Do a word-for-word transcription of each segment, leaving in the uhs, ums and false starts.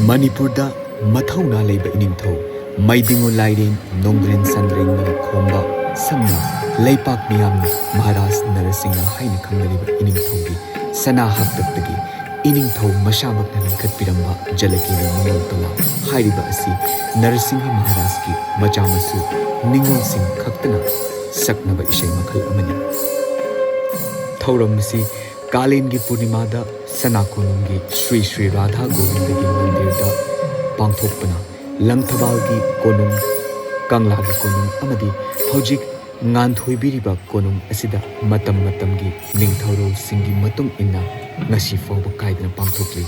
ꯃꯅꯤꯄꯨꯔꯗ ꯃꯊꯧꯅꯥ ꯂꯩꯕ ꯏꯅꯤꯡꯊꯧ ꯃꯩꯗꯤꯉꯨ ꯂꯥꯏꯔꯦꯟ ꯅꯣꯡꯗ꯭ꯔꯦꯟ ꯁꯟꯗ꯭ꯔꯦꯡꯕꯅ ꯈꯣꯝꯕ, ꯁꯝꯅ ꯂꯩꯄꯥꯛ ꯃꯤꯌꯥꯝꯅ ꯃꯍꯥꯔꯥꯖ ꯅꯔꯁꯤꯡꯍ ꯍꯥꯏꯅ ꯈꯪꯅꯔꯤꯕ ꯏꯅꯤꯡꯊꯧꯒꯤ ꯁꯅꯥ ꯍꯥꯛꯇꯛꯇꯒꯤ ꯏꯅꯤꯡꯊꯧ ꯃꯁꯥꯃꯛꯅ ꯂꯤꯡꯈꯠꯄꯤꯔꯝꯕ ꯖꯂꯀꯦꯂꯤ ꯅꯤꯉꯣꯜ ꯄꯂꯥ ꯍꯥꯏꯔꯤꯕ ꯑꯁꯤ ꯅꯔꯁꯤꯡꯍ ꯃꯍꯥꯔꯥꯖꯀꯤ ꯃꯆꯥ ꯃꯁꯨ ꯅꯤꯉꯣꯜꯁꯤꯡ ꯈꯛꯇꯅ ꯁꯛꯅꯕ ꯏꯁꯩ ꯃꯈꯜ ꯑꯃꯅꯤ꯫ ꯊꯧꯔꯝ ꯑꯁꯤ ꯀꯥꯂꯦꯟꯒꯤ ꯄꯨꯔꯅꯤꯃꯥꯗ ꯁꯅꯥ ꯀꯣꯅꯨꯡꯒꯤ ꯁ꯭ꯔꯤ ꯁ꯭ꯔꯤ ꯔꯥꯙꯥ ꯒꯣꯕꯤꯟꯗꯒꯤ ꯃꯟꯗꯤꯔꯗ ꯄꯥꯡꯊꯣꯛꯄꯅ ꯂꯪꯊꯕꯥꯜꯒꯤ ꯀꯣꯅꯨꯡ, ꯀꯪꯂꯥꯒꯤ ꯀꯣꯅꯨꯡ ꯑꯃꯗꯤ ꯍꯧꯖꯤꯛ ꯉꯥꯟꯊꯣꯏꯕꯤꯔꯤꯕ ꯀꯣꯅꯨꯡ ꯑꯁꯤꯗ ꯃꯇꯝ ꯃꯇꯝꯒꯤ ꯅꯤꯡꯊꯧꯔꯣꯜꯁꯤꯡꯒꯤ ꯃꯇꯨꯡ ꯏꯟꯅ ꯉꯁꯤ ꯐꯥꯎꯕ ꯀꯥꯏꯗꯅ ꯄꯥꯡꯊꯣꯛꯂꯤ꯫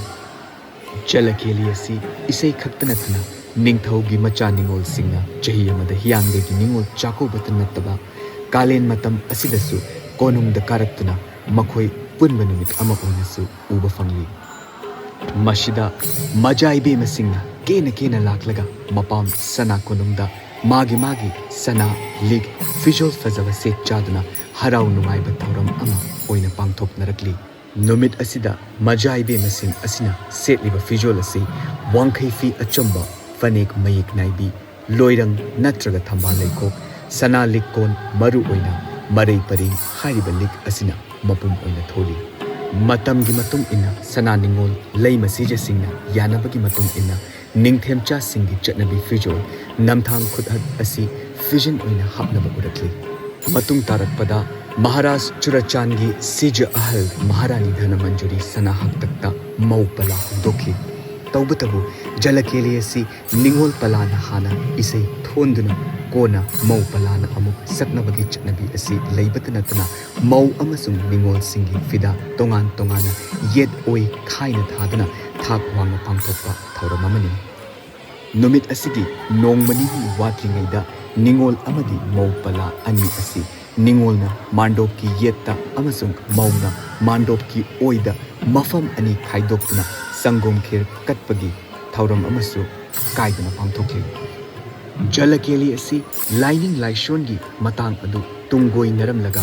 ꯖꯂꯀꯦꯂꯤ ꯑꯁꯤ ꯏꯁꯩ ꯈꯛꯇ ꯅꯠꯇꯅ ꯅꯤꯡꯊꯧꯒꯤ ꯃꯆꯥ ꯅꯤꯉꯣꯜꯁꯤꯡꯅ ꯆꯍꯤ ꯑꯃꯗ ꯍꯤꯌꯥꯡꯒꯩꯒꯤ ꯅꯤꯉꯣꯜ ꯆꯥꯛꯀꯧꯕꯇ ꯅꯠꯇꯕ ꯀꯥꯂꯦꯟ ꯃꯇꯝ ꯑꯁꯤꯗꯁꯨ ꯀꯣꯅꯨꯡꯗ ꯀꯥꯔꯛꯇꯨꯅ ꯃꯈꯣꯏ ꯄꯨꯟꯕ ꯅꯨꯃꯤꯠ ꯑꯃ ꯑꯣꯏꯅꯁꯨ ꯎꯕ ꯐꯪꯂꯤ꯫ ꯃꯁꯤꯗ ꯃꯖꯥ ꯏꯕꯦꯝꯃꯁꯤꯡꯅ ꯀꯦꯅ ꯀꯦꯅ ꯂꯥꯛꯂꯒ ꯃꯄꯥꯝ ꯁꯅꯥ ꯀꯣꯅꯨꯡꯗ ꯃꯥꯒꯤ ꯃꯥꯒꯤ ꯁꯅꯥ, ꯂꯤꯛ, ꯐꯤꯖꯣꯜ ꯐꯖꯕ ꯁꯦꯠ ꯆꯥꯗꯨꯅ ꯍꯔꯥꯎ ꯅꯨꯡꯉꯥꯏꯕ ꯊꯧꯔꯝ ꯑꯃ ꯑꯣꯏꯅ ꯄꯥꯡꯊꯣꯛꯅꯔꯛꯂꯤ꯫ ꯅꯨꯃꯤꯠ ꯑꯁꯤꯗ ꯃꯖꯥ ꯏꯕꯦꯝꯃꯁꯤꯡ ꯑꯁꯤꯅ ꯁꯦꯠꯂꯤꯕ ꯐꯤꯖꯣꯜ ꯑꯁꯤ ꯋꯥꯡꯈꯩ ꯐꯤ ꯑꯆꯝꯕ, ꯐꯅꯦꯛ ꯃꯌꯦꯛ ꯅꯥꯏꯕꯤ, ꯂꯣꯏꯔꯪ ꯅꯠꯇ꯭ꯔꯒ ꯊꯝꯕꯥꯜ ꯂꯩꯈꯣꯛ, ꯁꯅꯥ ꯂꯤꯛꯀꯣꯟ, ꯃꯔꯨ ꯑꯣꯏꯅ ꯃꯔꯩ ꯄꯔꯦꯡ ꯍꯥꯏꯔꯤꯕ ꯂꯤꯛ ꯑꯁꯤꯅ ꯃꯄꯨꯝ ꯑꯣꯏꯅ ꯊꯣꯜꯂꯤ꯫ ꯃꯇꯝꯒꯤ ꯃꯇꯨꯡ ꯏꯟꯅ ꯁꯅꯥ ꯅꯤꯉꯣꯜ ꯂꯩꯃ ꯁꯤꯖꯁꯤꯡꯅ ꯌꯥꯅꯕꯒꯤ ꯃꯇꯨꯡ ꯏꯟꯅ ꯅꯤꯡꯊꯦꯝꯆꯥꯁꯤꯡꯒꯤ ꯆꯠꯅꯕꯤ ꯐꯤꯖꯣꯜ ꯅꯝꯊꯥꯡ ꯈꯨꯠꯍꯠ ꯑꯁꯤ ꯐꯤꯖꯤꯟ ꯑꯣꯏꯅ ꯍꯥꯞꯅꯕ ꯎꯔꯛꯂꯤ꯫ ꯃꯇꯨꯡ ꯇꯥꯔꯛꯄꯗ ꯃꯍꯥꯔꯥꯖ ꯆꯨꯔꯆꯥꯟꯒꯤ ꯁꯤꯖ ꯑꯍꯜ ꯃꯍꯥꯔꯥꯅꯤ ꯙꯅꯃꯟꯖꯨꯔꯤ ꯁꯅꯥ ꯍꯥꯛꯇꯛꯇ ꯃꯧ ꯄꯂꯥ ꯍꯧꯗꯣꯛꯈꯤ꯫ ꯇꯧꯕꯇꯕꯨ ꯖꯂꯀꯦꯂꯤ ꯑꯁꯤ ꯅꯤꯉꯣꯜ ꯄꯂꯥꯅ ꯍꯥꯟꯅ ꯏꯁꯩ ꯊꯣꯟꯗꯨꯅ ꯀꯣꯟꯅ ꯃꯧ ꯄꯂꯥꯅ ꯑꯃꯨꯛ ꯁꯛꯅꯕꯒꯤ ꯆꯠꯅꯕꯤ ꯑꯁꯤ ꯂꯩꯕꯇ ꯅꯠꯇꯅ ꯃꯧ ꯑꯃꯁꯨꯡ ꯅꯤꯉꯣꯜꯁꯤꯡꯒꯤ ꯐꯤꯗꯥ ꯇꯣꯉꯥꯟ ꯇꯣꯉꯥꯟꯅ ꯌꯦꯠ ꯑꯣꯏ ꯈꯥꯏꯅ ꯊꯥꯗꯨꯅ ꯊꯥꯛ ꯋꯥꯡꯅ ꯄꯥꯡꯊꯣꯛꯄ ꯊꯧꯔꯝ ꯑꯃꯅꯤ꯫ ꯅꯨꯃꯤꯠ ꯑꯁꯤꯒꯤ ꯅꯣꯡꯃ ꯅꯤꯅꯤ ꯋꯥꯠꯂꯤꯉꯩꯗ ꯅꯤꯉꯣꯜ ꯑꯃꯗꯤ ꯃꯧ ꯄꯂꯥ ꯑꯅꯤ ꯑꯁꯤ ꯅꯤꯉꯣꯜꯅ ꯃꯥꯟꯗꯣꯞꯀꯤ ꯌꯦꯠꯇ ꯑꯃꯁꯨꯡ ꯃꯧꯅ ꯃꯥꯟꯗꯣꯞꯀꯤ ꯑꯣꯏꯗ ꯃꯐꯝ ꯑꯅꯤ ꯈꯥꯏꯗꯣꯛꯇꯨꯅ ꯁꯪꯒꯣꯝ ꯈꯦꯔ ꯀꯠꯄꯒꯤ ꯊꯧꯔꯝ ꯑꯃꯁꯨ ꯀꯥꯏꯗꯅ ꯄꯥꯡꯊꯣꯛꯂꯤ꯫ ꯖꯂꯀꯦꯂꯤ ꯑꯁꯤ ꯂꯥꯏꯅꯤꯡ ꯂꯥꯏꯁꯣꯟꯒꯤ ꯃꯇꯥꯡ ꯑꯗꯨ ꯇꯨꯡꯒꯣꯏꯅꯔꯝꯂꯒ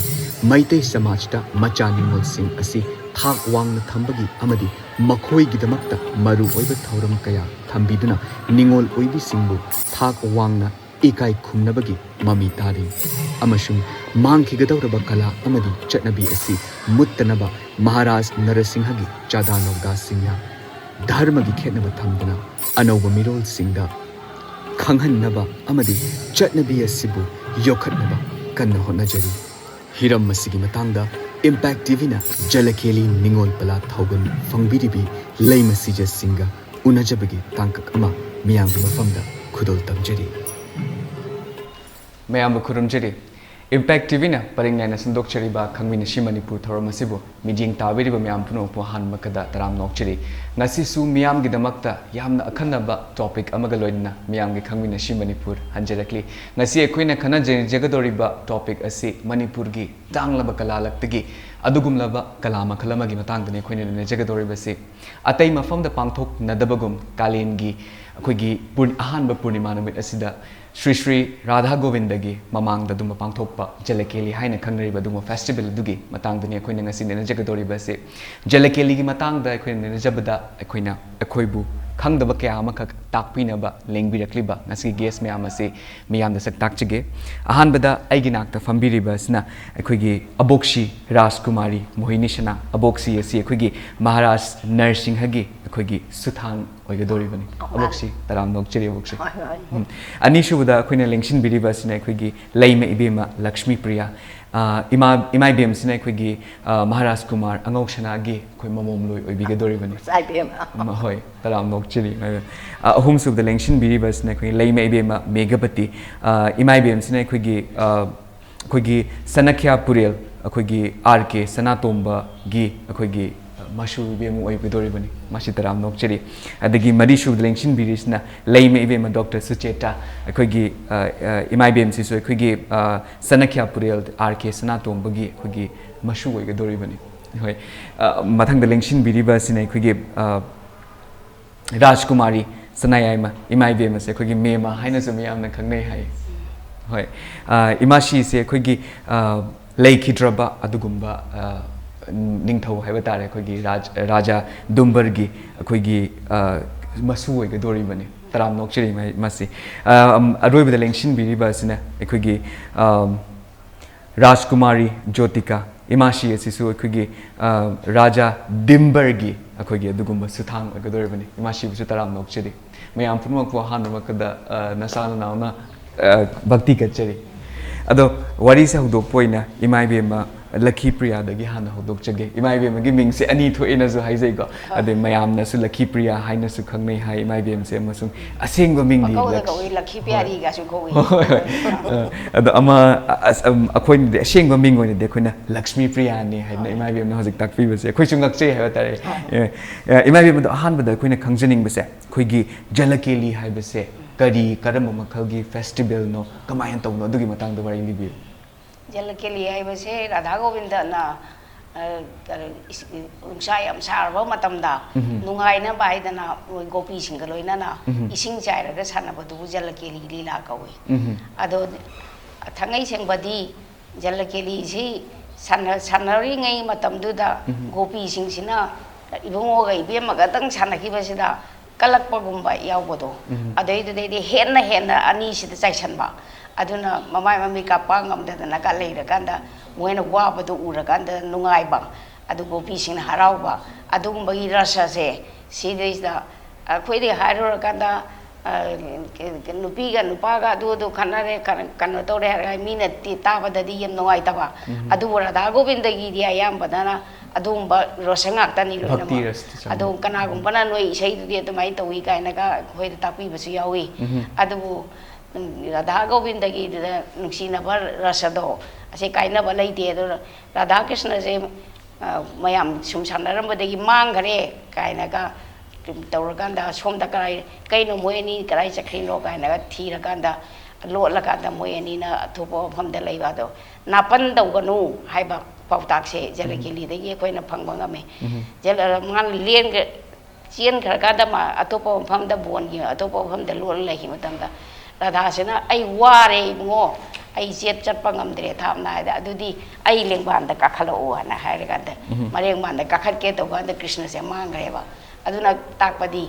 ꯃꯩꯇꯩ ꯁꯃꯥꯖꯇ ꯃꯆꯥ ꯅꯤꯉꯣꯜꯁꯤꯡ ꯑꯁꯤ ꯊꯥꯛ ꯋꯥꯡꯅ ꯊꯝꯕꯒꯤ ꯑꯃꯗꯤ ꯃꯈꯣꯏꯒꯤꯗꯃꯛꯇ ꯃꯔꯨꯑꯣꯏꯕ ꯊꯧꯔꯝ ꯀꯌꯥ ꯊꯝꯕꯤꯗꯨꯅ ꯅꯤꯉꯣꯜ ꯑꯣꯏꯕꯤꯁꯤꯡꯕꯨ ꯊꯥꯛ ꯋꯥꯡꯅ ꯏꯀꯥꯏ ꯈꯨꯝꯅꯕꯒꯤ ꯃꯃꯤ ꯇꯥꯔꯤ꯫ ꯑꯃꯁꯨꯡ ꯃꯥꯡꯈꯤꯒꯗꯧꯔꯕ ꯀꯂꯥ ꯑꯃꯗꯤ ꯆꯠꯅꯕꯤ ꯑꯁꯤ ꯃꯨꯠꯇꯅꯕ ꯃꯍꯥꯔꯥꯖ ꯅꯔꯁꯤꯡꯍꯒꯤ ꯆꯥꯗꯥ ꯅꯧꯗꯥꯁꯤꯡꯅ ꯙꯔꯃꯒꯤ ꯈꯦꯠꯅꯕ ꯊꯝꯗꯅ ꯑꯅꯧꯕ ꯃꯤꯔꯣꯜꯁꯤꯡꯗ ꯈꯪꯍꯟꯅꯕ ꯑꯃꯗꯤ ꯆꯠꯅꯕꯤ ꯑꯁꯤꯕꯨ ꯌꯣꯛꯈꯠꯅꯕ ꯀꯟꯅ ꯍꯣꯠꯅꯖꯔꯤ꯫ ꯍꯤꯔꯝ ꯑꯁꯤꯒꯤ ꯃꯇꯥꯡꯗ Impact ꯇꯤꯚꯤꯅ ꯖꯂꯀꯦꯂꯤ ꯅꯤꯉꯣꯜ ꯄꯂꯥ ꯊꯧꯒꯜ ꯐꯪꯕꯤꯔꯤꯕꯤ ꯂꯩꯃ ꯁꯤꯖꯁꯤꯡꯒ ꯎꯅꯖꯕꯒꯤ ꯇꯥꯡꯀꯛ ꯑꯃ ꯃꯤꯌꯥꯝꯒꯤ ꯃꯐꯝꯗ ꯈꯨꯗꯣꯜ ꯇꯝꯖꯔꯤ꯫ ꯃꯌꯥꯝꯕꯨ ꯈꯨꯔꯨꯝꯖꯔꯤ꯫ Impact ꯇꯤꯚꯤꯅ ꯄꯔꯤꯡ ꯅꯥꯏꯅ ꯁꯟꯗꯣꯛꯆꯔꯤꯕ ꯈꯪꯃꯤꯟꯅꯁꯤ ꯃꯅꯤꯄꯨꯔ ꯊꯧꯔꯝ ꯑꯁꯤꯕꯨ ꯃꯤꯠꯌꯦꯡ ꯇꯥꯕꯤꯔꯤꯕ ꯃꯌꯥꯝ ꯄꯨꯝꯅꯃꯛꯄꯨ ꯑꯍꯥꯟꯕꯃꯛꯇꯗ ꯇꯔꯥꯝꯅ ꯑꯣꯛꯆꯔꯤ꯫ ꯉꯁꯤꯁꯨ ꯃꯤꯌꯥꯝꯒꯤꯗꯃꯛꯇ ꯌꯥꯝꯅ ꯑꯈꯟꯅꯕ topic ꯑꯃꯒ ꯂꯣꯏꯅꯅ ꯃꯤꯌꯥꯝꯒꯤ ꯈꯪꯃꯤꯟꯅꯁꯤ ꯃꯅꯤꯄꯨꯔ ꯍꯟꯖꯔꯛꯂꯤ꯫ ꯉꯁꯤ ꯑꯩꯈꯣꯏꯅ ꯈꯟꯅꯖꯒꯗꯧꯔꯤꯕ topic ꯑꯁꯤ ꯃꯅꯤꯄꯨꯔꯒꯤ ꯇꯥꯡꯂꯕ ꯀꯂꯥ ꯂꯛꯇꯒꯤ ꯑꯗꯨꯒꯨꯝꯂꯕ ꯀꯂꯥ ꯃꯈꯜ ꯑꯃꯒꯤ ꯃꯇꯥꯡꯗꯅꯤ ꯑꯩꯈꯣꯏꯅ ꯅꯩꯅꯖꯒꯗꯧꯔꯤꯕꯁꯤ꯫ ꯑꯇꯩ ꯃꯐꯝꯗ ꯄꯥꯡꯊꯣꯛꯅꯗꯕꯒꯨꯝ ꯀꯥꯂꯦꯟꯒꯤ ꯑꯩꯈꯣꯏꯒꯤ ꯄꯨꯔ-, ꯑꯍꯥꯟꯕ ꯄꯨꯔꯅꯤꯃꯥ ꯅꯨꯃꯤꯠ ꯑꯁꯤꯗ ꯁ꯭ꯔꯤ ꯁ꯭ꯔꯤ ꯔꯥꯙꯥ ꯒꯣꯕꯤꯟꯗꯒꯤ ꯃꯃꯥꯡꯗ ꯑꯗꯨꯝꯕ ꯄꯥꯡꯊꯣꯛꯄ ꯖꯂꯀꯦꯂꯤ ꯍꯥꯏꯅ ꯈꯪꯅꯔꯤꯕ ꯑꯗꯨꯒꯨꯝꯕ festival ꯑꯗꯨꯒꯤ ꯃꯇꯥꯡꯗꯅꯤ ꯑꯩꯈꯣꯏꯅ ꯉꯁꯤ ꯅꯩꯅꯖꯒꯗꯧꯔꯤꯕꯁꯤ꯫ ꯖꯂꯀꯦꯂꯤꯒꯤ ꯃꯇꯥꯡꯗ ꯑꯩꯈꯣꯏꯅ ꯅꯩꯅꯖꯕꯗ ꯑꯩꯈꯣꯏꯅ ꯑꯩꯈꯣꯏꯕꯨ ꯈꯪꯗꯕ ꯀꯌꯥ ꯑꯃꯈꯛ ꯇꯥꯛꯄꯤꯅꯕ ꯂꯦꯡꯕꯤꯔꯛꯂꯤꯕ ꯉꯁꯤꯒꯤ guest ꯃꯌꯥꯝ ꯑꯁꯤ ꯃꯤꯌꯥꯝꯗ ꯁꯛ ꯇꯥꯛꯆꯒꯦ꯫ ꯑꯍꯥꯟꯕꯗ ꯑꯩꯒꯤ ꯅꯥꯛꯇ ꯐꯝꯕꯤꯔꯤꯕ ꯑꯁꯤꯅ ꯑꯩꯈꯣꯏꯒꯤ ꯑꯕꯣꯛꯁꯤ ꯔꯥꯖꯀꯨꯃꯥꯔꯤ ꯃꯣꯍꯤꯅꯤ ꯁꯅꯥ꯫ ꯑꯕꯣꯛꯁꯤ ꯑꯁꯤ ꯑꯩꯈꯣꯏꯒꯤ ꯃꯍꯥꯔꯥꯖ ꯅꯔꯁꯤꯡꯍꯒꯤ ꯑꯩꯈꯣꯏꯒꯤ ꯁꯨꯊꯥꯡ ꯑꯣꯏꯒꯗꯧꯔꯤꯕꯅꯤ꯫ ꯑꯕꯣꯛꯁꯤ ꯇꯔꯥꯝꯅ ꯑꯣꯛꯆꯔꯤ, ꯑꯕꯣꯛꯁꯤ꯫ ꯍꯣꯏ, ꯍꯣꯏ꯫ ꯎꯝ꯫ ꯑꯅꯤꯁꯨꯕꯗ ꯑꯩꯈꯣꯏꯅ ꯂꯦꯡꯁꯤꯟꯕꯤꯔꯤꯕ ꯑꯁꯤꯅ ꯑꯩꯈꯣꯏꯒꯤ ꯂꯩꯃ ꯏꯕꯦꯝꯃ ꯂꯛꯁꯃꯤ ꯄ꯭ꯔꯤꯌꯥ꯫ ꯑ, ꯏꯃꯥ, ꯏꯃꯥ ꯏꯕꯦꯝꯁꯤꯅ ꯑꯩꯈꯣꯏꯒꯤ, ꯑ, ꯃꯍꯥꯔꯥꯖ ꯀꯨꯃꯥꯔ ꯑꯉꯧ ꯁꯅꯥꯒꯤ ꯑꯩꯈꯣꯏ ꯃꯃꯣꯝꯂꯣꯏ ꯑꯣꯏꯕꯤꯒꯗꯧꯔꯤꯕꯅꯤ꯫ ꯏꯃꯥ ꯏꯕꯦꯝꯃ꯫ ꯎꯝ, ꯍꯣꯏ, ꯇꯔꯥꯝꯅ ꯑꯣꯛꯆꯔꯤ, ꯏꯃꯥ ꯏꯕꯦꯝꯃ꯫ ꯑ, ꯑꯍꯨꯝꯁꯨꯕꯗ ꯂꯦꯡꯁꯤꯟꯕꯤꯔꯤꯕ ꯑꯁꯤꯅ ꯑꯩꯈꯣꯏꯒꯤ ꯂꯩꯃ ꯏꯕꯦꯝꯃ ꯃꯦꯘꯄꯇꯤ꯫ ꯑ, ꯏꯃꯥ ꯏꯕꯦꯝꯁꯤꯅ ꯑꯩꯈꯣꯏꯒꯤ, ꯑ, ꯑꯩꯈꯣꯏꯒꯤ ꯁꯅꯈ꯭ꯌꯥ ꯄꯨꯔꯦꯜ, ꯑꯩꯈꯣꯏꯒꯤ ꯑꯥꯔ ꯀꯦ ꯁꯅꯥꯇꯣꯝꯕꯒꯤ ꯑꯩꯈꯣꯏꯒꯤ, ꯑ, ꯃꯁꯨ ꯏꯕꯦꯝꯃ ꯑꯣꯏꯒꯗꯧꯔꯤꯕꯅꯤ꯫ ꯃꯁꯤ ꯇꯔꯥꯝꯅ ꯑꯣꯛꯆꯔꯤ꯫ ꯑꯗꯒꯤ ꯃꯔꯤꯁꯨꯕꯗ ꯂꯦꯡꯁꯤꯟꯕꯤꯔꯤꯁꯤꯅ ꯂꯩꯃ ꯏꯕꯦꯝꯃ ꯗꯣꯛꯇꯔ ꯁꯨꯆꯦꯇꯥ, ꯑꯩꯈꯣꯏꯒꯤ, ꯑ, ꯑ, ꯏꯃꯥ ꯏꯕꯦꯝꯁꯤꯁꯨ ꯑꯩꯈꯣꯏꯒꯤ, ꯑ, ꯁꯅꯈ꯭ꯌꯥ ꯄꯨꯔꯦꯜ ꯑꯥꯔ ꯀꯦ ꯁꯅꯥꯇꯣꯝꯕꯒꯤ ꯑꯩꯈꯣꯏꯒꯤ ꯃꯁꯨ ꯑꯣꯏꯒꯗꯧꯔꯤꯕꯅꯤ꯫ ꯍꯣꯏ꯫ ꯑ, ꯃꯊꯪꯗ ꯂꯦꯡꯁꯤꯟꯕꯤꯔꯤꯕ ꯑꯁꯤꯅ ꯑꯩꯈꯣꯏꯒꯤ, ꯑ, ꯔꯥꯖꯀꯨꯃꯥꯔꯤ ꯁꯅꯥꯌꯥꯏꯃ, ꯏꯃꯥ ꯏꯕꯦꯝꯃꯁꯦ ꯑꯩꯈꯣꯏꯒꯤ ꯃꯦꯃ ꯍꯥꯏꯅꯁꯨ ꯃꯤꯌꯥꯝꯅ ꯈꯪꯅꯩ ꯍꯥꯏ꯫ ꯍꯣꯏ꯫ ꯑ, ꯏꯃꯥꯁꯤꯁꯦ ꯑꯩꯈꯣꯏꯒꯤ, ꯑ, ꯂꯩꯈꯤꯗ꯭ꯔꯕ ꯑꯗꯨꯒꯨꯝꯕ, ꯑ, ꯅꯤꯡꯊꯧ ꯍꯥꯏꯕ ꯇꯥꯔꯦ, ꯑꯩꯈꯣꯏꯒꯤ ꯔꯥꯖ-, ꯔꯥꯖꯥ ꯗꯨꯝꯕꯔꯒꯤ ꯑꯩꯈꯣꯏꯒꯤ, ꯑ, ꯃꯁꯨ ꯑꯣꯏꯒꯗꯧꯔꯤꯕꯅꯤ꯫ ꯇꯔꯥꯝꯅ ꯑꯣꯛꯆꯔꯤ ꯃ-, ꯃꯁꯤ꯫ ꯑ, ꯑꯝ, ꯑꯔꯣꯏꯕꯗ ꯂꯦꯡꯁꯤꯟꯕꯤꯔꯤꯕ ꯑꯁꯤꯅ ꯑꯩꯈꯣꯏꯒꯤ, ꯑꯝ, ꯔꯥꯖꯀꯨꯃꯥꯔꯤ ꯖꯣꯇꯤꯀꯥ ꯏꯃꯥꯁꯤ ꯑꯁꯤꯁꯨ ꯑꯩꯈꯣꯏꯒꯤ, ꯑ, ꯔꯥꯖꯥ ꯗꯤꯝꯕꯔꯒꯤ ꯑꯩꯈꯣꯏꯒꯤ ꯑꯗꯨꯒꯨꯝꯕ ꯁꯨꯊꯥꯡ ꯑꯣꯏꯒꯗꯧꯔꯤꯕꯅꯤ꯫ ꯏꯃꯥꯁꯤꯕꯨꯁꯨ ꯇꯔꯥꯝꯅ ꯑꯣꯛꯆꯔꯤ꯫ ꯃꯌꯥꯝ ꯄꯨꯝꯅꯃꯛꯄꯨ ꯑꯍꯥꯟꯕꯃꯛꯇꯗ, ꯑ, ꯅꯆꯥ ꯅꯅꯥꯎꯅ, ꯑ, ꯚꯛꯇꯤ ꯀꯠꯆꯔꯤ꯫ ꯑꯗꯣ ꯋꯥꯔꯤꯁꯦ ꯍꯧꯗꯣꯛꯄ ꯑꯣꯏꯅ ꯏꯃꯥ ꯏꯕꯦꯝꯃ ꯂꯛꯈꯤ ꯄ꯭ꯔꯤꯌꯥꯗꯒꯤ ꯍꯥꯟꯅ ꯍꯧꯗꯣꯛꯆꯒꯦ꯫ ꯏꯃꯥ ꯏꯕꯦꯝꯃꯒꯤ ꯃꯤꯡꯁꯦ ꯑꯅꯤ ꯊꯣꯛꯑꯦꯅꯁꯨ ꯍꯥꯏꯖꯩꯀꯣ꯫ ꯑꯗꯩ ꯃꯌꯥꯝꯅꯁꯨ ꯂꯛꯈꯤ ꯄ꯭ꯔꯤꯌꯥ ꯍꯥꯏꯅꯁꯨ ꯈꯪꯅꯩ ꯍꯥꯏ꯫ ꯏꯃꯥ ꯏꯕꯦꯝꯃꯁꯦ ꯑꯃꯁꯨꯡ ꯑꯁꯦꯡꯕ ꯃꯤꯡꯗꯤ ꯄꯪꯀꯧꯗ ꯂꯛ-, ꯀꯧꯏ, ꯂꯛꯈꯤ ꯍꯣꯏ꯫ ꯄꯤꯌꯥꯔꯤꯒꯁꯨ ꯀꯧꯏ꯫ ꯍꯣꯏ, ꯍꯣꯏ, ꯍꯣꯏ꯫ ꯑ, ꯑꯗꯣ ꯑꯃ, ꯑ, ꯑꯁ, ꯑꯝ, ꯑꯩꯈꯣꯏꯅꯗꯤ ꯑꯁꯦꯡꯕ ꯃꯤꯡ ꯑꯣꯏꯅꯗꯤ ꯑꯩꯈꯣꯏꯅ ꯂꯛꯁꯃꯤ ꯄ꯭ꯔꯤꯌꯥꯅꯤ ꯍꯥꯏꯗꯅ ꯏꯃꯥ ꯏꯕꯦꯝꯅ ꯍꯧꯖꯤꯛ ꯇꯥꯛꯄꯤꯕꯁꯦ ꯑꯩꯈꯣꯏꯁꯨ ꯉꯛꯆꯩ ꯍꯥꯏꯕ ꯇꯥꯔꯦ꯫ ꯑꯦ, ꯑꯦ, ꯏꯃꯥ ꯏꯕꯦꯝ, ꯑꯗꯣ ꯑꯍꯥꯟꯕꯗ ꯑꯩꯈꯣꯏꯅ ꯈꯪꯖꯅꯤꯡꯕꯁꯦ ꯑꯩꯈꯣꯏꯒꯤ ꯖꯂꯀꯦꯂꯤ ꯍꯥꯏꯕꯁꯦ ꯀꯔꯤ, ꯀꯔꯝꯕ ꯃꯈꯜꯒꯤ festivalꯅꯣ, ꯀꯃꯥꯏꯅ ꯇꯧꯕꯅꯣ, ꯑꯗꯨꯒꯤ ꯃꯇꯥꯡꯗ ꯋꯥꯔꯤ ꯂꯤꯕꯤꯌꯨ꯫ ꯖꯂꯀꯦꯂꯤ ꯍꯥꯏꯕꯁꯦ ꯔꯥꯙꯥ ꯒꯣꯕꯤꯟꯗꯅ, ꯑ, ꯀꯔꯤ, ꯏꯁ-, ꯅꯨꯡꯁꯥ ꯌꯥꯝ ꯁꯥꯔꯕ ꯃꯇꯝꯗ ꯎꯝꯍꯨꯝ꯫ ꯅꯨꯡꯉꯥꯏꯅꯕ ꯍꯥꯏꯗꯅ ꯃꯣꯏ ꯒꯣꯄꯤꯁꯤꯡꯒ ꯂꯣꯏꯅꯅ ꯎꯝꯍꯨꯝ꯫ ꯏꯁꯤꯡ ꯆꯥꯏꯔꯒ ꯁꯥꯟꯅꯕꯗꯨꯕꯨ ꯖꯂꯀꯦꯂꯤ ꯂꯤꯂꯥ ꯀꯧꯏ꯫ ꯎꯝꯍꯨꯝ꯫ ꯑꯗꯣ ꯊꯥꯡꯉꯩ ꯁꯦꯡꯕꯗꯤ ꯖꯂꯀꯦꯂꯤꯁꯤ ꯁꯥꯟꯅ-, ꯁꯥꯟꯅꯔꯤꯉꯩ ꯃꯇꯝꯗꯨꯗ ꯎꯝꯍꯨꯝ꯫ ꯒꯣꯄꯤꯁꯤꯡꯁꯤꯅ ꯏꯕꯨꯡꯉꯣꯒ ꯏꯕꯦꯝꯃꯒꯇꯪ ꯁꯥꯟꯅꯈꯤꯕꯁꯤꯗ ꯀꯜꯂꯛꯄꯒꯨꯝꯕ ꯌꯥꯎꯕꯗꯣ, ꯎꯝ꯫ ꯑꯗꯩꯗꯨꯗꯩꯗꯤ ꯍꯦꯟꯅ ꯍꯦꯟꯅ ꯑꯅꯤꯁꯤꯗ ꯆꯥꯏꯁꯟꯕ, ꯑꯗꯨꯅ ꯃꯃꯥꯏ ꯃꯃꯤꯠ ꯀꯥ ꯄꯥꯡ ꯉꯝꯗꯗꯅꯒ ꯂꯩꯔꯀꯥꯟꯗ ꯃꯣꯏꯅ ꯋꯥꯕꯗꯣ ꯎꯔꯀꯥꯟꯗ ꯅꯨꯡꯉꯥꯏꯕ, ꯑꯗꯨ ꯒꯣꯄꯤꯁꯤꯡꯅ ꯍꯔꯥꯎꯕ, ꯑꯗꯨꯒꯨꯝꯕꯒꯤ ꯔꯁꯁꯦ ꯁꯤꯗꯩꯁꯤꯗ ꯑꯩꯈꯣꯏꯗꯤ ꯍꯥꯏꯔꯨꯔꯀꯥꯟꯗ, ꯑ, ꯅꯨꯄꯤꯒ ꯅꯨꯄꯥꯒ ꯑꯗꯨ ꯑꯗꯨ ꯈꯠꯅꯔꯦ, ꯀ-, ꯀꯩꯅꯣ ꯇꯧꯔꯦ ꯍꯥꯏꯔꯒ ꯃꯤꯅ ꯇꯤ-, ꯇꯥꯕꯗꯗꯤ ꯌꯥꯝ ꯅꯨꯡꯉꯥꯏꯇꯕ꯫ ꯎꯝ꯫ ꯑꯗꯨꯕꯨ ꯔꯥꯙꯥ ꯒꯣꯕꯤꯟꯗꯒꯤꯗꯤ ꯑꯌꯥꯝꯕꯅ ꯑꯗꯨꯒꯨꯝꯕ ꯔꯁ ꯉꯥꯛꯇꯅꯤ ꯂꯣꯏꯅꯃꯛ꯫ ꯚꯛꯇꯤ ꯔꯁꯇ ꯆꯪꯕ꯫ ꯑꯗꯣ ꯀꯅꯥꯒꯨꯝꯕꯅ ꯅꯣꯏ ꯏꯁꯩꯗꯨꯗꯤ ꯑꯗꯨꯃꯥꯏꯅ ꯇꯧꯏ ꯀꯥꯏꯅꯒ ꯑꯩꯈꯣꯏꯗ ꯇꯥꯛꯄꯤꯕꯁꯨ ꯌꯥꯎꯏ꯫ ꯎꯝ꯫ ꯑꯗꯨꯕꯨ, ꯎꯝ, ꯔꯥꯙꯥ ꯒꯣꯕꯤꯟꯗꯒꯤꯗꯨꯗ ꯅꯨꯡꯁꯤꯅꯕ ꯔꯁ ꯑꯗꯣ ꯑꯁꯤ ꯀꯥꯏꯅꯕ ꯂꯩꯇꯦ꯫ ꯑꯗꯨꯅ ꯔꯥꯙꯥ ꯀ꯭ꯔꯤꯁꯅꯁꯦ, ꯑ, ꯃꯌꯥꯝ ꯁꯨꯝ ꯁꯥꯟꯅꯔꯝꯕꯗꯒꯤ ꯃꯥꯡꯈꯔꯦ ꯀꯥꯏꯅꯒ ꯇꯧꯔꯀꯥꯟꯗ ꯁꯣꯝꯗ ꯀꯔꯥꯏ, ꯀꯩꯅꯣ ꯃꯣꯏ ꯑꯅꯤ ꯀꯔꯥꯏ ꯆꯠꯈ꯭ꯔꯤꯅꯣ ꯀꯥꯏꯅꯒ ꯊꯤꯔꯀꯥꯟꯗ ꯂꯣꯠꯂꯀꯥꯟꯗ ꯃꯣꯏ ꯑꯅꯤꯅ ꯑꯇꯣꯞꯄ ꯃꯐꯝꯗ ꯂꯩꯕ ꯑꯗꯣ ꯅꯥꯄꯟ ꯇꯧꯒꯅꯨ ꯍꯥꯏꯕ ꯄꯥꯎꯇꯥꯛꯁꯦ ꯎꯝ꯫ ꯖꯂꯀꯦꯂꯤꯗꯒꯤ ꯑꯩꯈꯣꯏꯅ ꯐꯪꯕ ꯉꯝꯃꯤ꯫ ꯎꯝ꯫ ꯖꯂ-, ꯃꯥꯅ ꯂꯦꯟꯒ-, ꯆꯦꯟꯈ꯭ꯔꯀꯥꯟꯗ ꯃꯥ ꯑꯇꯣꯞꯄ ꯃꯐꯝꯗ ꯕꯣꯟꯒꯤ ꯑꯇꯣꯞꯄ ꯃꯐꯝꯗ ꯂꯣꯠꯂ ꯂꯩꯈꯤꯕ ꯃꯇꯝꯗ ꯔꯥꯙꯥꯁꯤꯅ, "ꯑꯩ ꯋꯥꯔꯦ ꯏꯕꯨꯡꯉꯣ, "ꯑꯩ ꯆꯦꯞ ꯆꯠꯄ ꯉꯝꯗ꯭ꯔꯦ ꯊꯥꯞꯅ" ꯍꯥꯏꯗ, "ꯑꯗꯨꯗꯤ ꯑꯩ ꯂꯦꯡꯕꯥꯟꯗ ꯀꯥꯈꯠꯂꯛꯑꯣ" ꯍꯥꯏꯅ ꯍꯥꯏꯔꯀꯥꯟꯗ, ꯎꯝ꯫ ꯃꯔꯦꯡꯕꯥꯟꯗ ꯀꯥꯈꯠꯀꯦ ꯇꯧꯕ ꯀꯥꯟꯗ ꯀ꯭ꯔꯤꯁꯅꯁꯦ ꯃꯥꯡꯈ꯭ꯔꯦꯕ꯫ ꯑꯗꯨꯅ ꯇꯥꯛꯄꯗꯤ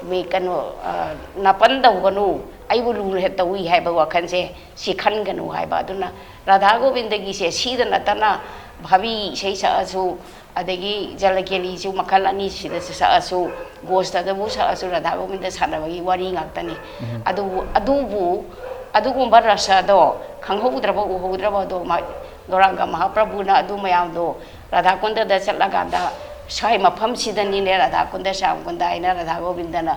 ꯃꯤ ꯀꯩꯅꯣ, ꯑ, ꯅꯥꯄꯟ ꯇꯧꯒꯅꯨ, ꯑꯩꯕꯨ ꯂꯨꯅ ꯇꯧꯏ ꯍꯥꯏꯕ ꯋꯥꯈꯜꯁꯦ ꯁꯤ ꯈꯟꯒꯅꯨ ꯍꯥꯏꯕ꯫ ꯑꯗꯨꯅ ꯔꯥꯙꯥ ꯒꯣꯕꯤꯟꯗꯒꯤꯁꯦ ꯁꯤꯗ ꯅꯠꯇꯅ ꯚꯥꯕꯤ ꯏꯁꯩ ꯁꯛꯑꯁꯨ, ꯑꯗꯒꯤ ꯖꯂꯀꯦꯂꯤꯁꯨ ꯃꯈꯜ ꯑꯅꯤ ꯁꯤꯗ ꯁꯛꯑꯁꯨ, ꯒꯣꯁꯇꯗꯕꯨ ꯁꯛꯑꯁꯨ ꯔꯥꯙꯥ ꯒꯣꯕꯤꯟꯗ ꯁꯥꯟꯅꯕꯒꯤ ꯋꯥꯔꯤ ꯉꯥꯛꯇꯅꯤ꯫ ꯎꯝ꯫ ꯑꯗꯨꯕꯨ, ꯑꯗꯨꯕꯨ ꯑꯗꯨꯒꯨꯝꯕ ꯔꯁꯗꯣ ꯈꯪꯍꯧꯗ꯭ꯔꯕ, ꯎꯍꯧꯗ꯭ꯔꯕꯗꯣ ꯃꯥ-, ꯒꯧꯔꯥꯡꯒ ꯃꯍꯥꯄ꯭ꯔꯚꯨꯅ ꯑꯗꯨ ꯃꯌꯥꯝꯗꯣ ꯔꯥꯙꯥꯀꯨꯟꯗꯗ ꯆꯠꯂꯀꯥꯟꯗ ꯁ꯭ꯋꯥꯏ ꯃꯐꯝꯁꯤꯗꯅꯤꯅꯦ ꯔꯥꯙꯥꯀꯨꯟꯗ ꯁ꯭ꯌꯥꯝꯀꯨꯟꯗ ꯍꯥꯏꯅ ꯔꯥꯙꯥ ꯒꯣꯕꯤꯟꯗꯅ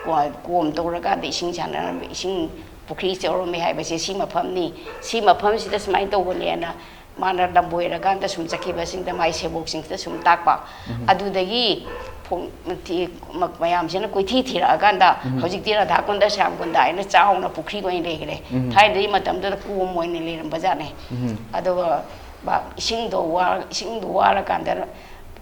ꯀꯣ-, ꯀꯣꯝ ꯇꯧꯔꯀꯥꯟꯗ ꯏꯁꯤꯡ ꯁꯥꯟꯅꯔꯝꯃꯤ, ꯏꯁꯤꯡ ꯄꯨꯈ꯭ꯔꯤ ꯆꯧꯔꯝꯃꯤ ꯍꯥꯏꯕꯁꯦ ꯁꯤ ꯃꯐꯝꯅꯤ, ꯁꯤ ꯃꯐꯝꯁꯤꯗ ꯁꯨꯃꯥꯏꯅ ꯇꯧꯕꯅꯦꯅ ꯃꯥꯅ ꯂꯝꯕꯣꯏꯔꯀꯥꯟꯗ ꯁꯨꯝ ꯆꯠꯈꯤꯕꯁꯤꯡꯗ ꯃꯥꯏ ꯁꯦꯕꯣꯛꯁꯤꯡꯁꯤꯗ ꯁꯨꯝ ꯇꯥꯛꯄ꯫ ꯎꯝ꯫ ꯑꯗꯨꯗꯒꯤ ꯐꯣꯡ-, ꯊꯤ-, ꯃ-, ꯃꯌꯥꯝꯁꯤꯅ ꯀꯣꯏꯊꯤ ꯊꯤꯔꯛꯑꯀꯥꯟꯗ ꯎꯝ꯫ ꯍꯧꯖꯤꯛꯇꯤ ꯔꯥꯙꯥꯀꯨꯟꯗ ꯁ꯭ꯌꯥꯝꯀꯨꯟꯗ ꯍꯥꯏꯅ ꯆꯥꯎꯅ ꯄꯨꯈ꯭ꯔꯤ ꯑꯣꯏꯅ ꯂꯩꯈ꯭ꯔꯦ꯫ ꯎꯝ꯫ ꯊꯥꯏꯅꯗꯤ ꯃꯇꯝꯗꯨꯗ ꯀꯣꯝ ꯑꯣꯏꯅ ꯂꯩꯔꯝꯕꯖꯥꯠꯅꯦ꯫ ꯎꯝ꯫ ꯑꯗꯨꯒ ꯕ-, ꯏꯁꯤꯡꯗꯣ ꯋꯥ-, ꯏꯁꯤꯡꯗꯣ ꯋꯥꯔꯀꯥꯟꯗ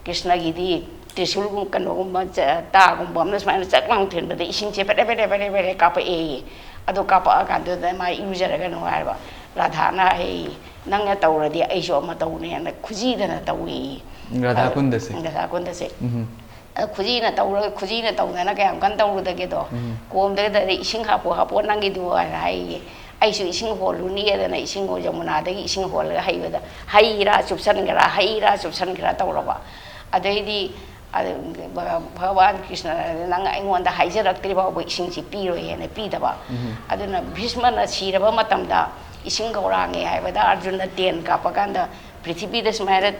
ꯀ꯭ꯔꯤꯁꯅꯒꯤꯗꯤ ꯇ꯭ꯔꯤꯁꯨꯜꯒꯨꯝ-, ꯀꯩꯅꯣꯒꯨꯝꯕ ꯆ-, ꯇꯥꯒꯨꯝꯕ ꯑꯃꯅ ꯁꯨꯃꯥꯏꯅ ꯆꯛ ꯂꯥꯎ ꯊꯤꯟꯕꯗ ꯏꯁꯤꯡꯁꯦ ꯕꯦꯔꯦ ꯕꯦꯔꯦ ꯕꯦꯔꯦ ꯕꯦꯔꯦ ꯀꯥꯞꯄꯛꯑꯦꯌꯦ꯫ ꯑꯗꯣ ꯀꯥꯞꯄꯛꯑꯀꯥꯟꯗꯨꯗ ꯃꯥ ꯏꯔꯨꯖꯔꯒꯅꯨ ꯍꯥꯏꯕ꯫ ꯔꯥꯙꯥꯅ ꯍꯥꯏ, "ꯅꯪꯅ ꯇꯧꯔꯗꯤ ꯑꯩꯁꯨ ꯑꯃ ꯇꯧꯅꯦꯅ" ꯈꯨꯖꯤꯗꯅ ꯇꯧꯏ꯫ ꯔꯥꯙꯥ ꯀꯨꯟꯗꯁꯦ? ꯔꯥꯙꯥ ꯀꯨꯟꯗꯁꯦ꯫ ꯎꯝ꯫ ꯑꯗ ꯈꯨꯖꯤꯅ ꯇꯧꯔ-, ꯈꯨꯖꯤꯅ ꯇꯧꯗꯅ ꯀꯌꯥꯝ ꯀꯟꯅ ꯇꯧꯔꯨꯗꯒꯦꯗꯣ? ꯎꯝ꯫ ꯀꯣꯝꯗꯒꯗꯤ "ꯏꯁꯤꯡ ꯍꯥꯞꯄꯣ, ꯍꯥꯞꯄꯣ ꯅꯪꯒꯤꯗꯨ" ꯍꯥꯏꯅ ꯍꯥꯏꯌꯦ꯫ "ꯑꯩꯁꯨ ꯏꯁꯤꯡ ꯍꯣꯜꯂꯨꯅꯤ" ꯑꯗꯨꯅ ꯏꯁꯤꯡ ꯍꯣꯜ-, ꯌꯃꯨꯅꯥꯗꯒꯤ ꯏꯁꯤꯡ ꯍꯣꯜꯂꯒ ꯍꯩꯕꯗ ꯍꯩ ꯔꯥ ꯆꯨꯞꯁꯟꯈ꯭ꯔꯥ, ꯍꯩ ꯔꯥ ꯆꯨꯞꯁꯟꯈ꯭ꯔꯥ ꯇꯧꯔꯕ꯫ ꯑꯗꯩꯗꯤ ꯑꯗꯨ ꯚ-, ꯚꯒꯋꯥꯟ ꯀ꯭ꯔꯤꯁꯅꯅ "ꯅꯪ ꯑꯩꯉꯣꯟꯗ ꯍꯥꯏꯖꯔꯛꯇ꯭ꯔꯤ ꯐꯥꯎꯕ ꯏꯁꯤꯡꯁꯤ ꯄꯤꯔꯣꯏ" ꯍꯥꯏꯅ ꯄꯤꯗꯕ꯫ ꯎꯝ꯫ ꯑꯗꯨꯅ ꯚꯤꯁꯃꯅ ꯁꯤꯔꯕ ꯃꯇꯝꯗ ꯏꯁꯤꯡ ꯒꯧꯔꯥꯡꯉꯦ ꯍꯥꯏꯕꯗ ꯑꯔꯖꯨꯟꯅ ꯇꯦꯟ ꯀꯥꯞꯄ ꯀꯥꯟꯗ ꯄ꯭ꯔꯤꯊꯤꯕꯤꯗ ꯁꯨꯃꯥꯏꯅ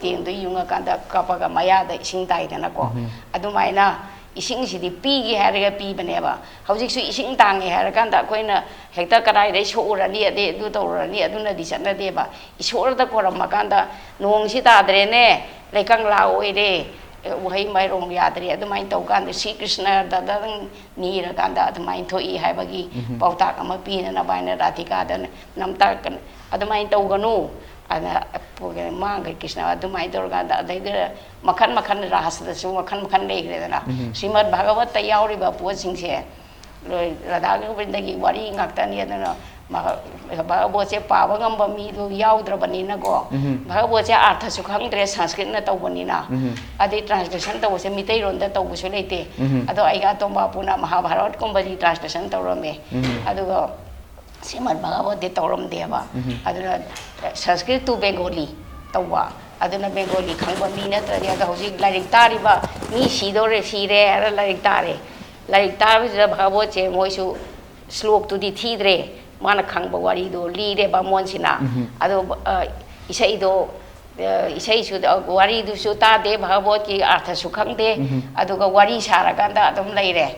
ꯇꯦꯟꯗꯣ ꯌꯨꯡꯉꯀꯥꯟꯗ ꯀꯥꯞꯄꯒ ꯃꯌꯥꯗ ꯏꯁꯤꯡ ꯇꯥꯏꯗꯅꯀꯣ꯫ ꯎꯝ꯫ ꯑꯗꯨꯃꯥꯏꯅ ꯏꯁꯤꯡꯁꯤꯗꯤ ꯄꯤꯒꯦ ꯍꯥꯏꯔꯒ ꯄꯤꯕꯅꯦꯕ꯫ ꯍꯧꯖꯤꯛꯁꯨ ꯏꯁꯤꯡ ꯇꯥꯡꯉꯦ ꯍꯥꯏꯔꯀꯥꯟꯗ ꯑꯩꯈꯣꯏꯅ ꯍꯦꯛꯇ ꯀꯗꯥꯏꯗꯩ ꯁꯣꯛꯎꯔꯅꯤ, ꯑꯗꯩ ꯑꯗꯨ ꯇꯧꯔꯨꯔꯅꯤ, ꯑꯗꯨꯅꯗꯤ ꯆꯠꯅꯗꯦꯕ꯫ ꯏꯁꯣꯔꯗ ꯈꯣꯏꯔꯝꯃꯀꯥꯟꯗ "ꯅꯣꯡꯁꯤ ꯇꯥꯗ꯭ꯔꯦꯅꯦ, ꯂꯩꯀꯪꯂꯥ ꯑꯣꯏꯔꯦ, ꯎꯍꯩ ꯃꯥꯏꯔꯣꯡ ꯌꯥꯗ꯭ꯔꯦ", ꯑꯗꯨꯃꯥꯏꯅ ꯇꯧꯀꯥꯟꯗ ꯁ꯭ꯔꯤ ꯀ꯭ꯔꯤꯁꯅꯗ ꯑꯗꯨꯝ ꯅꯤꯔꯀꯥꯟꯗ ꯑꯗꯨꯃꯥꯏꯅ ꯊꯣꯛꯏ ꯍꯥꯏꯕꯒꯤ ꯎꯝ꯫ ꯄꯥꯎꯇꯥꯛ ꯑꯃ ꯄꯤꯅꯅꯕ ꯍꯥꯏꯅ ꯔꯥꯙꯤꯀꯥꯗ ꯅꯝꯇꯥꯛ-, ꯑꯗꯨꯃꯥꯏꯅ ꯇꯧꯒꯅꯨ꯫ ꯑꯗ ꯃꯥꯡꯈ꯭ꯔꯦ ꯀ꯭ꯔꯤꯁꯅ꯫ ꯑꯗꯨꯃꯥꯏꯅ ꯇꯧꯔꯀꯥꯟꯗ ꯑꯗꯩꯗꯨꯗ ꯃꯈꯟ ꯃꯈꯟ ꯔꯥꯁꯇꯁꯨ ꯃꯈꯟ ꯃꯈꯟ ꯂꯩꯈ꯭ꯔꯦꯗꯅ꯫ ꯎꯝ꯫ ꯁ꯭ꯔꯤꯃꯗ ꯚꯥꯒꯋꯠꯇ ꯌꯥꯎꯔꯤꯕ ꯄꯣꯠꯁꯤꯡꯁꯦ ꯂꯣꯏ ꯔꯥꯙꯥ ꯒꯣꯕꯤꯟꯗꯒꯤ ꯋꯥꯔꯤ ꯉꯥꯛꯇꯅꯤ꯫ ꯑꯗꯨꯅ ꯚꯥꯒꯕꯣꯠꯁꯦ ꯄꯥꯕ ꯉꯝꯕ ꯃꯤꯗꯨ ꯌꯥꯎꯗ꯭ꯔꯕꯅꯤꯅꯀꯣ, ꯎꯝ꯫ ꯚꯥꯒꯕꯣꯠꯁꯦ ꯑꯥꯔꯊꯁꯨ ꯈꯪꯗ꯭ꯔꯦ, ꯁꯪꯁꯀ꯭ꯔꯤꯠꯅ ꯇꯧꯕꯅꯤꯅ꯫ ꯎꯝ꯫ ꯑꯗꯩ ꯇ꯭ꯔꯥꯟꯁꯂꯦꯁꯟ ꯇꯧꯕꯁꯦ ꯃꯤꯇꯩꯔꯣꯟꯗ ꯇꯧꯕꯁꯨ ꯂꯩꯇꯦ꯫ ꯎꯝ꯫ ꯑꯗꯣ ꯑꯩꯒ ꯑꯇꯣꯝꯕ ꯑꯄꯨꯅ ꯃꯍꯥꯚꯥꯔꯠꯀꯨꯝꯕꯗꯤ ꯇ꯭ꯔꯥꯟꯁꯂꯦꯁꯟ ꯇꯧꯔꯝꯃꯦ꯫ ꯎꯝ꯫ ꯑꯗꯨꯒ ꯁ꯭ꯔꯤꯃꯗ ꯚꯥꯒꯕꯣꯠꯇꯤ ꯇꯧꯔꯝꯗꯦꯕ꯫ ꯎꯝ꯫ ꯑꯗꯨꯅ ꯁꯪꯁꯀ꯭ꯔꯤꯠ ꯇꯨ ꯕꯦꯡꯒꯣꯂꯤ ꯇꯧꯕ꯫ ꯑꯗꯨꯅ ꯕꯦꯡꯒꯣꯂꯤ ꯈꯪꯕ ꯃꯤ ꯅꯠꯇ꯭ꯔꯗꯤ, ꯑꯗꯣ ꯍꯧꯖꯤꯛ ꯂꯥꯏꯔꯤꯛ ꯇꯥꯔꯤꯕ ꯃꯤ ꯁꯤꯗꯧꯔꯦ, ꯁꯤꯔꯦ ꯍꯥꯏꯔ ꯂꯥꯏꯔꯤꯛ ꯇꯥꯔꯦ꯫ ꯂꯥꯏꯔꯤꯛ ꯇꯥꯕꯁꯤꯗ ꯚꯥꯒꯕꯣꯠꯁꯦ ꯃꯣꯏꯁꯨ ꯁ꯭ꯂꯣꯛꯇꯨꯗꯤ ꯊꯤꯗ꯭ꯔꯦ, ꯃꯥꯅ ꯈꯪꯕ ꯋꯥꯔꯤꯗꯣ ꯂꯤꯔꯦ ꯕꯥꯃꯣꯟꯁꯤꯅ꯫ ꯎꯝ꯫ ꯑꯗꯣ, ꯑ, ꯏꯁꯩꯗꯣ, ꯑ, ꯏꯁꯩꯁꯨ, ꯑ, ꯋꯥꯔꯤꯗꯨꯁꯨ ꯇꯥꯗꯦ, ꯚꯥꯒꯕꯣꯠꯀꯤ ꯑꯥꯔꯊꯁꯨ ꯈꯪꯗꯦ꯫ ꯎꯝ꯫ ꯑꯗꯨꯒ ꯋꯥꯔꯤ ꯁꯥꯔꯀꯥꯟꯗ ꯑꯗꯨꯝ ꯂꯩꯔꯦ꯫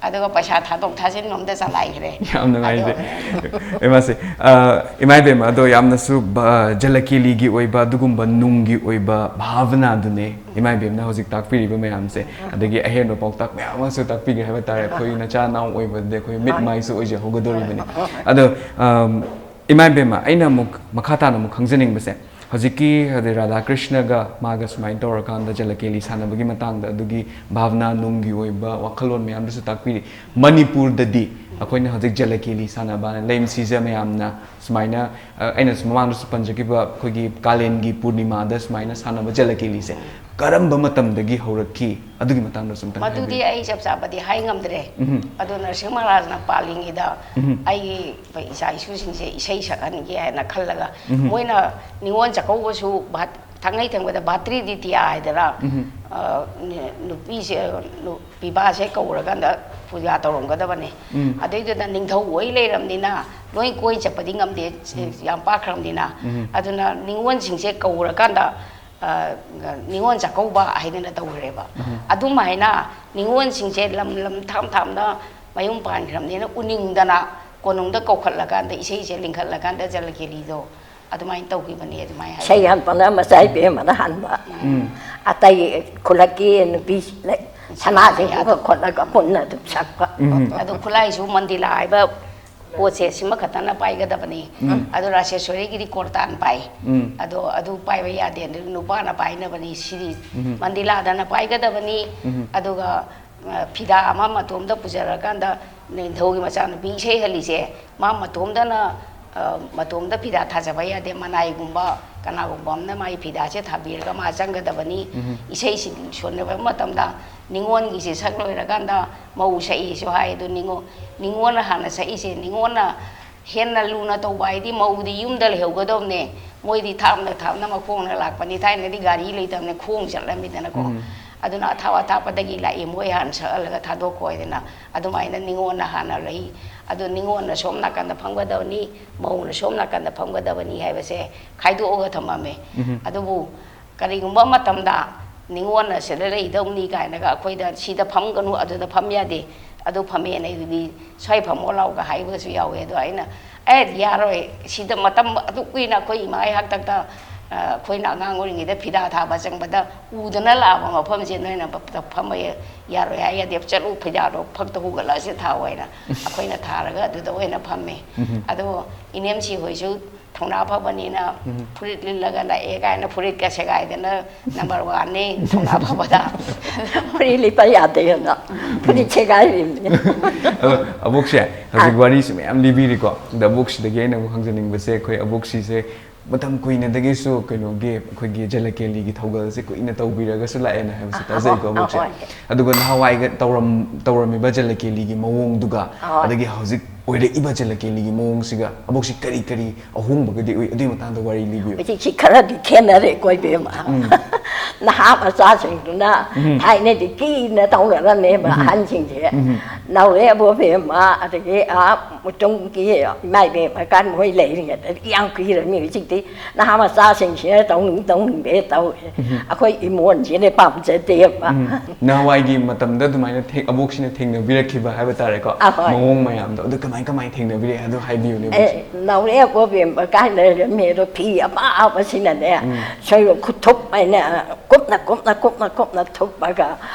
ꯑꯗꯨꯒ ꯄꯩꯁꯥ ꯊꯥꯗꯣꯛ ꯊꯥꯖꯤꯟ ꯑꯃꯗ ꯆꯂꯥꯏꯈ꯭ꯔꯦ꯫ ꯌꯥꯝ ꯅꯨꯡꯉꯥꯏꯇꯦ꯫ ꯑꯗꯣ ꯏꯃꯥꯁꯦ, ꯑ, ꯏꯃꯥ ꯏꯕꯦꯝꯃ, ꯑꯗꯣ ꯌꯥꯝꯅꯁꯨ ꯕ-, ꯖꯂꯀꯦꯂꯤꯒꯤ ꯑꯣꯏꯕ ꯑꯗꯨꯒꯨꯝꯕ ꯅꯨꯡꯒꯤ ꯑꯣꯏꯕ ꯚꯥꯕꯅꯥꯗꯨꯅꯦ ꯏꯃꯥ ꯏꯕꯦꯝꯅ ꯍꯧꯖꯤꯛ ꯇꯥꯛꯄꯤꯔꯤꯕ ꯃꯌꯥꯝꯁꯦ꯫ ꯑꯗꯒꯤ ꯑꯍꯦꯟꯕ ꯄꯥꯎꯇꯥꯛ ꯃꯌꯥꯝ ꯑꯃꯁꯨ ꯇꯥꯛꯄꯤꯒꯦ ꯍꯥꯏꯕ ꯇꯥꯔꯦ꯫ ꯑꯩꯈꯣꯏ ꯅꯆꯥ ꯅꯅꯥꯎ ꯑꯣꯏꯕꯗꯗꯤ ꯑꯩꯈꯣꯏ ꯃꯤꯠ ꯃꯥꯏꯁꯨ ꯑꯣꯏꯖꯍꯧꯒꯗꯧꯔꯤꯕꯅꯤ꯫ ꯑꯗꯣ, ꯑꯝ, ꯏꯃꯥ ꯏꯕꯦꯝꯃ, ꯑꯩꯅ ꯑꯃꯨꯛ ꯃꯈꯥ ꯇꯥꯅ ꯑꯃꯨꯛ ꯈꯪꯖꯅꯤꯡꯕꯁꯦ, ꯍꯧꯖꯤꯛꯀꯤ ꯍꯥꯏꯗꯤ ꯔꯥꯙꯥ ꯀ꯭ꯔꯤꯁꯅꯒ ꯃꯥꯒ ꯁꯨꯃꯥꯏꯅ ꯇꯧꯔꯀꯥꯟꯗ ꯖꯂꯀꯦꯂꯤ ꯁꯥꯟꯅꯕꯒꯤ ꯃꯇꯥꯡꯗ, ꯑꯗꯨꯒꯤ ꯚꯥꯕꯅꯥ ꯅꯨꯡꯒꯤ ꯑꯣꯏꯕ ꯋꯥꯈꯜꯂꯣꯟ ꯃꯌꯥꯝꯗꯨꯁꯨ ꯇꯥꯛꯄꯤꯔꯤ꯫ ꯃꯅꯤꯄꯨꯔꯗꯗꯤ ꯑꯩꯈꯣꯏꯅ ꯍꯧꯖꯤꯛ ꯖꯂꯀꯦꯂꯤ ꯁꯥꯟꯅꯕ ꯍꯥꯏꯅ ꯂꯩꯝꯁꯤꯁꯦ ꯃꯌꯥꯝꯅ ꯁꯨꯃꯥꯏꯅ, ꯑ, ꯑꯩꯅꯁꯨ ꯃꯃꯥꯡꯗꯁꯨ ꯄꯟꯖꯈꯤꯕ ꯑꯩꯈꯣꯏꯒꯤ ꯀꯥꯂꯦꯟꯒꯤ ꯄꯨꯔꯅꯤꯃꯥꯗ ꯁꯨꯃꯥꯏꯅ ꯁꯥꯟꯅꯕ ꯖꯂꯀꯦꯂꯤꯁꯦ ꯀꯔꯝꯕ ꯃꯇꯝꯗꯒꯤ ꯍꯧꯔꯛꯈꯤ? ꯑꯗꯨꯒꯤ ꯃꯇꯥꯡꯗꯁꯨ ꯑꯝꯇꯪ ꯃꯗꯨꯗꯤ ꯍꯥꯏꯕꯤꯌꯨ꯫ ꯑꯩ ꯆꯞ ꯆꯥꯕꯗꯤ ꯍꯥꯏ ꯉꯝꯗ꯭ꯔꯦ꯫ ꯎꯝ꯫ ꯑꯗꯣ ꯅꯔꯁꯤꯡꯍ ꯃꯍꯥꯔꯥꯖꯅ ꯄꯥꯜꯂꯤꯉꯩꯗ ꯎꯝ꯫ ꯑꯩꯒꯤ ꯏꯆꯥ ꯏꯁꯨꯁꯤꯡꯁꯦ ꯏꯁꯩ ꯁꯛꯍꯟꯒꯦ ꯍꯥꯏꯅ ꯈꯜꯂꯒ, ꯎꯝ꯫ ꯃꯣꯏꯅ ꯅꯤꯉꯣꯜ ꯆꯥꯛꯀꯧꯕꯁꯨ ꯚꯥꯠ-, ꯊꯥꯡꯉꯩ ꯁꯦꯡꯅꯗ ꯚꯥꯇ꯭ꯔꯤ ꯗꯤꯇꯤꯌꯥ ꯍꯥꯏꯗꯅ, ꯎꯝ꯫ ꯑ, ꯅꯨꯄꯤꯁꯦ, ꯅꯨ-, ꯄꯤꯕꯥꯁꯦ ꯀꯧꯔꯀꯥꯟꯗ ꯄꯨꯖꯥ ꯇꯧꯔꯝꯒꯗꯕꯅꯦ꯫ ꯎꯝ꯫ ꯑꯗꯩꯗꯨꯗ ꯅꯤꯡꯊꯧ ꯑꯣꯏ ꯂꯩꯔꯕꯅꯤꯅ ꯂꯣꯏ ꯀꯣꯏ ꯆꯠꯄꯗꯤ ꯉꯝꯗꯦ, ꯎꯝ꯫ ꯌꯥꯝ ꯄꯥꯛꯈ꯭ꯔꯕꯅꯤꯅ꯫ ꯎꯝ꯫ ꯑꯗꯨꯅ ꯅꯤꯉꯣꯜꯁꯤꯡꯁꯦ ꯀꯧꯔꯀꯥꯟꯗ, ꯑ, ꯅꯤꯉꯣꯜ ꯆꯥꯛꯀꯧꯕ ꯍꯥꯏꯗꯅ ꯇꯧꯈ꯭ꯔꯦꯕ꯫ ꯎꯝ꯫ ꯑꯗꯨꯃꯥꯏꯅ ꯅꯤꯉꯣꯜꯁꯤꯡꯁꯦ ꯂꯝ ꯂꯝ ꯊꯥꯝ ꯊꯥꯝꯅ ꯃꯌꯨꯝ ꯄꯥꯟꯈ꯭ꯔꯕꯅꯤꯅ ꯎꯅꯤꯡꯗꯅ ꯀꯣꯅꯨꯡꯗ ꯀꯧꯈꯠꯂꯀꯥꯟꯗ ꯏꯁꯩꯁꯦ ꯂꯤꯡꯈꯠꯂꯀꯥꯟꯗ ꯖꯂꯀꯦꯂꯤꯗꯣ ꯑꯗꯨꯃꯥꯏꯅ ꯇꯧꯈꯤꯕꯅꯦ, ꯑꯗꯨꯃꯥꯏꯅ ꯍꯥꯏ꯫ ꯏꯁꯩ ꯍꯟꯕꯅ ꯃꯆꯥ ꯏꯕꯦꯝꯃꯅ ꯍꯟꯕ꯫ ꯎꯝ꯫ ꯑꯇꯩ ꯈꯨꯂꯛꯀꯤ ꯅꯨꯄꯤ ꯂꯩ, ꯁꯅꯥꯁꯤꯡꯗꯨꯒ ꯈꯣꯠꯂꯒ ꯄꯨꯟꯅ ꯑꯗꯨꯝ ꯁꯛꯄ꯫ ꯎꯝ꯫ ꯑꯗꯣ ꯈꯨꯠꯂꯥꯏꯁꯨ ꯃꯟꯗꯤꯂꯥ ꯍꯥꯏꯕ ꯄꯣꯠꯁꯦ ꯁꯤꯃ ꯈꯛꯇꯅ ꯄꯥꯏꯒꯗꯕꯅꯤ꯫ ꯎꯝ꯫ ꯑꯗꯣ ꯔꯥꯁꯦꯁ꯭ꯋꯔꯤꯒꯤꯗꯤ ꯀꯣꯔꯇꯥꯟ ꯄꯥꯏ꯫ ꯎꯝ꯫ ꯑꯗꯣ ꯑꯗꯨ ꯄꯥꯏꯕ ꯌꯥꯗꯦ꯫ ꯑꯗꯨ ꯅꯨꯄꯥꯅ ꯄꯥꯏꯅꯕꯅꯤ꯫ ꯁꯤꯗꯤ ꯎꯝ꯫ ꯃꯟꯗꯤꯂꯥꯗꯅ ꯄꯥꯏꯒꯗꯕꯅꯤ꯫ ꯎꯝ꯫ ꯑꯗꯨꯒ, ꯑ, ꯐꯤꯗꯥ ꯑꯃ ꯃꯇꯣꯝꯗ ꯄꯨꯖꯔꯀꯥꯟꯗ ꯅꯤꯡꯊꯧꯒꯤ ꯃꯆꯥꯅꯨꯄꯤ ꯏꯁꯩ ꯍꯜꯂꯤꯁꯦ, ꯃꯥ ꯃꯇꯣꯝꯗꯅ, ꯑ, ꯃꯇꯣꯝꯗ ꯐꯤꯗꯥ ꯊꯥꯖꯕ ꯌꯥꯗꯦ꯫ ꯃꯅꯥꯏꯒꯨꯝꯕ, ꯀꯅꯥꯒꯨꯝꯕ ꯑꯃꯅ ꯃꯥꯒꯤ ꯐꯤꯗꯥꯁꯦ ꯊꯥꯕꯤꯔꯒ ꯃꯥ ꯆꯪꯒꯗꯕꯅꯤ꯫ ꯎꯝ꯫ ꯏꯁꯩꯁꯤ ꯁꯣꯟꯅꯕ ꯃꯇꯝꯗ ꯅꯤꯉꯣꯜꯒꯤꯁꯦ ꯁꯛ ꯂꯣꯏꯔꯀꯥꯟꯗ ꯃꯧ ꯁꯛꯏꯁꯨ ꯍꯥꯏ꯫ ꯑꯗꯨ ꯅꯤꯉꯣꯜ, ꯅꯤꯉꯣꯜꯅ ꯍꯥꯟꯅ ꯁꯛꯏꯁꯦ, ꯅꯤꯉꯣꯜꯅ ꯍꯦꯟꯅ ꯂꯨꯅ ꯇꯧꯕ ꯍꯥꯏꯗꯤ ꯃꯧꯗꯤ ꯌꯨꯝꯗ ꯂꯩꯍꯧꯒꯗꯕꯅꯦ꯫ ꯃꯣꯏꯗꯤ ꯊꯥꯞꯅ ꯊꯥꯞꯅ ꯃꯈꯣꯡꯅ ꯂꯥꯛꯄꯅꯤ꯫ ꯊꯥꯏꯅꯗꯤ ꯒꯥꯔꯤ ꯂꯩꯇꯕꯅꯤꯅ ꯈꯣꯡ ꯆꯠꯂꯝꯃꯤꯗꯅꯀꯣ꯫ ꯎꯝ꯫ ꯑꯗꯨꯅ ꯑꯊꯥꯞ ꯑꯊꯥꯞꯄꯗꯒꯤ ꯂꯥꯛꯏ, ꯃꯣꯏ ꯍꯥꯟꯅ ꯁꯛꯍꯜꯂꯒ ꯊꯥꯗꯣꯛꯈꯣ ꯍꯥꯏꯗꯅ ꯑꯗꯨꯃꯥꯏꯅ ꯅꯤꯉꯣꯜꯅ ꯍꯥꯟꯅ ꯂꯩ꯫ ꯑꯗꯨ ꯅꯤꯉꯣꯜꯅ ꯁꯣꯝ ꯅꯥꯀꯟꯗ ꯐꯝꯒꯗꯕꯅꯤ, ꯃꯧꯅ ꯁꯣꯝ ꯅꯥꯀꯟꯗ ꯐꯝꯒꯗꯕꯅꯤ ꯍꯥꯏꯕꯁꯦ ꯈꯥꯏꯗꯣꯛꯑꯒ ꯊꯝꯃꯝꯃꯦ꯫ ꯎꯝ꯫ ꯑꯗꯨꯕꯨ ꯀꯔꯤꯒꯨꯝꯕ ꯃꯇꯝꯗ ꯅꯤꯉꯣꯜꯅ ꯁꯤꯗ ꯂꯩꯗꯧꯅꯤ ꯀꯥꯏꯅꯒ ꯑꯩꯈꯣꯏꯗ ꯁꯤꯗ ꯐꯝꯒꯅꯨ, ꯑꯗꯨꯗ ꯐꯝ ꯌꯥꯗꯦ, ꯑꯗꯨ ꯐꯝꯃꯦꯅ ꯑꯩꯗꯤ ꯁ꯭ꯋꯥꯏ ꯐꯝꯃꯣ ꯂꯥꯎꯒ ꯍꯥꯏꯕꯁꯨ ꯌꯥꯎꯋꯦ꯫ ꯑꯗꯣ ꯑꯩꯅ, "ꯑꯦ, ꯌꯥꯔꯣꯏ, ꯁꯤꯗ ꯃꯇꯝ ꯑꯗꯨꯛ ꯀꯨꯏꯅ ꯑꯩꯈꯣꯏ ꯏꯃꯥꯒꯤ ꯍꯥꯛꯇꯛꯇ, ꯑ, ꯑꯩꯈꯣꯏꯅ ꯑꯉꯥꯡ ꯑꯣꯏꯔꯤꯉꯩꯗ ꯐꯤꯗꯥ ꯊꯥꯕ ꯆꯪꯕꯗ ꯎꯗꯅ ꯂꯥꯛꯑꯕ ꯃꯐꯝꯁꯦ ꯅꯣꯏꯅ ꯐꯝꯕ ꯌꯥꯔꯣꯏ ꯍꯥꯏ ꯌꯥꯗꯦ, ꯆꯠꯂꯨ, ꯐꯤꯗꯥꯗꯣ ꯐꯛꯇ ꯍꯨꯒꯠꯂꯛꯑ ꯁꯤꯗ ꯊꯥꯎ" ꯍꯥꯏꯅ ꯑꯩꯈꯣꯏꯅ ꯊꯥꯔꯒ ꯑꯗꯨꯗ ꯑꯣꯏꯅ ꯐꯝꯃꯦ꯫ ꯎꯝ꯫ ꯑꯗꯣ ꯏꯅꯦꯝꯁꯤ ꯍꯣꯏꯁꯨ ꯊꯧꯅꯥ ꯐꯕꯅꯤꯅ ꯎꯝ꯫ ꯐꯨꯔꯤꯠ ꯂꯤꯠꯂꯒ ꯂꯥꯛꯑꯦ ꯀꯥꯏꯅ ꯐꯨꯔꯤꯠꯀ ꯁꯦꯒꯥꯏꯗꯅ number one ꯅꯤ, ꯊꯧꯅꯥ ꯐꯕꯗ꯫ ꯐꯨꯔꯤꯠ ꯂꯤꯠꯄ ꯌꯥꯗꯦꯅ ꯐꯨꯔꯤꯠ ꯁꯦꯒꯥꯏꯔꯤꯕꯅꯤ꯫ ꯑꯗꯣ ꯑꯕꯣꯛꯁꯦ, ꯍꯧꯖꯤꯛ ꯑꯥ꯫ ꯋꯥꯔꯤꯁꯤ ꯃꯌꯥꯝ ꯂꯤꯕꯤꯔꯤꯀꯣ꯫ ꯑꯗ ꯑꯕꯣꯛꯁꯤꯗꯒꯤ ꯑꯩꯅ ꯑꯃꯨꯛ ꯍꯪꯖꯅꯤꯡꯕꯁꯦ, ꯑꯩꯈꯣꯏ ꯑꯕꯣꯛꯁꯤꯁꯦ ꯃꯇꯝ ꯀꯨꯏꯅꯗꯒꯤꯁꯨ ꯀꯩꯅꯣꯒꯤ, ꯑꯩꯈꯣꯏꯒꯤ ꯖꯂꯀꯦꯂꯤꯒꯤ ꯊꯧꯒꯜꯁꯦ ꯀꯨꯏꯅ ꯇꯧꯕꯤꯔꯒꯁꯨ ꯂꯥꯛꯑꯦꯅ ꯍꯥꯏꯕꯁꯦ ꯑꯥ, ꯇꯥꯖꯩꯀꯣ, ꯑꯥ, ꯑꯕꯣꯛꯁꯦ꯫ ꯍꯣꯏ꯫ ꯑꯗꯨꯒ ꯅꯍꯥꯟꯋꯥꯏꯒ ꯇꯧꯔꯝ-, ꯇꯧꯔꯝꯃꯤꯕ ꯖꯂꯀꯦꯂꯤꯒꯤ ꯃꯑꯣꯡꯗꯨꯒ, ꯑꯥ, ꯍꯣꯏ꯫ ꯑꯗꯒꯤ ꯍꯧꯖꯤꯛ ꯑꯣꯏꯔꯛꯏꯕ ꯖꯂꯀꯦꯂꯤꯒꯤ ꯃꯑꯣꯡꯁꯤꯒ ꯑꯕꯣꯛꯁꯤ ꯀꯔꯤ ꯀꯔꯤ ꯑꯍꯣꯡꯕꯒꯗꯤ ꯎꯏ? ꯑꯗꯨꯒꯤ ꯃꯇꯥꯡꯗ ꯋꯥꯔꯤ ꯂꯤꯕꯤꯌꯨ꯫ ꯍꯧꯖꯤꯛꯁꯤ ꯈꯔꯗꯤ ꯈꯦꯠꯅꯔꯦꯀꯣ, ꯏꯕꯦꯝꯃ꯫ ꯎꯝ꯫ ꯅꯍꯥ ꯃꯆꯥꯁꯤꯡꯗꯨꯅ ꯎꯝ꯫ ꯊꯥꯏꯅꯗꯤ ꯀꯤꯅ ꯇꯧꯅꯔꯝꯃꯦꯕ, ꯎꯝ꯫ ꯑꯍꯟꯁꯤꯡꯁꯦ꯫ ꯎꯝ꯫ ꯅꯥꯎꯔꯦ ꯑꯕꯣꯛ ꯏꯕꯦꯝꯃ, ꯑꯗꯒꯤ, ꯑꯥ, ꯃꯇꯨꯡꯒꯤ ꯏꯃꯥ ꯏꯕꯦꯝꯃ ꯀꯥꯟ ꯃꯣꯏ ꯂꯩꯔꯤꯉꯩꯗꯗꯤ ꯌꯥꯝ ꯀꯤꯔꯝꯃꯤ꯫ ꯍꯧꯖꯤꯛꯇꯤ ꯅꯍꯥ ꯃꯆꯥꯁꯤꯡꯁꯤꯅ ꯇꯧꯅꯤꯡ ꯇꯧꯅꯤꯡꯕ ꯍꯦꯛ ꯇꯧꯋꯦ꯫ ꯎꯝ꯫ ꯑꯩꯈꯣꯏ ꯏꯃꯣꯟꯁꯤꯅ ꯄꯥꯝꯖꯗꯦꯕ꯫ ꯎꯝ꯫ ꯅꯍꯥꯟꯋꯥꯏꯒꯤ ꯃꯇꯝꯗ ꯑꯗꯨꯃꯥꯏꯅ ꯊꯦꯡ-, ꯑꯕꯣꯛꯁꯤꯅ ꯊꯦꯡꯅꯕꯤꯔꯛꯈꯤꯕ ꯍꯥꯏꯕ ꯇꯥꯔꯦꯀꯣ, ꯑꯍꯣꯏ꯫ ꯃꯑꯣꯡ ꯃꯌꯥꯝꯗꯣ, ꯑꯗꯨ ꯀꯃꯥꯏ ꯀꯃꯥꯏ ꯊꯦꯡꯅꯕꯤꯔꯛꯑꯦ? ꯑꯗꯨ ꯍꯥꯏꯕꯤꯌꯨꯅꯦ, ꯑꯦ, ꯑꯕꯣꯛꯁꯦ꯫ ꯅꯥꯎꯔꯦ ꯑꯕꯣꯛ ꯏꯕꯦꯝꯃ ꯀꯥꯏꯅ ꯂꯩꯔꯝꯃꯦ ꯑꯗꯣ, ꯐꯤ ꯑꯄꯥꯕꯁꯤꯅꯅꯦ, ꯎꯝ꯫ ꯁꯣꯏꯔꯣ ꯈꯨꯊꯨꯞ ꯍꯥꯏꯅ ꯀꯨꯞꯅ, ꯀꯨꯞꯅ, ꯀꯨꯞꯅ, ꯀꯨꯞꯅ ꯊꯨꯞꯄꯒ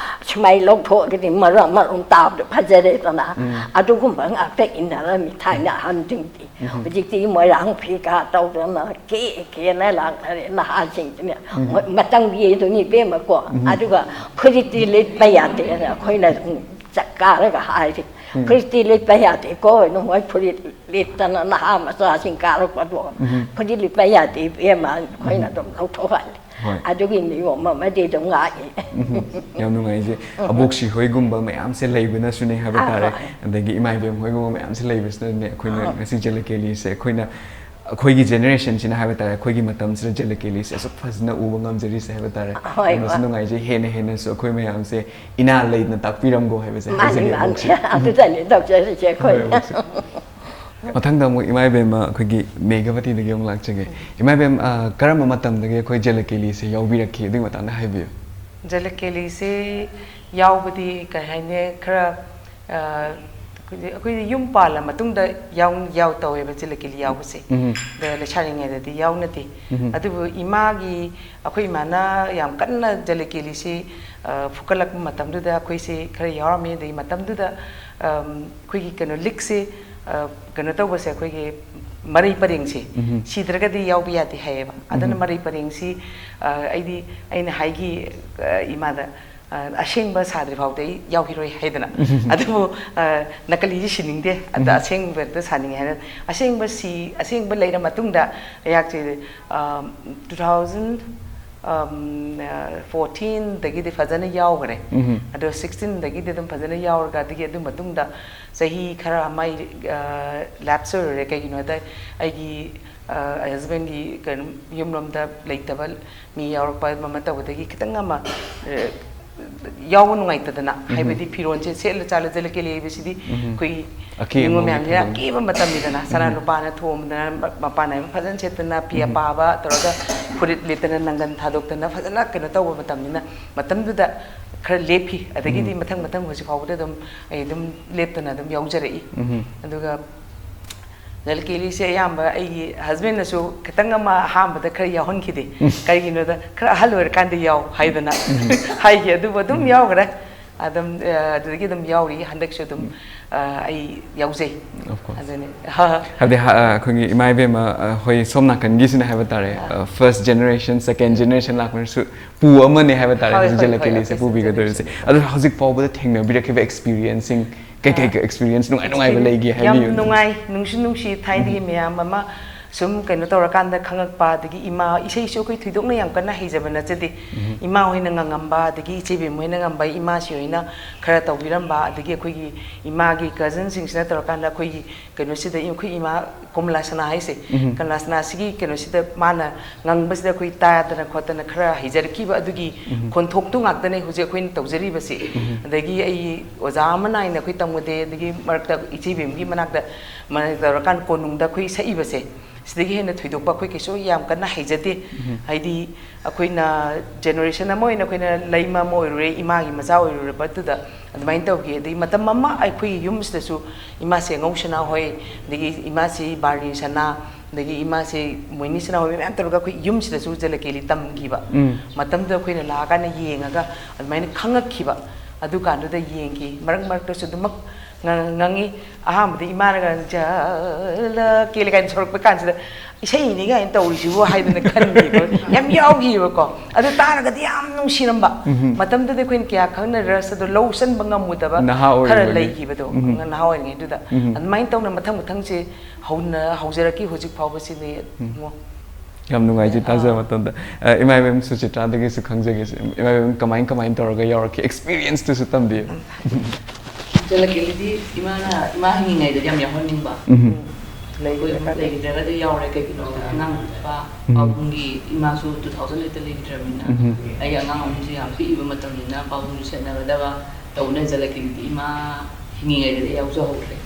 ꯁꯨꯃꯥꯏ ꯂꯧꯊꯣꯛꯑꯒꯗꯤ ꯃꯔꯨꯝ ꯃꯔꯨꯝ ꯇꯥꯕꯗꯣ ꯐꯖꯔꯦꯗꯅ꯫ ꯎꯝ꯫ ꯑꯗꯨꯒꯨꯝꯕ ꯉꯥꯛꯇ ꯏꯟꯅꯔꯝꯃꯤ ꯊꯥꯏꯅ ꯑꯍꯟꯁꯤꯡꯗꯤ꯫ ꯎꯝ꯫ ꯍꯧꯖꯤꯛꯇꯤ ꯃꯣꯏꯔꯥꯡ ꯐꯤꯒ ꯇꯧꯗꯅ ꯀꯦ ꯀꯦꯅ ꯂꯥꯛꯅꯔꯦ ꯅꯍꯥꯁꯤꯡꯁꯤꯅ꯫ ꯎꯝ꯫ ꯃꯣꯏ ꯃꯇꯝꯒꯤ ꯑꯗꯨꯅꯤ ꯏꯕꯦꯝꯃꯀꯣ꯫ ꯎꯝ꯫ ꯑꯗꯨꯒ ꯐꯨꯔꯤꯠꯇꯤ ꯂꯤꯠꯄ ꯌꯥꯗꯦꯅ ꯑꯩꯈꯣꯏꯅ ꯑꯗꯨꯝ ꯆꯠꯀꯥꯔꯒ ꯍꯥꯏꯔꯤ꯫ ꯐꯨꯔꯤꯠꯇꯤ ꯂꯤꯠꯄ ꯌꯥꯗꯦꯀꯣ, ꯅꯣꯡꯃꯩ ꯐꯨꯔꯤꯠ ꯂꯤꯠꯇꯅ ꯅꯍꯥ ꯃꯆꯥꯁꯤꯡ ꯀꯥꯔꯛꯄꯗꯣ꯫ ꯐꯨꯔꯤꯠ ꯂꯤꯠꯄ ꯌꯥꯗꯦ ꯏꯕꯦꯝꯃ, ꯑꯩꯈꯣꯏꯅ ꯑꯗꯨꯝ ꯂꯧꯊꯣꯛꯍꯜꯂꯦ꯫ ꯍꯣꯏ꯫ ꯑꯗꯨꯒꯤ ꯅꯤꯌꯣꯝ ꯑꯃꯗꯤ ꯑꯗꯨꯝ ꯉꯥꯛꯏ꯫ ꯎꯝ, ꯌꯥꯝ ꯅꯨꯡꯉꯥꯏꯖꯩ꯫ ꯑꯕꯣꯛꯁꯤ ꯍꯣꯏꯒꯨꯝꯕ ꯃꯌꯥꯝꯁꯦ ꯂꯩꯕꯅꯁꯨꯅꯦ ꯍꯥꯏꯕ ꯑꯥ, ꯇꯥꯔꯦ꯫ ꯍꯣꯏ꯫ ꯑꯗꯒꯤ ꯏꯃꯥ ꯏꯕꯦꯝ ꯍꯣꯏꯒꯨꯝꯕ ꯃꯌꯥꯝꯁꯦ ꯂꯩꯕꯁꯤꯅꯅꯦ, ꯑꯩꯈꯣꯏꯅ ꯉꯁꯤ ꯖꯂꯀꯦꯂꯤꯁꯦ ꯑꯩꯈꯣꯏꯅ, ꯑꯩꯈꯣꯏꯒꯤ ꯖꯦꯅꯦꯔꯦꯁꯟꯁꯤꯅ ꯍꯥꯏꯕ ꯇꯥꯔꯦ, ꯑꯩꯈꯣꯏꯒꯤ ꯃꯇꯝꯁꯤꯗ ꯖꯂꯀꯦꯂꯤꯁꯦ ꯑꯁꯨꯛ ꯐꯖꯅ ꯎꯕ ꯉꯝꯖꯔꯤꯁꯦ ꯍꯥꯏꯕ ꯇꯥꯔꯦ꯫ ꯍꯣꯏ, ꯌꯥꯝꯅꯁꯨ ꯍꯣꯏ꯫ ꯅꯨꯡꯉꯥꯏꯖꯩ꯫ ꯍꯦꯟꯅ ꯍꯦꯟꯅꯁꯨ ꯑꯩꯈꯣꯏ ꯃꯌꯥꯝꯁꯦ ꯏꯅꯥ ꯂꯩꯗꯅ ꯇꯥꯛꯄꯤꯔꯝꯒꯣ ꯍꯥꯏꯕꯁꯦ ꯃꯥꯅꯤ, ꯍꯥꯏꯖꯒꯦ ꯃꯥꯅꯤ꯫ ꯑꯕꯣꯛꯁꯦ꯫ ꯑꯗꯨꯗꯅꯤ ꯇꯧꯖꯔꯤꯁꯦ ꯍꯣꯏ, ꯑꯩꯈꯣꯏꯅ꯫ ꯑꯕꯣꯛꯁꯦ꯫ ꯃꯊꯪꯗ ꯑꯃꯨꯛ ꯏꯃꯥ ꯏꯕꯦꯝꯃ ꯑꯩꯈꯣꯏꯒꯤ ꯃꯦꯘꯕꯇꯤꯗꯒꯤ ꯑꯃꯨꯛ ꯂꯥꯛꯆꯒꯦ꯫ ꯏꯃꯥ ꯏꯕꯦꯝ, ꯑ, ꯀꯔꯝꯕ ꯃꯇꯝꯗꯒꯤ ꯑꯩꯈꯣꯏ ꯖꯂꯀꯦꯂꯤꯁꯦ ꯌꯥꯎꯕꯤꯔꯛꯈꯤ? ꯑꯗꯨꯒꯤ ꯃꯇꯥꯡꯗ ꯍꯥꯏꯕꯤꯌꯨ꯫ ꯖꯂꯀꯦꯂꯤꯁꯦ ꯌꯥꯎꯕꯗꯤ ꯀꯩ ꯍꯥꯏꯅꯤ, ꯈꯔ, ꯑ, ꯑꯩꯈꯣꯏꯗꯤ, ꯑꯩꯈꯣꯏꯗꯤ ꯌꯨꯝ ꯄꯥꯜꯂ ꯃꯇꯨꯡꯗ ꯌꯥꯎ-, ꯌꯥꯎ ꯇꯧꯋꯦꯕ ꯖꯂꯀꯦꯂꯤ ꯌꯥꯎꯕꯁꯦ꯫ ꯎꯝ꯫ ꯑꯗ ꯂꯩꯁꯥꯔꯤꯉꯩꯗꯗꯤ ꯌꯥꯎꯅꯗꯦ꯫ ꯎꯝ꯫ ꯑꯗꯨꯕꯨ ꯏꯃꯥꯒꯤ, ꯑꯩꯈꯣꯏ ꯏꯃꯥꯅ ꯌꯥꯝ ꯀꯟꯅ ꯖꯂꯀꯦꯂꯤꯁꯤ, ꯑ, ꯐꯨꯀꯠꯂꯛꯄ ꯃꯇꯝꯗꯨꯗ ꯑꯩꯈꯣꯏꯁꯤ ꯈꯔ ꯌꯥꯎꯔꯝꯃꯤ꯫ ꯑꯗꯩ ꯃꯇꯝꯗꯨꯗ, ꯑꯝ, ꯑꯩꯈꯣꯏꯒꯤ ꯀꯩꯅꯣ ꯂꯤꯛꯁꯦ, ꯑ, ꯀꯩꯅꯣ ꯇꯧꯕꯁꯦ, ꯑꯩꯈꯣꯏꯒꯤ ꯃꯔꯩ ꯄꯔꯦꯡꯁꯦ ꯎꯝ꯫ ꯁꯤꯗ꯭ꯔꯒꯗꯤ ꯌꯥꯎꯕ ꯌꯥꯗꯦ ꯍꯥꯏꯌꯦꯕ꯫ ꯑꯗꯨꯅ ꯎꯝ꯫ ꯃꯔꯩ ꯄꯔꯦꯡꯁꯤ, ꯑ, ꯑꯩꯗꯤ, ꯑꯩꯅ ꯍꯥꯏꯈꯤ, ꯑ, ꯏꯃꯥꯗ, ꯑ, "ꯑꯁꯦꯡꯕ ꯁꯥꯗ꯭ꯔꯤ ꯐꯥꯎꯗꯤ ꯑꯩ ꯌꯥꯎꯈꯤꯔꯣꯏ" ꯍꯥꯏꯗꯅ꯫ ꯑꯗꯨꯕꯨ, ꯑ, ꯅꯀꯂꯤꯁꯤ ꯁꯤꯅꯤꯡꯗꯦ, ꯑꯗ ꯎꯝ꯫ ꯑꯁꯦꯡꯕꯗ ꯁꯥꯅꯤꯡꯉꯦ ꯍꯥꯏꯅ꯫ ꯑꯁꯦꯡꯕ ꯁꯤ, ꯑꯁꯦꯡꯕ ꯂꯩꯔ ꯃꯇꯨꯡꯗ ꯑꯩꯍꯥꯛꯁꯦ, ꯑ, two thousand, ꯑꯝ, ꯑ, fourteen ꯗꯒꯤꯗꯤ ꯐꯖꯅ ꯌꯥꯎꯈ꯭ꯔꯦ꯫ ꯎꯝ꯫ ꯑꯗꯣ sixteen ꯗꯒꯤꯗꯤ ꯑꯗꯨꯝ ꯐꯖꯅ ꯌꯥꯎꯔꯒ, ꯑꯗꯒꯤ ꯑꯗꯨ ꯃꯇꯨꯡꯗ ꯆꯍꯤ ꯈꯔ ꯑꯃ ꯑꯩ, ꯑ, lapse ꯑꯣꯏꯔꯨꯔꯦ꯫ ꯀꯩꯒꯤꯅꯣꯗ ꯑꯩꯒꯤ, ꯑ, husband ꯀꯤ ꯀꯩꯅꯣ, ꯌꯨꯝꯂꯣꯝꯗ ꯂꯩꯇꯕ ꯃꯤ ꯌꯥꯎꯔꯛꯄ ꯑꯃ ꯇꯧꯕꯗꯒꯤ ꯈꯤꯇꯪ ꯑꯃ, ꯑ, ꯌꯥꯎꯕ ꯅꯨꯡꯉꯥꯏꯇꯗꯅ, ꯍꯥꯏꯕꯗꯤ ꯐꯤꯔꯣꯟꯁꯦ ꯁꯦꯠꯂ ꯆꯥꯜꯂ ꯖꯂꯀꯦꯂꯤ ꯍꯥꯏꯕꯁꯤꯗꯤ ꯎꯝ꯫ ꯑꯩꯈꯣꯏ ꯑꯀꯦ ꯅꯤꯉꯣꯜ ꯑꯃꯧꯒꯤ ꯃꯌꯥꯝꯁꯤꯅ ꯊꯧꯔꯝ꯫ ꯑꯀꯦꯕ ꯃꯇꯝꯅꯤꯗꯅ, ꯁꯅꯥ ꯎꯝ꯫ ꯂꯨꯄꯥꯅ ꯊꯣꯝꯗꯅ, ꯃ-, ꯃꯄꯥꯟ ꯅꯥꯏꯕ ꯐꯖꯅ ꯁꯦꯠꯇꯅ, ꯐꯤ ꯎꯝ꯫ ꯑꯄꯥꯕ ꯇꯧꯔꯒ, ꯐꯨꯔꯤꯠ ꯂꯤꯠꯇꯅ, ꯅꯪꯒꯟ ꯊꯥꯗꯣꯛꯇꯅ ꯐꯖꯅ ꯀꯩꯅꯣ ꯇꯧꯕ ꯃꯇꯝꯅꯤꯅ, ꯃꯇꯝꯗꯨꯗ ꯈꯔ ꯂꯦꯞꯈꯤ꯫ ꯑꯗꯒꯤꯗꯤ ꯎꯝ꯫ ꯃꯊꯪ ꯃꯊꯪ ꯍꯧꯖꯤꯛ ꯐꯥꯎꯕꯗ ꯑꯗꯨꯝ ꯑꯩ ꯑꯗꯨꯝ ꯂꯦꯞꯇꯅ ꯑꯗꯨꯝ ꯌꯥꯎꯖꯔꯛꯏ꯫ ꯎꯝ꯫ ꯑꯗꯨꯒ ꯖꯂꯀꯦꯂꯤꯁꯦ ꯑꯌꯥꯝꯕ ꯑꯩꯒꯤ husband ꯅꯁꯨ ꯈꯤꯇꯪ ꯑꯃ ꯑꯍꯥꯟꯕꯗ ꯈꯔ ꯌꯥꯎꯍꯟꯈꯤꯗꯦ꯫ ꯀꯩꯒꯤꯅꯣꯗ, "ꯈꯔ ꯑꯍꯜ ꯑꯣꯏꯔꯀꯥꯟꯗ ꯌꯥꯎ" ꯍꯥꯏꯗꯅ ꯍꯥꯏꯈꯤ꯫ ꯑꯗꯨꯕꯨ ꯑꯗꯨꯝ ꯌꯥꯎꯈ꯭ꯔꯦ꯫ ꯑꯗꯨꯝ, ꯑ, ꯑꯗꯨꯗꯒꯤ ꯑꯗꯨꯝ ꯌꯥꯎꯔꯤ꯫ ꯍꯟꯗꯛꯁꯨ ꯑꯗꯨꯝ, ꯑ, ꯑꯩ ꯌꯥꯎꯖꯩ꯫ Of course. ꯑꯗꯨꯅꯤ꯫ ꯍꯥꯏꯕꯗꯤ, ꯍ-, ꯑ, ꯑꯩꯈꯣꯏꯒꯤ ꯏꯃꯥ ꯏꯕꯦꯝꯃ, ꯑ, ꯍꯣꯏ, ꯁꯣꯝ ꯅꯥꯀꯟꯒꯤꯁꯤꯅ ꯍꯥꯏꯕ ꯇꯥꯔꯦ, ꯑ, first generation, second generation ꯂꯥꯛꯄꯅꯁꯨ ꯄꯨ ꯑꯃꯅꯦ ꯍꯥꯏꯕ ꯇꯥꯔꯦ, ꯍꯣꯏ, ꯍꯧꯖꯤꯛ ꯍꯣꯏ, ꯖꯂꯀꯦꯂꯤꯁꯦ ꯍꯣꯏ, ꯄꯨꯕꯤꯒꯗꯧꯔꯤꯁꯦ꯫ ꯑꯗꯣ ꯍꯧꯖꯤꯛ ꯐꯥꯎꯕꯗ ꯊꯦꯡꯅꯕꯤꯔꯛꯈꯤꯕ experience ꯁꯤꯡ ꯀꯩꯀꯩ ꯑꯦꯛꯁꯄꯤꯔꯤꯌꯦꯟꯁ ꯅꯨꯡꯉꯥꯏ ꯅꯨꯡꯉꯥꯏꯕ ꯂꯩꯒꯦ? ꯌꯥꯝ ꯍꯥꯏꯕꯤꯌꯨ꯫ ꯅꯨꯡꯉꯥꯏ, ꯅꯨꯡꯁꯨ ꯅꯨꯡꯁꯤ ꯊꯥꯏꯅꯒꯤ ꯃꯌꯥꯝ ꯑꯃ ꯁꯨꯝ ꯀꯩꯅꯣ ꯇꯧꯔꯀꯥꯟꯗ ꯈꯪꯉꯛꯄ꯫ ꯑꯗꯒꯤ ꯏꯃꯥ, ꯏꯁꯩꯁꯨ ꯑꯩꯈꯣꯏ ꯊꯣꯏꯗꯣꯛꯅ ꯌꯥꯝ ꯀꯟꯅ ꯍꯩꯖꯕ ꯅꯠꯆꯗꯦ꯫ ꯏꯃꯥ ꯍꯣꯏꯅ ꯉꯪꯉꯝꯕ, ꯑꯗꯒꯤ ꯏꯆꯦ ꯕꯦꯝ ꯍꯣꯏꯅ ꯉꯝꯕ, ꯏꯃꯥꯁꯤ ꯍꯣꯏꯅ ꯈꯔ ꯇꯧꯕꯤꯔꯝꯕ, ꯑꯗꯒꯤ ꯑꯩꯈꯣꯏꯒꯤ ꯏꯃꯥꯒꯤ ꯀꯖꯟꯁꯤꯡꯁꯤꯅ ꯇꯧꯔꯀꯥꯟꯗ ꯑꯩꯈꯣꯏꯒꯤ ꯀꯩꯅꯣꯁꯤꯗ, ꯑꯩꯈꯣꯏ ꯏꯃꯥ ꯀꯣꯃꯂꯥ ꯁꯅꯥ ꯍꯥꯏꯁꯦ, ꯀꯣꯃꯂꯥ ꯁꯅꯥꯁꯤꯒꯤ ꯀꯩꯅꯣꯁꯤꯗ ꯃꯥꯅ ꯉꯪꯕꯁꯤꯗ ꯑꯩꯈꯣꯏ ꯇꯥꯗꯅ ꯈꯣꯠꯇꯅ ꯈꯔ ꯍꯩꯖꯔꯛꯈꯤꯕ ꯑꯗꯨꯒꯤ ꯈꯣꯟꯊꯣꯛꯇꯨ ꯉꯥꯛꯇꯅꯦ ꯍꯧꯖꯤꯛ ꯑꯩꯈꯣꯏꯅ ꯇꯧꯖꯔꯤꯕꯁꯦ꯫ ꯑꯗꯒꯤ ꯑꯩ ꯑꯣꯖꯥ ꯑꯃ ꯅꯥꯏꯅ ꯑꯩꯈꯣꯏ ꯇꯝꯒꯗꯦ, ꯑꯗꯒꯤ ꯃꯔꯛꯇ ꯏꯆꯦ ꯕꯦꯝꯒꯤ ꯃꯅꯥꯛꯇ ꯃꯅꯥꯛ ꯇꯧꯔꯀꯥꯟꯗ ꯀꯣꯅꯨꯡꯗ ꯑꯩꯈꯣꯏ ꯁꯛꯏꯕꯁꯦ, ꯁꯤꯗꯒꯤ ꯍꯦꯟꯅ ꯊꯣꯏꯗꯣꯛꯄ ꯑꯩꯈꯣꯏ ꯀꯩꯁꯨ ꯌꯥꯝ ꯀꯟꯅ ꯍꯩꯖꯗꯦ꯫ ꯍꯥꯏꯗꯤ ꯑꯩꯈꯣꯏꯅ ꯖꯦꯅꯦꯔꯦꯁꯟ ꯑꯃ ꯑꯣꯏꯅ ꯑꯩꯈꯣꯏꯅ ꯂꯩꯃ ꯑꯃ ꯑꯣꯏꯔꯨꯔꯦ, ꯏꯃꯥꯒꯤ ꯃꯆꯥ ꯑꯣꯏꯔꯨꯔꯕ ꯑꯗꯨꯗ ꯑꯗꯨꯃꯥꯏꯅ ꯇꯧꯈꯤ꯫ ꯑꯗꯒꯤ ꯃꯇꯝ ꯑꯃ ꯑꯩꯈꯣꯏꯒꯤ ꯌꯨꯝꯁꯤꯗꯁꯨ ꯏꯃꯥꯁꯦ ꯑꯉꯧ ꯁꯅꯥ ꯍꯣꯏ, ꯑꯗꯒꯤ ꯏꯃꯥꯁꯤ ꯕꯥꯔꯅꯤ ꯁꯅꯥ, ꯑꯗꯒꯤ ꯏꯃꯥꯁꯤ ꯃꯣꯏꯅꯤ ꯁꯅꯥ ꯍꯣꯏ ꯃꯌꯥꯝ ꯇꯧꯔꯒ ꯑꯩꯈꯣꯏ ꯌꯨꯝꯁꯤꯗꯁꯨ ꯖꯂꯀꯦꯂꯤ ꯇꯝꯈꯤꯕ꯫ ꯃꯇꯝꯗꯨꯗ ꯑꯩꯈꯣꯏꯅ ꯂꯥꯛꯑꯀꯥꯟꯗ ꯌꯦꯡꯉꯒ ꯑꯗꯨꯃꯥꯏꯅ ꯈꯪꯉꯛꯈꯤꯕ꯫ ꯑꯗꯨꯀꯥꯟꯗꯨꯗ ꯌꯦꯡꯈꯤ꯫ ꯃꯔꯛ ꯃꯔꯛꯇꯁꯨ ꯑꯗꯨꯃꯛ ꯉ-, ꯉꯪꯉꯤ꯫ ꯑꯍꯥꯟꯕꯗ ꯏꯃꯥꯅꯒ "ꯖꯂꯀꯦꯂꯤ" ꯀꯥꯏꯅ ꯁꯣꯔꯛꯄ ꯀꯥꯟꯁꯤꯗ "ꯏꯁꯩꯅꯤ" ꯀꯥꯏꯅ ꯇꯧꯔꯤꯁꯤꯕꯨ ꯍꯥꯏꯗꯅ ꯈꯟꯈꯤꯕ ꯌꯥꯝ ꯌꯥꯎꯈꯤꯕꯀꯣ꯫ ꯑꯗꯨ ꯇꯥꯔꯒꯗꯤ ꯌꯥꯝ ꯅꯨꯡꯁꯤꯔꯝꯕ꯫ ꯃꯇꯝꯗꯨꯗꯤ ꯑꯩꯈꯣꯏꯅ ꯀꯌꯥ ꯈꯪꯅ ꯔꯁ ꯑꯗꯣ ꯂꯧꯁꯟꯕ ꯉꯝꯃꯨꯗꯕ ꯅꯍꯥ ꯈꯔ ꯑꯣꯏꯔꯤꯕꯒꯤ꯫ ꯂꯩꯈꯤꯕꯗꯣ, ꯅꯍꯥ ꯑꯣꯏꯔꯤꯉꯩꯗꯨꯗ꯫ ꯑꯗꯨꯃꯥꯏꯅ ꯇꯧꯅ ꯃꯊꯪ ꯃꯊꯪꯁꯦ ꯍꯧꯅ ꯍꯧꯖꯔꯛꯈꯤ ꯍꯧꯖꯤꯛ ꯐꯥꯎꯕꯁꯤꯅꯤ꯫ ꯏꯕꯨꯡꯉꯣ꯫ ꯌꯥꯝ ꯅꯨꯡꯉꯥꯏꯖꯩ ꯇꯥꯖꯕ ꯃꯇꯝꯗ꯫ ꯑ, ꯏꯃꯥ ꯏꯕꯦꯝ ꯁꯨꯆꯤꯇ꯭ꯔꯥꯗꯒꯤꯁꯨ ꯈꯪꯖꯒꯦ꯫ ꯏꯃꯥ ꯏꯕꯦꯝ ꯀꯃꯥꯏ ꯀꯃꯥꯏꯅ ꯇꯧꯔꯒ ꯌꯥꯎꯔꯛꯈꯤ? ꯑꯦꯛꯁꯄꯤꯔꯤꯌꯦꯟꯁꯇꯨꯁꯨ ꯇꯝꯕꯤꯌꯨ꯫ ꯖꯂꯀꯦꯂꯤꯗꯤ ꯏꯃꯥꯅ, ꯏꯃꯥ ꯍꯤꯡꯉꯤꯉꯩꯗꯗꯤ ꯌꯥꯝ ꯌꯥꯎꯍꯟꯅꯤꯡꯕ꯫ ꯑꯩꯈꯣꯏ ꯑꯃꯨꯛ ꯂꯩꯈꯤꯗ꯭ꯔꯒꯗꯤ ꯌꯥꯎꯔꯦ꯫ ꯀꯩꯒꯤꯅꯣꯗ ꯑꯉꯥꯡ ꯅꯨꯄꯥ ꯄꯥꯕꯨꯡꯒꯤ ꯏꯃꯥꯁꯨ two thousand eight ꯂꯩꯈꯤꯗ꯭ꯔꯕꯅꯤꯅ, ꯑꯩ ꯑꯉꯥꯡ ꯑꯍꯨꯝꯁꯦ ꯌꯥꯝ ꯄꯤꯛꯏꯕ ꯃꯇꯝꯅꯤꯅ ꯄꯥꯕꯨꯡꯁꯨ ꯁꯦꯟꯅꯒꯗꯕ ꯇꯧꯅ ꯖꯂꯀꯦꯂꯤꯗꯤ ꯏꯃꯥ ꯍꯤꯡꯉꯤꯉꯩꯗꯗꯤ ꯌꯥꯎꯖꯍꯧꯗ꯭ꯔꯦ꯫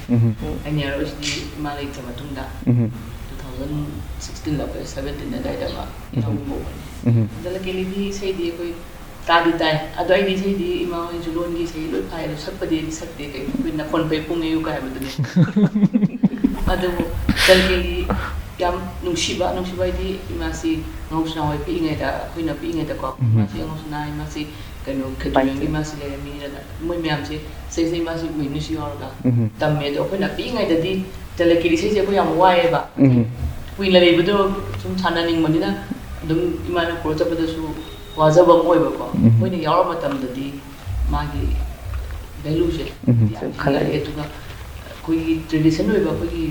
ꯑꯩꯅ ꯌꯥꯎꯔꯛꯏꯁꯤꯗꯤ ꯏꯃꯥ ꯂꯩꯇ꯭ꯔ ꯃꯇꯨꯡꯗ, two thousand sixteen ꯂ ꯑꯩꯈꯣꯏ seventeen ꯑꯗꯨꯋꯥꯏꯗ ꯑꯃ ꯌꯥꯎꯕ ꯍꯧꯕꯅꯦ꯫ ꯖꯂꯀꯦꯂꯤꯗꯤ ꯏꯁꯩꯗꯤ ꯑꯩꯈꯣꯏ ꯇꯥꯗꯤ ꯇꯥꯏ꯫ ꯑꯗꯣ ꯑꯩꯗꯤ ꯏꯁꯩꯗꯤ ꯏꯃꯥ ꯍꯣꯏꯁꯨ ꯂꯣꯟꯒꯤ ꯏꯁꯩ ꯂꯣꯏ ꯐꯥꯏ꯫ ꯑꯗꯣ ꯁꯛꯄꯗꯤ ꯑꯩꯗꯤ ꯁꯛꯇꯦ꯫ ꯀꯩꯅꯣ ꯑꯩꯈꯣꯏ "ꯅꯈꯣꯟ ꯐꯩ ꯄꯨꯡꯉꯩꯌꯨ" ꯀꯥꯏ ꯍꯥꯏꯕꯗꯨꯅꯦ꯫ ꯑꯗꯨꯕꯨ ꯖꯂꯀꯦꯂꯤ ꯌꯥꯝ ꯅꯨꯡꯁꯤꯕ, ꯅꯨꯡꯁꯤꯕ ꯍꯥꯏꯗꯤ ꯏꯃꯥꯁꯤ ꯉꯧꯁꯅꯥ ꯍꯣꯏ ꯄꯤꯛꯏꯉꯩꯗ, ꯑꯩꯈꯣꯏꯅ ꯄꯤꯛꯏꯉꯩꯗꯀꯣ, ꯏꯃꯥꯁꯤ ꯉꯧꯁꯅꯥ, ꯏꯃꯥꯁꯤ ꯀꯩꯅꯣ ꯈꯦꯇ꯭ꯔꯤꯃꯌꯨꯝꯒꯤ ꯏꯃꯥꯁꯤ ꯂꯩꯔꯦ, ꯃꯤꯅ ꯃꯣꯏ ꯃꯌꯥꯝꯁꯦ ꯏꯁꯩꯁꯦ ꯏꯃꯥꯁꯤ ꯃꯣꯏꯅꯤꯁꯨ ꯌꯥꯎꯔꯒ ꯇꯝꯃꯦ꯫ ꯑꯗꯣ ꯑꯩꯈꯣꯏꯅ ꯄꯤꯛꯏꯉꯩꯗꯗꯤ ꯖꯂꯀꯦꯂꯤ ꯏꯁꯩꯁꯦ ꯑꯩꯈꯣꯏ ꯌꯥꯝ ꯋꯥꯏꯑꯦꯕ꯫ ꯀꯨꯏꯅ ꯂꯩꯕꯗꯣ ꯁꯨꯝ ꯁꯥꯟꯅꯅꯤꯡꯕꯅꯤꯅ ꯑꯗꯨꯝ ꯏꯃꯥꯅ ꯄꯨꯔ ꯆꯠꯄꯗꯁꯨ ꯋꯥꯖꯕ ꯑꯃ ꯑꯣꯏꯕꯀꯣ꯫ ꯑꯩꯈꯣꯏꯅ ꯌꯥꯎꯔꯛꯄ ꯃꯇꯝꯗꯗꯤ ꯃꯥꯒꯤ value ꯁꯦ ꯎꯝ꯫ ꯌꯥꯝ ꯍꯦꯟꯒꯠꯂꯛꯑꯦ꯫ ꯑꯗꯨꯒ ꯑꯩꯈꯣꯏꯒꯤ tradition ꯑꯣꯏꯕ ꯑꯩꯈꯣꯏꯒꯤ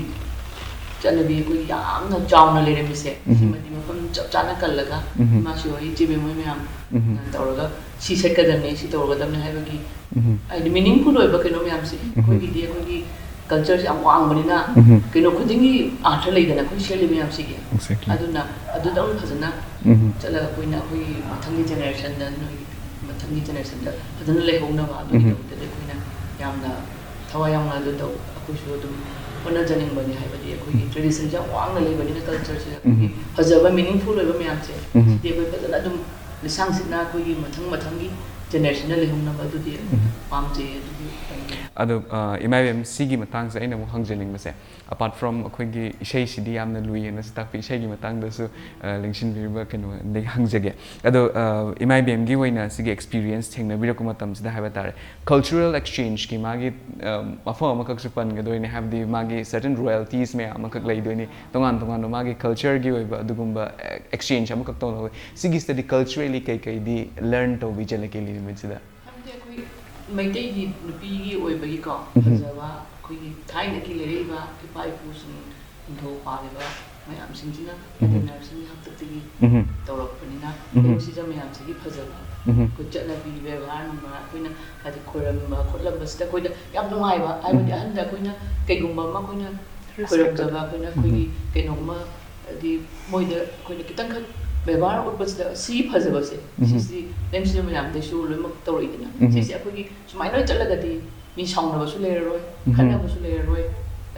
ꯆꯠꯅꯕꯤ ꯑꯩꯈꯣꯏ ꯌꯥꯝꯅ ꯆꯥꯎꯅ ꯂꯩꯔꯝꯃꯤꯁꯦ, ꯎꯝ꯫ ꯁꯤꯃꯗꯤ ꯃꯐꯝ ꯆꯞ ꯆꯥꯅ ꯀꯜꯂꯒ ꯎꯝ꯫ ꯏꯃꯥꯁꯤ ꯍꯣꯏ, ꯏꯆꯦ ꯕꯦꯝ ꯍꯣꯏ ꯃꯌꯥꯝ ꯎꯝ꯫ ꯇꯧꯔꯒ ꯁꯤ ꯁꯦꯠꯀꯗꯕꯅꯤ, ꯁꯤ ꯇꯧꯒꯗꯕꯅꯤ ꯍꯥꯏꯕꯒꯤ ꯎꯝ꯫ ꯍꯥꯏꯗꯤ meaningful ꯑꯣꯏꯕ ꯀꯩꯅꯣ ꯃꯌꯥꯝꯁꯦ꯫ ꯑꯩꯈꯣꯏꯒꯤꯗꯤ ꯑꯩꯈꯣꯏꯒꯤ culture ꯁꯦ ꯌꯥꯝ ꯋꯥꯡꯕꯅꯤꯅ ꯎꯝ꯫ ꯀꯩꯅꯣ ꯈꯨꯗꯤꯡꯒꯤ ꯑꯥꯔꯊ ꯂꯩꯗꯅ ꯑꯩꯈꯣꯏ ꯁꯦꯠꯂꯤ ꯃꯌꯥꯝꯁꯤꯒꯤ꯫ Exactly. ꯑꯗꯨꯅ ꯑꯗꯨꯗꯪ ꯐꯖꯅ ꯎꯝ꯫ ꯆꯠꯂꯒ ꯑꯩꯈꯣꯏꯅ ꯑꯩꯈꯣꯏꯒꯤ ꯃꯊꯪꯒꯤ generation ꯗ, ꯅꯣꯏꯒꯤ ꯃꯊꯪꯒꯤ generation ꯗ ꯐꯖꯅ ꯂꯩꯍꯧꯅꯕ ꯑꯗꯨꯒꯤꯗꯃꯛꯇꯗꯤ ꯑꯩꯈꯣꯏꯅ ꯌꯥꯝꯅ ꯊꯋꯥꯏ ꯌꯥꯎꯅ ꯑꯗꯨ ꯇꯧ, ꯑꯩꯈꯣꯏꯁꯨ ꯑꯗꯨꯝ ꯍꯣꯠꯅꯖꯅꯤꯡꯕꯅꯤ꯫ ꯍꯥꯏꯕꯗꯤ ꯑꯩꯈꯣꯏꯒꯤ tradition ꯁꯦ ꯌꯥꯝ ꯋꯥꯡꯅ ꯂꯩꯕꯅꯤꯅ, culture ꯁꯦ ꯑꯩꯈꯣꯏꯒꯤ ꯎꯝ꯫ ꯐꯖꯕ meaningful ꯑꯣꯏꯕ ꯃꯌꯥꯝꯁꯦ ꯎꯝ꯫ ꯁꯤꯗꯤ ꯑꯩꯈꯣꯏ ꯐꯖꯅ ꯑꯗꯨꯝ ꯂꯤꯁꯥꯡ ꯁꯤꯠꯅ ꯑꯩꯈꯣꯏꯒꯤ ꯃꯊꯪ ꯃꯊꯪꯒꯤ generation ꯗ ꯂꯩꯍꯧꯅꯕ ꯑꯗꯨꯗꯤ ꯑꯩꯈꯣꯏꯅ ꯎꯝ꯫ ꯄꯥꯝꯖꯩ꯫ ꯑꯗꯨꯒꯤ ꯇꯧꯖꯩ꯫ ꯑꯗꯣ, ꯑ, ꯏꯃꯥ ꯏꯕꯦꯝ, ꯁꯤꯒꯤ ꯃꯇꯥꯡꯁꯦ ꯑꯩꯅ ꯑꯃꯨꯛ ꯍꯪꯖꯅꯤꯡꯕꯁꯦ, apart from ꯑꯩꯈꯣꯏꯒꯤ ꯏꯁꯩꯁꯤꯗꯤ ꯌꯥꯝꯅ ꯂꯨꯏ ꯍꯥꯏꯅꯁꯨ ꯇꯥꯛꯄꯤ, ꯏꯁꯩꯒꯤ ꯃꯇꯥꯡꯗꯁꯨ, ꯑ, ꯂꯦꯡꯁꯤꯟꯕꯤꯔꯤꯕ ꯀꯩꯅꯣꯗꯒꯤ ꯍꯪꯖꯒꯦ꯫ ꯑꯗꯣ, ꯑ, ꯏꯃꯥ ꯏꯕꯦꯝꯒꯤ ꯑꯣꯏꯅ ꯁꯤꯒꯤ experience ꯊꯦꯡꯅꯕꯤꯔꯛꯄ ꯃꯇꯝꯁꯤꯗ ꯍꯥꯏꯕ ꯇꯥꯔꯦ, cultural exchange ꯀꯤ ꯃꯥꯒꯤ, ꯑ, ꯃꯐꯝ ꯑꯃꯈꯛꯁꯨ ꯄꯟꯒꯗꯣꯏꯅꯦ, ꯍꯥꯏꯕꯗꯤ ꯃꯥꯒꯤ certain royalties ꯃꯌꯥꯝ ꯑꯃꯈꯛ ꯂꯩꯗꯣꯏꯅꯤ, ꯇꯣꯉꯥꯟ ꯇꯣꯉꯥꯟꯕ ꯃꯥꯒꯤ culture ꯒꯤ ꯑꯣꯏꯕ ꯑꯗꯨꯒꯨꯝꯕ, ꯑ, exchange ꯑꯃꯈꯛ ꯇꯧꯅꯕ꯫ ꯁꯤꯒꯤꯁꯤꯗꯗꯤ culturally ꯀꯩꯀꯩꯗꯤ learn ꯇꯧꯕꯤꯖꯔꯛꯀꯦ ꯂꯤꯂꯤꯃꯤꯠꯁꯤꯗ? ꯍꯥꯏꯕꯗꯤ ꯑꯩꯈꯣꯏ ꯃꯩꯇꯩꯒꯤ ꯅꯨꯄꯤꯒꯤ ꯑꯣꯏꯕꯒꯤꯀꯣ, ꯎꯝ꯫ ꯐꯖꯕ ꯑꯩꯈꯣꯏꯒꯤ ꯊꯥꯏꯅꯒꯤ ꯂꯩꯔꯛꯏꯕ ꯏꯄꯥ ꯏꯄꯨꯁꯤꯡ ꯅꯤꯡꯊꯧ ꯄꯥꯜꯂꯤꯕ ꯃꯌꯥꯝꯁꯤꯡꯁꯤꯅ ꯎꯝ꯫ ꯍꯥꯏꯗꯤ ꯅꯔꯁꯤꯡꯒꯤ ꯍꯥꯛꯇꯛꯇꯒꯤ ꯎꯝ꯫ ꯇꯧꯔꯛꯄꯅꯤꯅ, ꯎꯝ꯫ ꯑꯗꯨꯝ ꯁꯤꯗ ꯃꯌꯥꯝꯁꯤꯒꯤ ꯐꯖꯕ ꯎꯝ꯫ ꯑꯩꯈꯣꯏ ꯆꯠꯅꯕꯤ ꯕꯦꯕꯥꯔ ꯅꯨꯡꯕꯥꯔ ꯑꯩꯈꯣꯏꯅ ꯍꯥꯏꯗꯤ ꯈꯣꯏꯔꯝꯕ ꯈꯣꯠꯂꯝꯕꯁꯤꯗ ꯑꯩꯈꯣꯏꯗ ꯌꯥꯝ ꯅꯨꯡꯉꯥꯏꯕ꯫ ꯍꯥꯏꯕꯗꯤ ꯎꯝ꯫ ꯑꯍꯟꯗ ꯑꯩꯈꯣꯏꯅ ꯀꯩꯒꯨꯝꯕ ꯑꯃ ꯑꯩꯈꯣꯏꯅ Respect ꯈꯣꯏꯔꯝꯖꯕ, ꯑꯩꯈꯣꯏꯅ ꯑꯩꯈꯣꯏꯒꯤ ꯎꯝ꯫ ꯀꯩꯅꯣꯝꯃ ꯍꯥꯏꯗꯤ ꯃꯣꯏꯗ ꯑꯩꯈꯣꯏꯅ ꯈꯤꯇꯪꯈꯛ ꯕꯦꯕꯥꯔ ꯎꯠꯄꯁꯤꯗ ꯁꯤ ꯐꯖꯕꯁꯦ, ꯎꯝ꯫ ꯁꯤꯁꯤ ꯂꯦꯡꯁꯤꯟ ꯃꯌꯥꯝꯗꯩꯁꯨ ꯂꯣꯏꯅꯃꯛ ꯇꯧꯔꯛꯏꯗꯅ꯫ ꯎꯝ꯫ ꯁꯤꯁꯦ ꯑꯩꯈꯣꯏꯒꯤ ꯁꯨꯃꯥꯏꯅ ꯂꯣꯏ ꯆꯠꯂꯒꯗꯤ ꯃꯤ ꯁꯥꯎꯅꯕꯁꯨ ꯂꯩꯔꯔꯣꯏ, ꯎꯝ꯫ ꯈꯠꯅꯕꯁꯨ ꯂꯩꯔꯔꯣꯏ,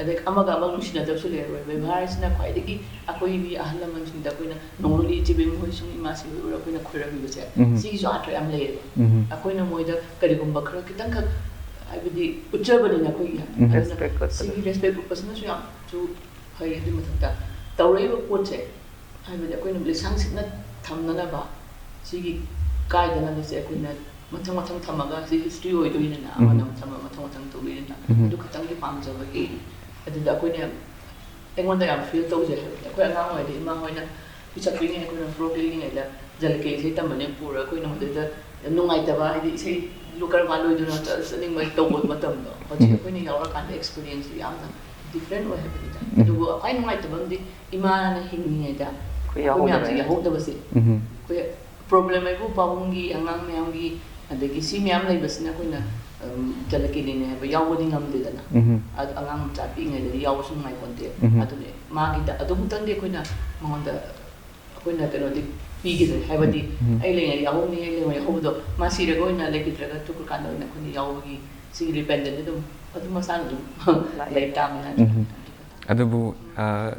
ꯑꯗꯩ ꯑꯃꯒ ꯑꯃꯒ ꯅꯨꯡꯁꯤꯅꯗꯕꯁꯨ ꯂꯩꯔꯔꯣꯏ꯫ ꯕꯦꯕꯥꯔꯁꯤꯅ ꯈ꯭ꯋꯥꯏꯗꯒꯤ ꯑꯩꯈꯣꯏꯒꯤ ꯑꯍꯜ ꯂꯃꯟꯁꯤꯡꯗ ꯑꯩꯈꯣꯏꯅ ꯅꯣꯡꯃꯗꯤ ꯏꯆꯦ ꯕꯦꯝꯃ ꯍꯣꯏ ꯁꯨꯝ ꯏꯃꯥꯁꯤ ꯍꯣꯏ ꯑꯣꯏꯔꯣ ꯑꯩꯈꯣꯏꯅ ꯈꯣꯏꯔꯝꯃꯤꯕꯁꯦ, ꯎꯝ꯫ ꯁꯤꯒꯤꯁꯨ ꯑꯥꯔꯊ ꯌꯥꯝ ꯂꯩꯌꯦꯕ꯫ ꯎꯝ꯫ ꯑꯩꯈꯣꯏꯅ ꯃꯣꯏꯗ ꯀꯔꯤꯒꯨꯝꯕ ꯈꯔ ꯈꯤꯇꯪꯈꯛ ꯍꯥꯏꯕꯗꯤ ꯎꯠꯆꯕꯅꯤꯅ ꯑꯩꯈꯣꯏꯒꯤ ꯎꯝ꯫ ꯑꯗꯨꯅ Respect ꯎꯠꯄꯗꯣ꯫ ꯁꯤꯒꯤ respect ꯎꯠꯄꯁꯤꯅꯁꯨ ꯌꯥꯝꯁꯨ ꯐꯩ꯫ ꯑꯗꯨꯒꯤ ꯃꯊꯛꯇ ꯇꯧꯔꯛꯏꯕ ꯄꯣꯠꯁꯦ ꯍꯥꯏꯕꯗꯤ ꯑꯩꯈꯣꯏꯅ ꯂꯤꯁꯥꯡ ꯁꯤꯠꯅ ꯊꯝꯅꯅꯕ, ꯁꯤꯒꯤ ꯀꯥꯏꯗꯅꯕꯁꯦ ꯑꯩꯈꯣꯏꯅ ꯃꯊꯪ ꯃꯊꯪ ꯊꯝꯃꯒ ꯁꯤ history ꯑꯣꯏꯗꯣꯏꯅꯤꯅ, ꯎꯝ꯫ ꯑꯃꯅ ꯊꯝꯃꯒ ꯃꯊꯪ ꯃꯊꯪ ꯇꯧꯗꯣꯏꯅꯤꯅ, ꯎꯝ꯫ ꯑꯗꯨ ꯈꯛꯇꯪꯒꯤ ꯄꯥꯝꯖꯕꯒꯤ ꯑꯗꯨꯗ ꯑꯩꯈꯣꯏꯅ ꯑꯩꯉꯣꯟꯗ ꯌꯥꯝ feel ꯇꯧꯖꯩ ꯍꯥꯏꯕꯗꯤ ꯑꯩꯈꯣꯏ ꯑꯉꯥꯡ ꯑꯣꯏꯔꯤꯉꯩꯗ ꯏꯃꯥ ꯍꯣꯏꯅ ꯄꯤꯁꯛ ꯄꯤꯛꯂꯤꯉꯩ ꯑꯩꯈꯣꯏꯅ frock ꯂꯤꯠꯂꯤꯉꯩꯗ ꯖꯂꯀꯦ ꯏꯁꯩ ꯇꯝꯕꯅꯦ ꯄꯨꯔ ꯑꯩꯈꯣꯏꯅ ꯃꯗꯨꯗ ꯌꯥꯝ ꯅꯨꯡꯉꯥꯏꯇꯕ, ꯍꯥꯏꯗꯤ ꯏꯁꯩ ꯂꯨꯀꯔ ꯃꯥꯜꯂꯣꯏꯗꯨꯅ ꯆꯠ- ꯆꯠꯅꯤꯡꯕ ꯇꯧꯕ ꯃꯇꯝꯗꯣ꯫ ꯍꯧꯖꯤꯛ ꯎꯝ꯫ ꯑꯩꯈꯣꯏꯅ ꯌꯥꯎꯔꯀꯥꯟꯗ ꯑꯦꯛꯁꯄꯤꯔꯤꯌꯦꯟꯁꯇꯨ ꯌꯥꯝꯅ ꯗꯤꯐ꯭ꯔꯦꯟ ꯑꯣꯏ ꯍꯥꯏꯕꯅꯤꯗ꯫ ꯎꯝ꯫ ꯑꯗꯨꯕꯨ ꯈ꯭ꯋꯥꯏ ꯅꯨꯡꯉꯥꯏꯇꯕ ꯑꯃꯗꯤ ꯏꯃꯥꯅ ꯍꯤꯡꯉꯤꯉꯩꯗ ꯑꯩꯈꯣꯏ ꯑꯩꯈꯣꯏ ꯃꯌꯥꯝꯁꯦ ꯌꯥꯎꯍꯧꯗꯕ꯫ ꯌꯥꯎꯍꯧꯗꯕꯁꯦ꯫ ꯎꯝ꯫ ꯑꯩꯈꯣꯏ ꯄ꯭ꯔꯣꯕ꯭ꯂꯦꯝ ꯍꯥꯏꯕꯨ ꯄꯥꯕꯨꯡꯒꯤ, ꯑꯉꯥꯡ ꯃꯌꯥꯝꯒꯤ, ꯑꯗꯒꯤ ꯁꯤ ꯃꯌꯥꯝ ꯂꯩꯕꯁꯤꯅ ꯑꯩꯈꯣꯏꯅ ꯎꯝ, ꯖꯂꯀꯦꯂꯤꯅꯦ ꯍꯥꯏꯕ ꯌꯥꯎꯕꯗꯤ ꯉꯝꯗꯦꯗꯅ꯫ ꯎꯝ꯫ ꯑꯗ ꯑꯉꯥꯡ ꯃꯆꯥ ꯄꯤꯛꯏꯉꯩꯗꯗꯤ ꯌꯥꯎꯕꯁꯨ ꯅꯨꯡꯉꯥꯏꯄꯣꯟꯇꯦ꯫ ꯎꯝ꯫ ꯑꯗꯨꯅꯦ ꯃꯥꯒꯤꯗ ꯑꯗꯨꯃꯛꯇꯪꯗꯤ ꯑꯩꯈꯣꯏꯅ ꯃꯉꯣꯟꯗ ꯑꯩꯈꯣꯏꯅ ꯀꯩꯅꯣꯗꯤ ꯄꯤꯈꯤꯗ꯭ꯔꯦ, ꯍꯥꯏꯕꯗꯤ ꯎꯝ꯫ ꯑꯩ ꯂꯩꯉꯩ ꯌꯥꯎꯍꯧꯅꯤ, ꯑꯩ ꯂꯩꯉꯩ ꯌꯥꯎꯍꯧꯕꯗꯣ ꯃꯥ ꯁꯤꯔꯒ ꯑꯣꯏꯅ ꯂꯩꯈꯤꯗ꯭ꯔꯒ ꯇꯨꯈ꯭ꯔꯀꯥꯟꯗ ꯑꯣꯏꯅ ꯑꯩꯈꯣꯏꯅ ꯌꯥꯎꯕꯒꯤ ꯁꯤꯒꯤ ꯔꯤꯄꯦꯟꯗꯦꯟꯁ ꯑꯗꯨꯝ ꯑꯗꯨꯝ ꯃꯁꯥꯅ ꯑꯗꯨꯝ ꯂꯥꯛꯑꯦ꯫ ꯂꯩ ꯇꯥꯕꯅꯤꯅ꯫ ꯎꯝ꯫ ꯑꯗꯨꯕꯨ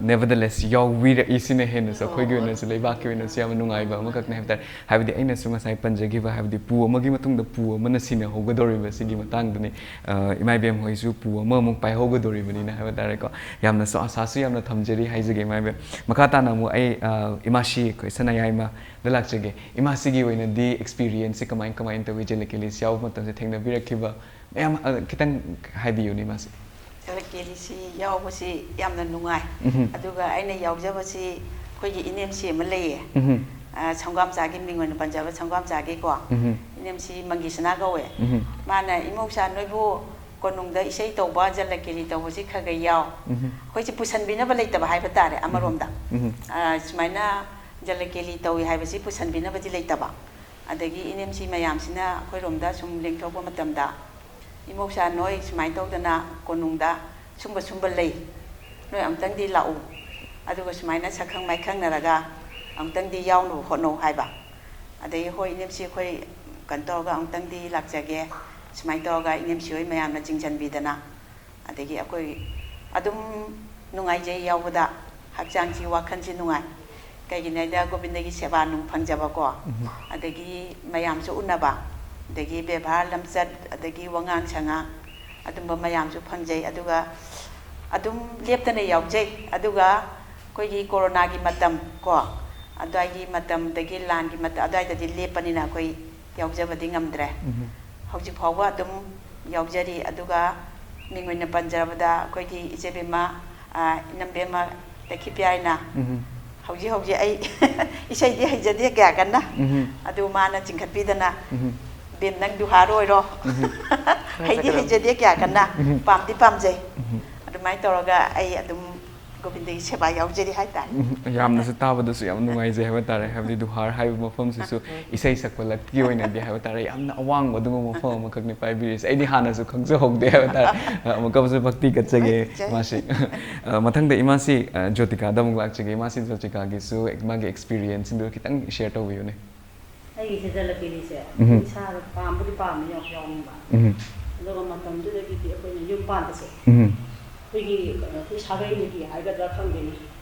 ꯅꯦꯕꯔꯗꯂꯦꯁ ꯌꯥꯎꯕꯤꯔꯛꯏꯁꯤꯅ ꯍꯦꯟꯅꯁꯨ ꯑꯩꯈꯣꯏꯒꯤ ꯑꯣꯏꯅꯁꯨ ꯂꯩꯕꯥꯛꯀꯤ ꯑꯣꯏꯅꯁꯨ ꯌꯥꯝꯅ ꯅꯨꯡꯉꯥꯏꯕ ꯑꯃꯈꯛꯅꯤ ꯍꯥꯏꯕ ꯇꯥꯔꯦ꯫ ꯍꯥꯏꯕꯗꯤ ꯑꯩꯅꯁꯨ ꯉꯁꯥꯏ ꯄꯟꯖꯈꯤꯕ, ꯍꯥꯏꯕꯗꯤ ꯄꯨ ꯑꯃꯒꯤ ꯃꯇꯨꯡꯗ ꯄꯨ ꯑꯃꯅ ꯁꯤꯟꯅꯍꯧꯒꯗꯧꯔꯤꯕ ꯁꯤꯒꯤ ꯃꯇꯥꯡꯗꯅꯤ꯫ ꯑ, ꯏꯃꯥ ꯏꯕꯦꯝ ꯍꯣꯏꯁꯨ ꯄꯨ ꯑꯃꯃꯨꯛ ꯄꯥꯏꯍꯧꯒꯗꯧꯔꯤꯕꯅꯤꯅ ꯍꯥꯏꯕ ꯇꯥꯔꯦꯀꯣ꯫ ꯌꯥꯝꯅꯁꯨ ꯑꯥꯁꯥꯁꯨ ꯌꯥꯝꯅ ꯊꯝꯖꯔꯤ ꯍꯥꯏꯖꯒꯦ ꯏꯃꯥ ꯏꯕꯦꯝ꯫ ꯃꯈꯥ ꯇꯥꯅ ꯑꯃꯨꯛ ꯑꯩ, ꯑ, ꯏꯃꯥꯁꯤ ꯑꯩꯈꯣꯏ ꯁꯅꯥꯌꯥꯏꯃꯗ ꯂꯥꯛꯆꯒꯦ꯫ ꯏꯃꯥꯁꯤꯒꯤ ꯑꯣꯏꯅꯗꯤ ꯑꯦꯛꯁꯄꯤꯔꯤꯌꯦꯟꯁꯁꯤ ꯀꯃꯥꯏ ꯀꯃꯥꯏꯅ ꯇꯧꯏ? ꯖꯂꯀꯦꯂꯤꯁꯤ ꯌꯥꯎꯕ ꯃꯇꯝꯗ ꯊꯦꯡꯅꯕꯤꯔꯛꯈꯤꯕ ꯃꯌꯥꯝ, ꯑ, ꯈꯤꯇꯪ ꯍꯥꯏꯕꯤꯌꯨꯅꯦ ꯏꯃꯥꯁꯤ꯫ ꯖꯂꯀꯦꯂꯤꯁꯤ ꯌꯥꯎꯕꯁꯤ ꯌꯥꯝꯅ ꯅꯨꯡꯉꯥꯏ꯫ ꯎꯝ꯫ ꯑꯗꯨꯒ ꯑꯩꯅ ꯌꯥꯎꯖꯕꯁꯤ ꯑꯩꯈꯣꯏꯒꯤ ꯏꯅꯦꯝꯁꯤ ꯑꯃ ꯂꯩꯌꯦ꯫ ꯎꯝ꯫ ꯑ, ꯁꯪꯒꯥꯝꯆꯥꯒꯤ ꯃꯤꯡ ꯑꯣꯏꯅ ꯄꯟꯖꯕ, ꯁꯪꯒꯥꯝꯆꯥꯒꯤꯀꯣ꯫ ꯎꯝ꯫ ꯏꯅꯦꯝꯁꯤ ꯃꯪꯒꯤꯁꯅꯥ ꯀꯧꯋꯦ꯫ ꯎꯝ꯫ ꯃꯥꯅ, "ꯏꯃꯧꯁꯥ, ꯅꯣꯏꯕꯨ ꯀꯣꯅꯨꯡꯗ ꯏꯁꯩ ꯇꯧꯕ, ꯖꯂꯀꯦꯂꯤ ꯇꯧꯕꯁꯤ ꯈꯔ ꯈꯔ ꯌꯥꯎ"꯫ ꯎꯝ꯫ ꯑꯩꯈꯣꯏꯁꯤ ꯄꯨꯁꯟꯕꯤꯅꯕ ꯂꯩꯇꯕ ꯍꯥꯏꯕ ꯇꯥꯔꯦ ꯑꯃꯔꯣꯝꯗ꯫ ꯎꯝ꯫ ꯑ, ꯁꯨꯃꯥꯏꯅ ꯖꯂꯀꯦꯂꯤ ꯇꯧꯏ ꯍꯥꯏꯕꯁꯤ ꯄꯨꯁꯟꯕꯤꯅꯕꯗꯤ ꯂꯩꯇꯕ꯫ ꯑꯗꯒꯤ ꯏꯅꯦꯝꯁꯤ ꯃꯌꯥꯝꯁꯤꯅ ꯑꯩꯈꯣꯏꯔꯣꯝꯗ ꯁꯨꯝ ꯂꯦꯡꯊꯣꯛꯄ ꯃꯇꯝꯗ, "ꯏꯃꯧꯁꯥ, ꯅꯣꯏ ꯁꯨꯃꯥꯏꯅ ꯇꯧꯗꯅ ꯀꯣꯅꯨꯡꯗ ꯁꯨꯝꯕ ꯁꯨꯝꯕ ꯂꯩ, ꯅꯣꯏ ꯑꯃꯨꯛꯇꯪꯗꯤ ꯂꯥꯛꯎ, ꯑꯗꯨꯒ ꯁꯨꯃꯥꯏꯅ ꯁꯛꯈꯪ ꯃꯥꯏꯈꯪꯅꯔꯒ ꯑꯃꯨꯛꯇꯪꯗꯤ ꯌꯥꯎꯅꯕ ꯍꯣꯠꯅꯧ" ꯍꯥꯏꯕ꯫ ꯑꯗꯒꯤ, "ꯍꯣꯏ ꯏꯅꯦꯝꯁꯤ, ꯑꯩꯈꯣꯏ ꯀꯩꯅꯣ ꯇꯧꯔꯒ ꯑꯃꯨꯛꯇꯪꯗꯤ ꯂꯥꯛꯆꯒꯦ"꯫ ꯁꯨꯃꯥꯏꯅ ꯇꯧꯔꯒ ꯏꯅꯦꯝꯁꯤ ꯍꯣꯏ ꯃꯌꯥꯝꯅ ꯆꯤꯡꯁꯤꯟꯕꯤꯗꯅ, ꯑꯗꯒꯤ ꯑꯩꯈꯣꯏ ꯑꯗꯨꯝ ꯅꯨꯡꯉꯥꯏꯖꯩ ꯌꯥꯎꯕꯗ, ꯍꯛꯆꯥꯡꯁꯤ, ꯋꯥꯈꯜꯁꯤ ꯅꯨꯡꯉꯥꯏ꯫ ꯀꯩꯒꯤꯅꯣ ꯍꯥꯏꯗ ꯒꯣꯕꯤꯟꯗꯒꯤ ꯁꯦꯕꯥ ꯅꯨꯡ ꯐꯪꯖꯕꯀꯣ, ꯎꯝ꯫ ꯑꯗꯒꯤ ꯃꯌꯥꯝꯁꯨ ꯎꯅꯕ, ꯑꯗꯒꯤ ꯕꯦꯕꯥꯔ ꯂꯝꯆꯠ, ꯑꯗꯒꯤ ꯋꯥꯉꯥꯡ ꯁꯉꯥꯡ, ꯑꯗꯨꯝꯕ ꯃꯌꯥꯝꯁꯨ ꯐꯪꯖꯩ꯫ ꯑꯗꯨꯒ ꯑꯗꯨꯝ ꯂꯦꯞꯇꯅ ꯌꯥꯎꯖꯩ꯫ ꯑꯗꯨꯒ ꯑꯩꯈꯣꯏꯒꯤ ꯀꯣꯔꯣꯅꯥꯒꯤ ꯃꯇꯝ ꯀꯣ, ꯑꯗꯨꯋꯥꯏꯒꯤ ꯃꯇꯝꯗꯒꯤ, ꯂꯥꯟꯒꯤ ꯃꯇꯝ ꯑꯗꯨꯋꯥꯏꯗꯗꯤ ꯂꯦꯞꯄꯅꯤꯅ ꯑꯩꯈꯣꯏ ꯌꯥꯎꯖꯕꯗꯤ ꯉꯝꯗ꯭ꯔꯦ꯫ ꯎꯝ꯫ ꯍꯧꯖꯤꯛ ꯐꯥꯎꯕ ꯑꯗꯨꯝ ꯌꯥꯎꯖꯔꯤ꯫ ꯑꯗꯨꯒ ꯃꯤꯡ ꯑꯣꯏꯅ ꯄꯟꯖꯔꯕꯗ ꯑꯩꯈꯣꯏꯒꯤ ꯏꯆꯦꯕꯦꯝꯃ, ꯑ, ꯏꯅꯝꯕꯦꯝꯃ ꯇꯈꯦꯜꯄꯤꯌꯥꯏꯅ ꯎꯝ꯫ ꯍꯧꯖꯤꯛ ꯍꯧꯖꯤꯛ ꯑꯩ ꯏꯁꯩꯗꯤ ꯍꯩꯖꯗꯦ ꯀꯌꯥ ꯀꯟꯅ꯫ ꯎꯝꯍꯨꯝ꯫ ꯑꯗꯨ ꯃꯥꯅ ꯆꯤꯡꯈꯠꯄꯤꯗꯅ, ꯎꯝꯍꯨꯝ꯫ "ꯕꯦꯝ, ꯅꯪ ꯗꯨꯍꯥꯔ ꯑꯣꯏꯔꯣ꯫ ꯎꯝꯍꯨꯝ꯫ ꯍꯩꯗꯤ ꯍꯩꯖꯗꯦ ꯀꯌꯥ ꯀꯟꯅ, ꯎꯝꯍꯨꯝ꯫ ꯄꯥꯝꯗꯤ ꯄꯥꯝꯖꯩ"꯫ ꯎꯝꯍꯨꯝ꯫ ꯑꯗꯨꯃꯥꯏꯅ ꯇꯧꯔꯒ ꯑꯩ ꯑꯗꯨꯝ ꯒꯣꯕꯤꯟꯗꯒꯤ ꯁꯦꯕꯥ ꯌꯥꯎꯖꯔꯤ ꯍꯥꯏꯇꯥꯔꯦ꯫ ꯎꯝꯍꯨꯝ꯫ ꯌꯥꯝꯅꯁꯨ ꯇꯥꯕꯗꯁꯨ ꯌꯥꯝ ꯅꯨꯡꯉꯥꯏꯖꯩ ꯍꯥꯏꯕ ꯇꯥꯔꯦ꯫ ꯍꯥꯏꯕꯗꯤ ꯗꯨꯍꯥꯔ ꯍꯥꯏꯕ ꯃꯐꯝꯁꯤꯁꯨ ꯏꯁꯩ ꯁꯛꯄꯂꯛꯀꯤ ꯑꯣꯏꯅꯗꯤ ꯍꯥꯏꯕ ꯇꯥꯔꯦ, ꯌꯥꯝꯅ ꯑꯋꯥꯡꯕ ꯑꯗꯨꯒꯨꯝꯕ ꯃꯐꯝ ꯑꯃꯈꯛꯅꯤ ꯄꯥꯏꯕꯤꯔꯤꯁꯦ꯫ ꯑꯩꯗꯤ ꯍꯥꯟꯅꯁꯨ ꯈꯪꯖꯍꯧꯗꯦ ꯍꯥꯏꯕ ꯇꯥꯔꯦ꯫ ꯑꯃꯨꯛꯀꯁꯨ ꯚꯛꯇꯤ ꯀꯠꯆꯒꯦ꯫ ꯍꯣꯏ, ꯀꯠꯆꯩ꯫ ꯏꯃꯥꯁꯤ, ꯑ, ꯃꯊꯪꯗ ꯏꯃꯥꯁꯤ, ꯑ, ꯖꯣꯇꯤꯀꯥꯗ ꯑꯃꯨꯛ ꯂꯥꯛꯆꯒꯦ꯫ ꯏꯃꯥꯁꯤ ꯖꯣꯇꯤꯀꯥꯒꯤꯁꯨ ꯃꯥꯒꯤ ꯑꯦꯛꯁꯄꯤꯔꯤꯌꯦꯟꯁꯁꯤꯡꯗꯨ ꯈꯤꯇꯪ ꯁꯤꯌꯔ ꯇꯧꯕꯤꯌꯨꯅꯦ꯫ ꯑꯩꯒꯤꯁꯦ ꯖꯂꯀꯦꯂꯤꯁꯦ ꯎꯝꯍꯨꯝ꯫ ꯏꯁꯥꯗ ꯄꯥꯝꯕꯨꯗꯤ ꯄꯥꯝꯃꯤ, ꯌꯥꯎ-, ꯌꯥꯎꯅꯤꯡꯕ꯫ ꯎꯝꯍꯨꯝ꯫ ꯑꯗꯨꯒ ꯃꯇꯝꯗꯨꯗꯒꯤꯗꯤ ꯑꯩꯈꯣꯏꯅ ꯌꯨꯝ ꯄꯥꯟꯕꯁꯦ ꯎꯝꯍꯨꯝ꯫ ꯑꯩꯈꯣꯏꯒꯤ, ꯀꯩꯅꯣ, ꯑꯩꯈꯣꯏ ꯁꯥꯒꯩꯅꯒꯤ ꯍꯥꯏꯒꯗ꯭ꯔꯥ ꯈꯪꯗꯦꯅꯦ,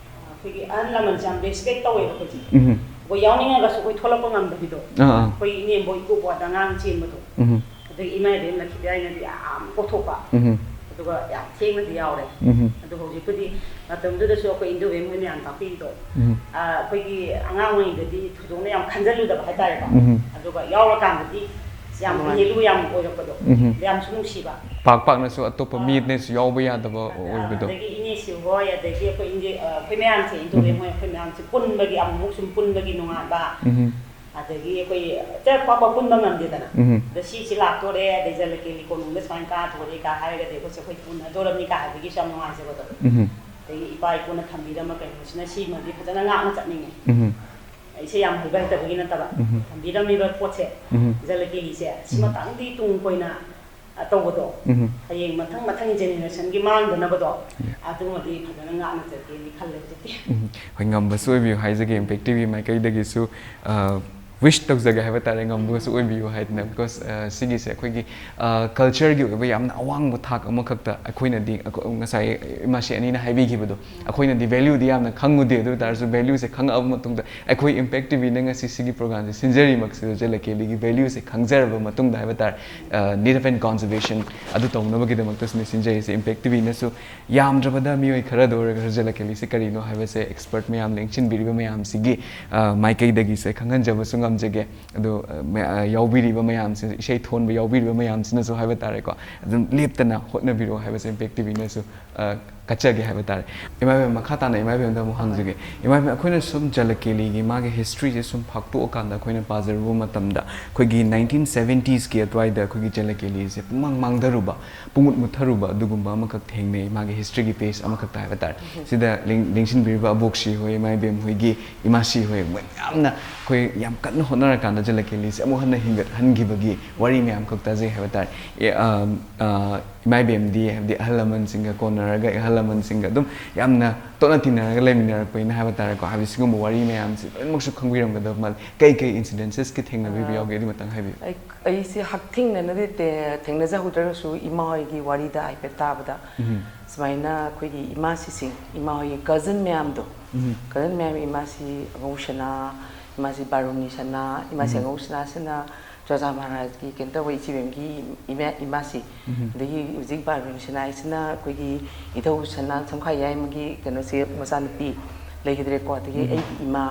ꯑꯩꯈꯣꯏꯒꯤ ꯑꯍꯜ ꯂꯃꯟꯁꯦ ꯌꯥꯝ ꯔꯦꯁꯄꯦꯛ ꯇꯧꯋꯦꯕ ꯑꯩꯈꯣꯏꯁꯦ꯫ ꯎꯝꯍꯨꯝ꯫ ꯑꯩꯈꯣꯏ ꯌꯥꯎꯅꯤꯡꯉꯒꯁꯨ ꯑꯩꯈꯣꯏ ꯊꯣꯛꯂꯛꯄ ꯉꯝꯗꯕꯤꯗꯣ꯫ ꯑꯥ, ꯑꯥ꯫ ꯑꯩꯈꯣꯏ ꯏꯅꯦꯝꯕꯣꯛ ꯏꯀꯨꯕꯣꯛꯇ ꯑꯉꯥꯡ ꯆꯦꯟꯕꯗꯣ꯫ ꯎꯝꯍꯨꯝ꯫ ꯑꯗꯒꯤ ꯏꯃꯥ ꯏꯕꯦꯟ ꯂꯛꯈꯤꯗ꯭ꯔꯥꯏꯅꯗꯤ ꯌꯥꯝ ꯀꯣꯊꯣꯛꯄ꯫ ꯎꯝꯍꯨꯝ꯫ ꯑꯗꯨꯒ ꯌꯥꯝ ꯊꯦꯡꯅꯗꯤ ꯌꯥꯎꯔꯦ꯫ ꯎꯝꯍꯨꯝ꯫ ꯑꯗꯨ ꯍꯧꯖꯤꯛꯄꯨꯗꯤ ꯃꯇꯝꯗꯨꯗꯁꯨ ꯑꯩꯈꯣꯏ ꯏꯟꯗꯣ ꯏꯕꯦꯝ ꯍꯣꯏ ꯃꯌꯥꯝ ꯇꯥꯛꯄꯤꯔꯤꯗꯣ, ꯎꯝꯍꯨꯝ꯫ ꯑ, ꯑꯩꯈꯣꯏꯒꯤ ꯑꯉꯥꯡ ꯑꯣꯏꯔꯤꯉꯩꯗꯗꯤ ꯊꯣꯏꯗꯣꯛꯅ ꯌꯥꯝ ꯈꯟꯖꯜꯂꯨꯗꯕ ꯍꯥꯏꯇꯥꯔꯦꯀꯣ꯫ ꯎꯝꯍꯨꯝ꯫ ꯑꯗꯨꯒ ꯌꯥꯎꯔꯀꯥꯟꯗꯗꯤ ꯌꯥꯝ ꯅꯨꯡꯉꯥꯏ꯫ ꯚꯦꯂꯨ ꯌꯥꯝ ꯑꯣꯏꯔꯛꯄꯗꯣ, ꯎꯝꯍꯨꯝ꯫ ꯌꯥꯝꯁꯨ ꯅꯨꯡꯁꯤꯕ꯫ ꯄꯥꯛ ꯄꯥꯛꯅꯁꯨ ꯑꯇꯣꯞꯄ ꯑꯥ꯫ ꯃꯤꯅꯁꯨ ꯌꯥꯎꯕ ꯌꯥꯗꯕ ꯑꯗ-, ꯑꯣꯏꯕꯗꯣ꯫ ꯑꯗꯒꯤ ꯏꯅꯦꯁꯨ ꯍꯣꯏ, ꯑꯗꯒꯤ ꯑꯩꯈꯣꯏ ꯏꯟꯗꯤ-, ꯑ, ꯑꯩꯈꯣꯏ ꯃꯌꯥꯝꯁꯦ, ꯏꯟꯗꯣ ꯏꯕꯦꯝ ꯎꯝꯍꯨꯝ꯫ ꯍꯣꯏ, ꯑꯩꯈꯣꯏ ꯃꯌꯥꯝꯁꯦ ꯄꯨꯟꯕꯒꯤ, ꯑꯃꯨꯛꯃꯨꯛ ꯁꯨꯝ ꯄꯨꯟꯕꯒꯤ ꯅꯨꯡꯉꯥꯏꯕ, ꯎꯝꯍꯨꯝ꯫ ꯑꯗꯒꯤ ꯑꯩꯈꯣꯏ ꯆꯦ ꯄꯥꯛ ꯄꯥꯛ ꯄꯨꯟꯕ ꯉꯝꯗꯦꯗꯅ꯫ ꯎꯝꯍꯨꯝ꯫ ꯑꯗ ꯁꯤꯁꯤ ꯂꯥꯛꯇꯣꯔꯦ, ꯑꯗꯩ ꯖꯂꯀꯦꯂꯤ ꯀꯣꯅꯨꯡꯗ ꯁꯨꯃꯥꯏꯅ ꯀꯥꯗꯣꯔꯦ ꯀꯥ ꯍꯥꯏꯔꯒꯗꯤ ꯑꯩꯈꯣꯏꯁꯦ ꯑꯩꯈꯣꯏ ꯎꯅꯗꯣꯔꯕꯅꯤ ꯀꯥ ꯍꯥꯏꯕꯒꯤꯁꯨ ꯌꯥꯝ ꯅꯨꯡꯉꯥꯏꯖꯕꯗꯣ꯫ ꯎꯝꯍꯨꯝ꯫ ꯑꯗꯒꯤ ꯏꯄꯥ ꯏꯄꯨꯅ ꯊꯝꯕꯤꯔꯝꯕ ꯀꯩꯅꯣꯁꯤꯅ ꯁꯤꯃꯗꯤ ꯐꯖꯅ ꯉꯥꯛꯅ ꯆꯠꯅꯤꯡꯉꯦ꯫ ꯎꯝꯍꯨꯝ꯫ ꯏꯁꯩ ꯌꯥꯝ ꯍꯩꯕ ꯍꯩꯇꯕꯒꯤ ꯅꯠꯇꯕ, ꯎꯝꯍꯨꯝ꯫ ꯊꯝꯕꯤꯔꯝꯃꯤꯕ ꯄꯣꯠꯁꯦ, ꯎꯝꯍꯨꯝ꯫ ꯖꯂꯀꯦꯂꯤꯁꯦ, ꯎꯝꯍꯨꯝ꯫ ꯁꯤꯃꯇꯪꯗꯤ ꯇꯨꯡ ꯀꯣꯏꯅ, ꯑ, ꯇꯧꯕꯗꯣ, ꯎꯝꯍꯨꯝ꯫ ꯍꯌꯦꯡ ꯃꯊꯪ ꯃꯊꯪ ꯖꯦꯅꯦꯔꯦꯁꯟꯒꯤ ꯃꯥꯡꯗꯅꯕꯗꯣ, ꯌꯥ꯫ ꯑꯗꯨꯃꯗꯤ ꯐꯖꯅ ꯉꯥꯛꯅ ꯆꯠꯀꯦꯅ ꯈꯜꯂꯦ ꯍꯧꯖꯤꯛꯇꯤ꯫ ꯎꯝ, ꯍꯣꯏ, ꯉꯝꯕꯁꯨ ꯑꯣꯏꯕꯤꯌꯨ ꯍꯥꯏꯖꯒꯦ, ꯏꯝꯄꯦꯛ ꯇꯤ ꯚꯤ ꯃꯥꯏꯀꯩꯗꯒꯤꯁꯨ, ꯑ, ꯋꯤꯁ ꯇꯧꯖꯒꯦ ꯍꯥꯏꯕ ꯇꯥꯔꯦ, ꯉꯝꯕꯁꯨ ꯑꯣꯏꯕꯤꯌꯨ ꯍꯥꯏꯗꯅ, because, ꯑ, ꯁꯤꯒꯤꯁꯦ ꯑꯩꯈꯣꯏꯒꯤ, ꯑ, ꯀꯜꯆꯔꯒꯤ ꯑꯣꯏꯕ ꯌꯥꯝꯅ ꯑꯋꯥꯡꯕ ꯊꯥꯛ ꯑꯃꯈꯛꯇ ꯑꯩꯈꯣꯏꯅꯗꯤ, ꯑꯩꯈꯣꯏ, ꯉꯁꯥꯏ ꯏꯃꯥꯁꯤ ꯑꯅꯤꯅ ꯍꯥꯏꯕꯤꯈꯤꯕꯗꯣ, ꯑꯩꯈꯣꯏꯅꯗꯤ ꯚꯦꯂ꯭ꯌꯨꯗꯤ ꯌꯥꯝꯅ ꯈꯪꯉꯨꯗꯦ, ꯑꯗꯨ ꯑꯣꯏ ꯇꯥꯔꯁꯨ ꯚꯦꯂ꯭ꯌꯨꯁꯦ ꯈꯪꯉꯛꯑꯕ ꯃꯇꯨꯡꯗ, ꯑꯩꯈꯣꯏ ꯏꯝꯄꯦꯛ ꯇꯤ ꯚꯤꯅ ꯉꯁꯤ ꯁꯤꯒꯤ ꯄ꯭ꯔꯣꯒ꯭ꯔꯥꯝꯁꯦ ꯁꯤꯟꯖꯔꯤꯃꯛꯁꯤꯗ ꯖꯂꯀꯦꯂꯤꯒꯤ ꯚꯦꯂ꯭ꯌꯨꯁꯦ ꯈꯪꯖꯔꯕ ꯃꯇꯨꯡꯗ ꯍꯥꯏꯕ ꯇꯥꯔꯦ, ꯑ, ꯅꯤꯠ ꯑꯦꯟ ꯀꯟꯖꯔꯕꯦꯁꯟ ꯑꯗꯨ ꯇꯧꯅꯕꯒꯤꯗꯃꯛꯇꯁꯨꯅꯦ ꯁꯤꯟꯖꯔꯤꯁꯦ꯫ ꯏꯝꯄꯦꯛ ꯇꯤ ꯚꯤꯅꯁꯨ ꯌꯥꯝꯗ꯭ꯔꯕꯗ ꯃꯤꯑꯣꯏ ꯈꯔꯗ ꯑꯣꯏꯔꯒꯁꯨ ꯖꯂꯀꯦꯂꯤꯁꯦ ꯀꯔꯤꯅꯣ ꯍꯥꯏꯕꯁꯦ ꯑꯦꯛꯁꯄꯔꯠ ꯃꯌꯥꯝ ꯂꯦꯡꯁꯤꯟꯕꯤꯔꯤꯕ ꯃꯌꯥꯝꯁꯤꯒꯤ, ꯑ, ꯃꯥꯏꯀꯩꯗꯒꯤꯁꯦ ꯈꯪꯍꯟꯖꯕꯁꯨ ꯉꯝꯖꯒꯦ꯫ ꯑꯗꯣ, ꯑ, ꯃ-, ꯑ, ꯌꯥꯎꯕꯤꯔꯤꯕ ꯃꯌꯥꯝꯁꯦ, ꯏꯁꯩ ꯊꯣꯟꯕ ꯌꯥꯎꯕꯤꯔꯤꯕ ꯃꯌꯥꯝꯁꯤꯅꯁꯨ ꯍꯥꯏꯕ ꯇꯥꯔꯦꯀꯣ, ꯑꯗꯨꯝ ꯂꯦꯞꯇꯅ ꯍꯣꯠꯅꯕꯤꯔꯛꯑꯣ ꯍꯥꯏꯕꯁꯦ ꯏꯝꯄꯦꯛ ꯇꯤ ꯚꯤꯅꯁꯨ ꯑ, ꯀꯠꯆꯒꯦ ꯍꯥꯏꯕ ꯇꯥꯔꯦ꯫ ꯏꯃꯥ ꯏꯕꯦꯝ, ꯃꯈꯥ ꯇꯥꯅ ꯏꯃꯥ ꯏꯕꯦꯝꯗ ꯑꯃꯨꯛ ꯍꯪꯖꯒꯦ꯫ ꯏꯃꯥ ꯏꯕꯦꯝ, ꯑꯩꯈꯣꯏꯅ ꯁꯨꯝ ꯖꯂꯀꯦꯂꯤꯒꯤ ꯃꯥꯒꯤ historyꯁꯦ ꯁꯨꯝ ꯐꯥꯛꯇꯣꯛꯑꯀꯥꯟꯗ ꯑꯩꯈꯣꯏꯅ ꯄꯥꯖꯔꯨꯕ ꯃꯇꯝꯗ, ꯑꯩꯈꯣꯏꯒꯤ nineteen seventiesꯀꯤ ꯑꯗꯨꯋꯥꯏꯗ ꯑꯩꯈꯣꯏꯒꯤ ꯖꯂꯀꯦꯂꯤꯁꯦ ꯄꯨꯡꯃꯥꯡ ꯃꯥꯡꯊꯔꯨꯕ, ꯄꯨꯡꯃꯨꯠ ꯃꯨꯠꯊꯔꯨꯕ ꯑꯗꯨꯒꯨꯝꯕ ꯑꯃꯈꯛ ꯊꯦꯡꯅꯩ, ꯃꯥꯒꯤ historyꯒꯤ page ꯑꯃꯈꯛꯇ ꯍꯥꯏꯕ ꯇꯥꯔꯦ꯫ ꯁꯤꯗ ꯂꯦꯡ-, ꯂꯦꯡꯁꯤꯟꯕꯤꯔꯤꯕ ꯑꯕꯣꯛꯁꯤ ꯍꯣꯏ, ꯏꯃꯥ ꯏꯕꯦꯝ ꯍꯣꯏꯒꯤ ꯏꯃꯥꯁꯤ ꯍꯣꯏ, ꯃꯣꯏ ꯃꯌꯥꯝꯅ ꯑꯩꯈꯣꯏ ꯌꯥꯝ ꯀꯟꯅ ꯍꯣꯠꯅꯔꯀꯥꯟꯗ ꯖꯂꯀꯦꯂꯤꯁꯦ ꯑꯃꯨꯛ ꯍꯟꯅ ꯍꯤꯡꯒꯠꯍꯟꯈꯤꯕꯒꯤ ꯋꯥꯔꯤ ꯃꯌꯥꯝꯈꯛ ꯇꯥꯖꯩ ꯍꯥꯏꯕ ꯇꯥꯔꯦ꯫ ꯑꯦ, ꯑ, ꯑ, ꯏꯃꯥ ꯏꯕꯦꯝꯗꯤ, ꯍꯥꯏꯕꯗꯤ ꯑꯍꯜ ꯂꯃꯟꯁꯤꯡꯒ ꯀꯣꯟꯅꯔꯒ, ꯑꯍꯜ ꯂꯃꯟꯁꯤꯡꯒ ꯑꯗꯨꯝ ꯌꯥꯝꯅ ꯇꯣꯠꯅ ꯇꯤꯟꯅꯔꯒ ꯂꯩꯃꯤꯟꯅꯔꯛꯄꯅꯤꯅ ꯍꯥꯏꯕ ꯇꯥꯔꯦꯀꯣ꯫ ꯍꯥꯏꯕꯗꯤ ꯁꯤꯒꯨꯝꯕ ꯋꯥꯔꯤ ꯃꯌꯥꯝꯁꯤ ꯂꯣꯏꯅꯃꯛꯁꯨ ꯈꯪꯕꯤꯔꯝꯒꯗꯕ ꯃꯥꯜꯂꯤ꯫ ꯀꯩ ꯀꯩ incidences ꯀꯤ ꯊꯦꯡꯅꯕꯤꯕ ꯑ, ꯌꯥꯎꯒꯦ? ꯑꯗꯨ ꯃꯇꯥꯡ ꯍꯥꯏꯕꯤꯌꯨ꯫ ꯑꯩ, ꯑꯩꯁꯦ ꯍꯛꯊꯦꯡꯅꯅꯗꯤ ꯇꯦ-, ꯊꯦꯡꯅꯖꯍꯧꯗ꯭ꯔꯒꯁꯨ ꯏꯃꯥ ꯍꯣꯏꯒꯤ ꯋꯥꯔꯤꯗ ꯍꯥꯏꯐꯦꯠ ꯇꯥꯕꯗ, ꯎꯝ꯫ ꯁꯨꯃꯥꯏꯅ ꯑꯩꯈꯣꯏꯒꯤ ꯏꯃꯥꯁꯤꯁꯤꯡ, ꯏꯃꯥ ꯍꯣꯏꯒꯤ cousin ꯃꯌꯥꯝꯗꯣ, ꯎꯝ꯫ Cousin ꯃꯌꯥꯝ, ꯏꯃꯥꯁꯤ ꯑꯉꯧ ꯁꯅꯥ, ꯏꯃꯥꯁꯤ ꯕꯥꯔꯨꯅꯤ ꯁꯅꯥ, ꯏꯃꯥꯁꯤ ꯎꯝ꯫ ꯑꯉꯧ ꯁꯅꯥꯁꯤꯅ ꯆꯨꯔꯥꯆꯥꯟ ꯃꯍꯥꯔꯥꯖꯀꯤ ꯀꯩꯅꯣ ꯇꯧꯕ ꯏꯆꯦꯕꯦꯝꯒꯤ ꯏꯃꯥ-, ꯏꯃꯥꯁꯤ, ꯎꯝ꯫ ꯑꯗꯒꯤ ꯍꯧꯖꯤꯛ ꯕꯥꯔꯨꯅꯤ ꯁꯅꯥ ꯍꯥꯏꯁꯤꯅ ꯑꯩꯈꯣꯏꯒꯤ ꯏꯙꯧ ꯁꯅꯥ ꯁꯝꯈꯥꯏ ꯌꯥꯏꯃꯒꯤ ꯀꯩꯅꯣꯁꯦ ꯃꯆꯥꯅꯨꯄꯤ ꯂꯩꯈꯤꯗ꯭ꯔꯦꯀꯣ, ꯑꯗꯒꯤ ꯎꯝ꯫ ꯑꯩꯒꯤ ꯏꯃꯥ,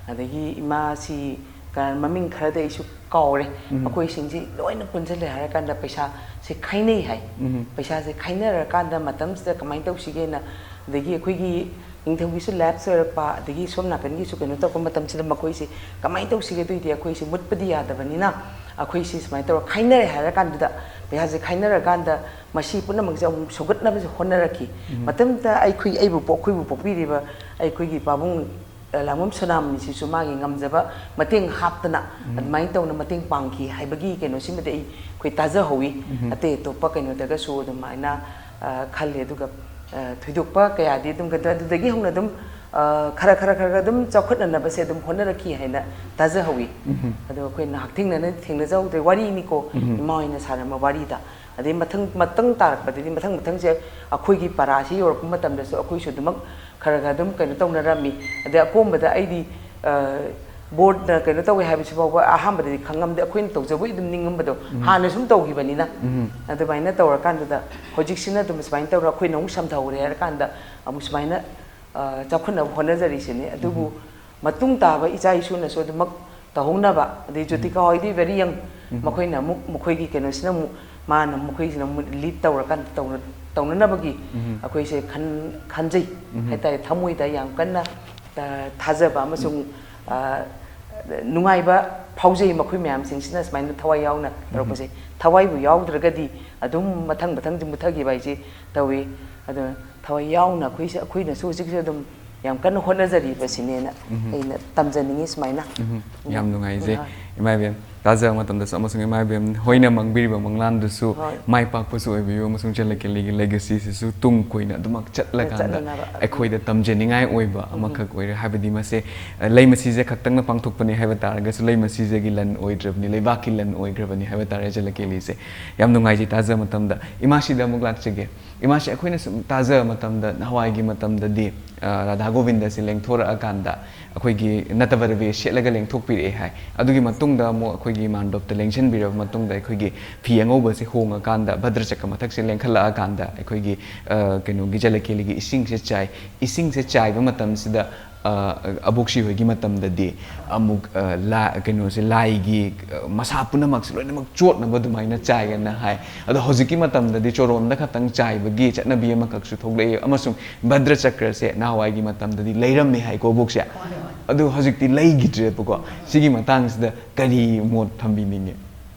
ꯑꯗꯒꯤ ꯏꯃꯥꯁꯤ ꯀ-, ꯃꯃꯤꯡ ꯈꯔꯗꯤ ꯑꯩꯁꯨ ꯀꯥꯎꯔꯦ꯫ ꯎꯝ꯫ ꯑꯩꯈꯣꯏꯁꯤꯡꯁꯤ ꯂꯣꯏꯅ ꯄꯨꯟꯁꯤꯜꯂꯦ ꯍꯥꯏꯔꯀꯥꯟꯗ ꯄꯩꯁꯥꯁꯦ ꯈꯥꯏꯅꯩ ꯍꯥꯏ꯫ ꯎꯝ꯫ ꯄꯩꯁꯥꯁꯦ ꯈꯥꯏꯅꯔꯀꯥꯟꯗ ꯃꯇꯝꯁꯤꯗ ꯀꯃꯥꯏꯅ ꯇꯧꯁꯤꯒꯦꯅ, ꯑꯗꯒꯤ ꯑꯩꯈꯣꯏꯒꯤ ꯅꯤꯡꯊꯧꯒꯤꯁꯨ lapse ꯑꯣꯏꯔꯛꯄ, ꯑꯗꯒꯤ ꯁꯣꯝ ꯅꯥꯀꯟꯒꯤꯁꯨ ꯀꯩꯅꯣ ꯇꯧꯔꯛꯄ ꯃꯇꯝꯁꯤꯗ ꯃꯈꯣꯏꯁꯤ ꯀꯃꯥꯏꯅ ꯇꯧꯁꯤꯒꯦ? ꯑꯗꯨꯏꯗꯤ ꯑꯩꯈꯣꯏꯁꯤ ꯃꯨꯠꯄꯗꯤ ꯌꯥꯗꯕꯅꯤꯅ ꯑꯩꯈꯣꯏꯁꯤ ꯁꯨꯃꯥꯏꯅ ꯇꯧꯔ ꯈꯥꯏꯅꯔꯦ ꯍꯥꯏꯔ ꯀꯥꯟꯗꯨꯗ ꯄꯩꯁꯥꯁꯦ ꯈꯥꯏꯅꯔꯀꯥꯟꯗ ꯃꯁꯤ ꯄꯨꯝꯅꯃꯛꯁꯦ ꯑꯃꯨꯛ ꯁꯧꯒꯠꯅꯕꯁꯦ ꯍꯣꯠꯅꯔꯛꯈꯤ꯫ ꯎꯝ꯫ ꯃꯇꯝꯗꯨꯗ ꯑꯩꯈꯣꯏ, ꯑꯩꯕꯨ ꯄꯣꯛ-, ꯑꯩꯈꯣꯏꯕꯨ ꯄꯣꯛꯄꯤꯔꯤꯕ ꯑꯩꯈꯣꯏꯒꯤ ꯄꯥꯕꯨꯡ, ꯑ, ꯂꯥꯡꯕꯝ ꯁꯣꯅꯥꯃꯅꯤꯁꯤꯁꯨ ꯃꯥꯒꯤ ꯉꯝꯖꯕ ꯃꯇꯦꯡ ꯍꯥꯞꯇꯅ ꯎꯝ꯫ ꯑꯗꯨꯃꯥꯏꯅ ꯇꯧꯅ ꯃꯇꯦꯡ ꯄꯥꯡꯈꯤ ꯍꯥꯏꯕꯒꯤ ꯀꯩꯅꯣꯁꯤꯃꯗꯤ ꯑꯩ, ꯑꯩꯈꯣꯏ ꯇꯥꯖꯍꯧꯋꯤ꯫ ꯎꯝ꯫ ꯑꯇꯩ ꯑꯇꯣꯞꯄ ꯀꯩꯅꯣꯗꯒꯁꯨ ꯑꯗꯨꯃꯥꯏꯅ, ꯑ, ꯈꯜꯂꯤ꯫ ꯑꯗꯨꯒ, ꯑ, ꯊꯣꯏꯗꯣꯛꯄ ꯀꯌꯥꯗꯤ ꯑꯗꯨꯝ ꯀꯩꯅꯣ-, ꯑꯗꯨꯗꯒꯤ ꯍꯧꯅ ꯑꯗꯨꯝ, ꯑ, ꯈꯔ, ꯈꯔ, ꯈꯔ, ꯈꯔ ꯑꯗꯨꯝ ꯆꯥꯎꯈꯠꯅꯅꯕꯁꯦ ꯑꯗꯨꯝ ꯍꯣꯠꯅꯔꯛꯈꯤ ꯍꯥꯏꯅ ꯇꯥꯖꯍꯧꯋꯤ꯫ ꯎꯝ꯫ ꯑꯗꯣ ꯑꯩꯈꯣꯏꯅ ꯍꯛꯊꯦꯡꯅꯅ ꯊꯦꯡꯅꯖꯍꯧꯗ꯭ꯔꯦ, ꯋꯥꯔꯤꯅꯤꯀꯣ, ꯎꯝ꯫ ꯏꯃꯥ ꯍꯣꯏꯅ ꯁꯥꯔꯝꯕ ꯋꯥꯔꯤꯗ꯫ ꯑꯗꯩ ꯃꯊꯪ, ꯃꯊꯪ ꯇꯥꯔꯛꯄꯗꯗꯤ, ꯃꯊꯪ ꯃꯊꯪꯁꯦ ꯑꯩꯈꯣꯏꯒꯤ ꯄꯔꯥꯁꯤ ꯌꯧꯔꯛꯄ ꯃꯇꯝꯗꯁꯨ ꯑꯩꯈꯣꯏꯁꯨ ꯑꯗꯨꯃꯛ ꯈꯔ ꯈꯔ ꯑꯗꯨꯝ ꯀꯩꯅꯣ ꯇꯧꯅꯔꯝꯃꯤ꯫ ꯑꯗꯩ ꯑꯀꯣꯝꯕꯗ ꯑꯩꯗꯤ, ꯑ, boardꯅ ꯀꯩꯅꯣ ꯇꯧꯋꯦ ꯍꯥꯏꯕꯁꯤ ꯐꯥꯎꯕ ꯑꯍꯥꯟꯕꯗꯗꯤ ꯈꯪꯉꯝꯗꯦ꯫ ꯑꯩꯈꯣꯏꯅ ꯇꯧꯖꯕꯒꯤ ꯑꯗꯨꯝ ꯅꯤꯡꯉꯝꯕꯗꯣ, ꯎꯝ꯫ ꯍꯥꯟꯅ ꯁꯨꯝ ꯇꯧꯈꯤꯕꯅꯤꯅ꯫ ꯎꯝ꯫ ꯑꯗꯨꯃꯥꯏꯅ ꯇꯧꯔꯀꯥꯟꯗꯨꯗ ꯍꯧꯖꯤꯛꯁꯤꯅ ꯑꯗꯨꯝ ꯁꯨꯃꯥꯏꯅ ꯇꯧꯔ ꯑꯩꯈꯣꯏꯅ ꯑꯃꯨꯛ ꯁꯝꯊꯍꯧꯔꯦ ꯍꯥꯏꯔꯀꯥꯟꯗ ꯑꯃꯨꯛ ꯁꯨꯃꯥꯏꯅ, ꯑ, ꯆꯥꯎꯈꯠꯅꯕ ꯍꯣꯠꯅꯖꯔꯤꯁꯤꯅꯤ꯫ ꯑꯗꯨꯕꯨ ꯎꯝ꯫ ꯃꯇꯨꯡ ꯇꯥꯕ ꯏꯆꯥ ꯏꯁꯨꯅꯁꯨ ꯑꯗꯨꯃꯛ ꯇꯧꯍꯧꯅꯕ, ꯑꯗꯩ ꯖꯣꯇꯤꯀꯥ ꯎꯝ꯫ ꯍꯣꯏꯗꯤ very young, ꯎꯝ꯫ ꯃꯈꯣꯏꯅ ꯑꯃꯨꯛ, ꯃꯈꯣꯏꯒꯤ ꯀꯩꯅꯣꯁꯤꯅ ꯑꯃꯨꯛ, ꯃꯥꯅ, ꯃꯈꯣꯏꯁꯤꯅ ꯑꯃꯨꯛ lead ꯇꯧꯔꯀꯥꯟꯗ ꯇꯧꯅ-, ꯇꯧꯅꯅꯕꯒꯤ ꯑꯩꯈꯣꯏꯁꯦ ꯈꯟ ꯈꯟꯖꯩ ꯍꯥꯏꯇꯥꯔꯦ꯫ ꯊꯃꯣꯏꯗ ꯌꯥꯝ ꯀꯟꯅ ꯊꯥꯖꯕ ꯑꯃꯁꯨꯡ ꯅꯨꯡꯉꯥꯏꯕ ꯐꯥꯎꯖꯩ꯫ ꯃꯈꯣꯏ ꯃꯌꯥꯝꯁꯤꯡꯁꯤꯅ ꯁꯨꯃꯥꯏꯅ ꯊꯋꯥꯏ ꯌꯥꯎꯅ ꯇꯧꯔꯛꯄꯁꯦ꯫ ꯊꯋꯥꯏꯕꯨ ꯌꯥꯎꯗ꯭ꯔꯒꯗꯤ ꯑꯗꯨꯝ ꯃꯊꯪ ꯃꯊꯪꯁꯦ ꯃꯨꯊꯈꯤꯕ ꯍꯥꯏꯁꯦ ꯇꯧꯏ꯫ ꯑꯗꯨꯅ ꯊꯋꯥꯏ ꯌꯥꯎꯅ ꯑꯩꯈꯣꯏꯁꯦ, ꯑꯩꯈꯣꯏꯅꯁꯨ ꯍꯧꯖꯤꯛꯁꯨ ꯑꯗꯨꯝ ꯌꯥꯝ ꯀꯟꯅ ꯍꯣꯠꯅꯖꯔꯤꯕꯁꯤꯅꯦꯅ ꯑꯩꯅ ꯇꯝꯖꯅꯤꯡꯉꯤ ꯁꯨꯃꯥꯏꯅ꯫ ꯌꯥꯝ ꯅꯨꯡꯉꯥꯏꯖꯩ꯫ ꯏꯃꯥ ꯏꯕꯦꯝ, ꯇꯥꯖꯕ ꯃꯇꯝꯗꯁꯨ ꯑꯃꯁꯨꯡ ꯏꯃꯥ ꯏꯕꯦꯝ ꯍꯣꯏꯅ ꯃꯥꯡꯕꯤꯔꯤꯕ ꯃꯪꯂꯥꯟꯗꯨꯁꯨ ꯃꯥꯏ ꯄꯥꯛꯄꯁꯨ ꯑꯣꯏꯕꯤꯌꯨ, ꯑꯃꯁꯨꯡ ꯆꯦꯂꯀꯦꯂꯤꯒꯤ legacyꯁꯤꯁꯨ ꯇꯨꯡ ꯀꯣꯏꯅ ꯑꯗꯨꯃꯛ ꯆꯠꯂꯀꯥꯟꯗ ꯑꯩꯈꯣꯏꯗ ꯇꯝꯖꯅꯤꯡꯉꯥꯏ ꯑꯣꯏꯕ ꯑꯃꯈꯛ ꯑꯣꯏꯔꯦ꯫ ꯍꯥꯏꯕꯗꯤ ꯃꯁꯦ, ꯑ, ꯂꯩꯃꯁꯤꯁꯦ ꯈꯛꯇꯪꯅ ꯄꯥꯡꯊꯣꯛꯄꯅꯤ ꯍꯥꯏꯕ ꯇꯥꯔꯒꯁꯨ, ꯂꯩꯃꯁꯤꯁꯦꯒꯤ ꯂꯟ ꯑꯣꯏꯗ꯭ꯔꯕꯅꯤ, ꯂꯩꯕꯥꯛꯀꯤ ꯂꯟ ꯑꯣꯏꯈ꯭ꯔꯕꯅꯤ ꯍꯥꯏꯕ ꯇꯥꯔꯦ ꯆꯦꯂꯀꯦꯂꯤꯁꯦ꯫ ꯌꯥꯝ ꯅꯨꯡꯉꯥꯏꯖꯩ ꯇꯥꯖꯕ ꯃꯇꯝꯗ꯫ ꯏꯃꯥꯁꯤꯗ ꯑꯃꯨꯛ ꯂꯥꯛꯆꯒꯦ꯫ ꯏꯃꯥꯁꯦ, ꯑꯩꯈꯣꯏꯅ ꯁꯨꯝ ꯇꯥꯖꯕ ꯃꯇꯝꯗ, ꯅꯍꯥꯟꯋꯥꯏꯒꯤ ꯃꯇꯝꯗꯗꯤ, ꯑ, ꯔꯥꯙꯥ ꯒꯣꯕꯤꯟꯗꯁꯦ ꯂꯦꯡꯊꯣꯔꯛꯑꯀꯥꯟꯗ ꯑꯩꯈꯣꯏꯒꯤ ꯅꯇꯕꯔꯕꯦ ꯁꯦꯠꯂꯒ ꯂꯦꯡꯊꯣꯛꯄꯤꯔꯛꯑꯦ ꯍꯥꯏ꯫ ꯑꯗꯨꯒꯤ ꯃꯇꯨꯡꯗ ꯑꯃꯨꯛ ꯑꯩꯈꯣꯏꯒꯤ ꯃꯥꯟꯗꯣꯞꯇ ꯂꯦꯡꯁꯤꯟꯕꯤꯔꯕ ꯃꯇꯨꯡꯗ ꯑꯩꯈꯣꯏꯒꯤ ꯐꯤ ꯑꯉꯧꯕꯁꯦ ꯍꯣꯡꯉꯀꯥꯟꯗ, ꯚꯗ꯭ꯔꯆꯀ꯭ꯔ ꯃꯊꯛꯁꯦ ꯂꯦꯡꯈꯠꯂꯛꯑꯀꯥꯟꯗ ꯑꯩꯈꯣꯏꯒꯤ, ꯑ, ꯀꯩꯅꯣꯒꯤ ꯆꯦꯂꯀꯦꯂꯤꯒꯤ ꯏꯁꯤꯡꯁꯦ ꯆꯥꯏ꯫ ꯏꯁꯤꯡꯁꯦ ꯆꯥꯏꯕ ꯃꯇꯝꯁꯤꯗ, ꯑ, ꯑꯕꯣꯛꯁꯤ ꯍꯣꯏꯒꯤ ꯃꯇꯝꯗꯗꯤ ꯑꯃꯨꯛ, ꯑ, ꯂꯥ-, ꯀꯩꯅꯣꯁꯦ, ꯂꯥꯏꯒꯤ, ꯑ, ꯃꯁꯥ ꯄꯨꯝꯅꯃꯛꯁꯦ ꯂꯣꯏꯅꯃꯛ ꯆꯣꯠꯅꯕ ꯑꯗꯨꯃꯥꯏꯅ ꯆꯥꯏꯌꯦꯅ ꯍꯥꯏ꯫ ꯑꯗꯣ ꯍꯧꯖꯤꯛꯀꯤ ꯃꯇꯝꯗꯗꯤ ꯆꯣꯔꯣꯝꯗ ꯈꯛꯇꯪ ꯆꯥꯏꯕꯒꯤ ꯆꯠꯅꯕꯤ ꯑꯃꯈꯛꯁꯨ ꯊꯣꯛꯂꯛꯑꯦ, ꯑꯃꯁꯨꯡ ꯚꯗ꯭ꯔꯆꯀ꯭ꯔꯁꯦ ꯅꯍꯥꯟꯋꯥꯏꯒꯤ ꯃꯇꯝꯗꯗꯤ ꯂꯩꯔꯝꯃꯦ ꯍꯥꯏꯀꯣ, ꯑꯕꯣꯛꯁꯦ꯫ ꯑꯗꯨ ꯍꯧꯖꯤꯛꯇꯤ ꯂꯩꯈꯤꯗ꯭ꯔꯦꯕꯀꯣ꯫ ꯁꯤꯒꯤ ꯃꯇꯥꯡꯁꯤꯗ ꯀꯔꯤ ꯃꯣꯠ ꯊꯝꯕꯤꯅꯤꯡꯉꯤ?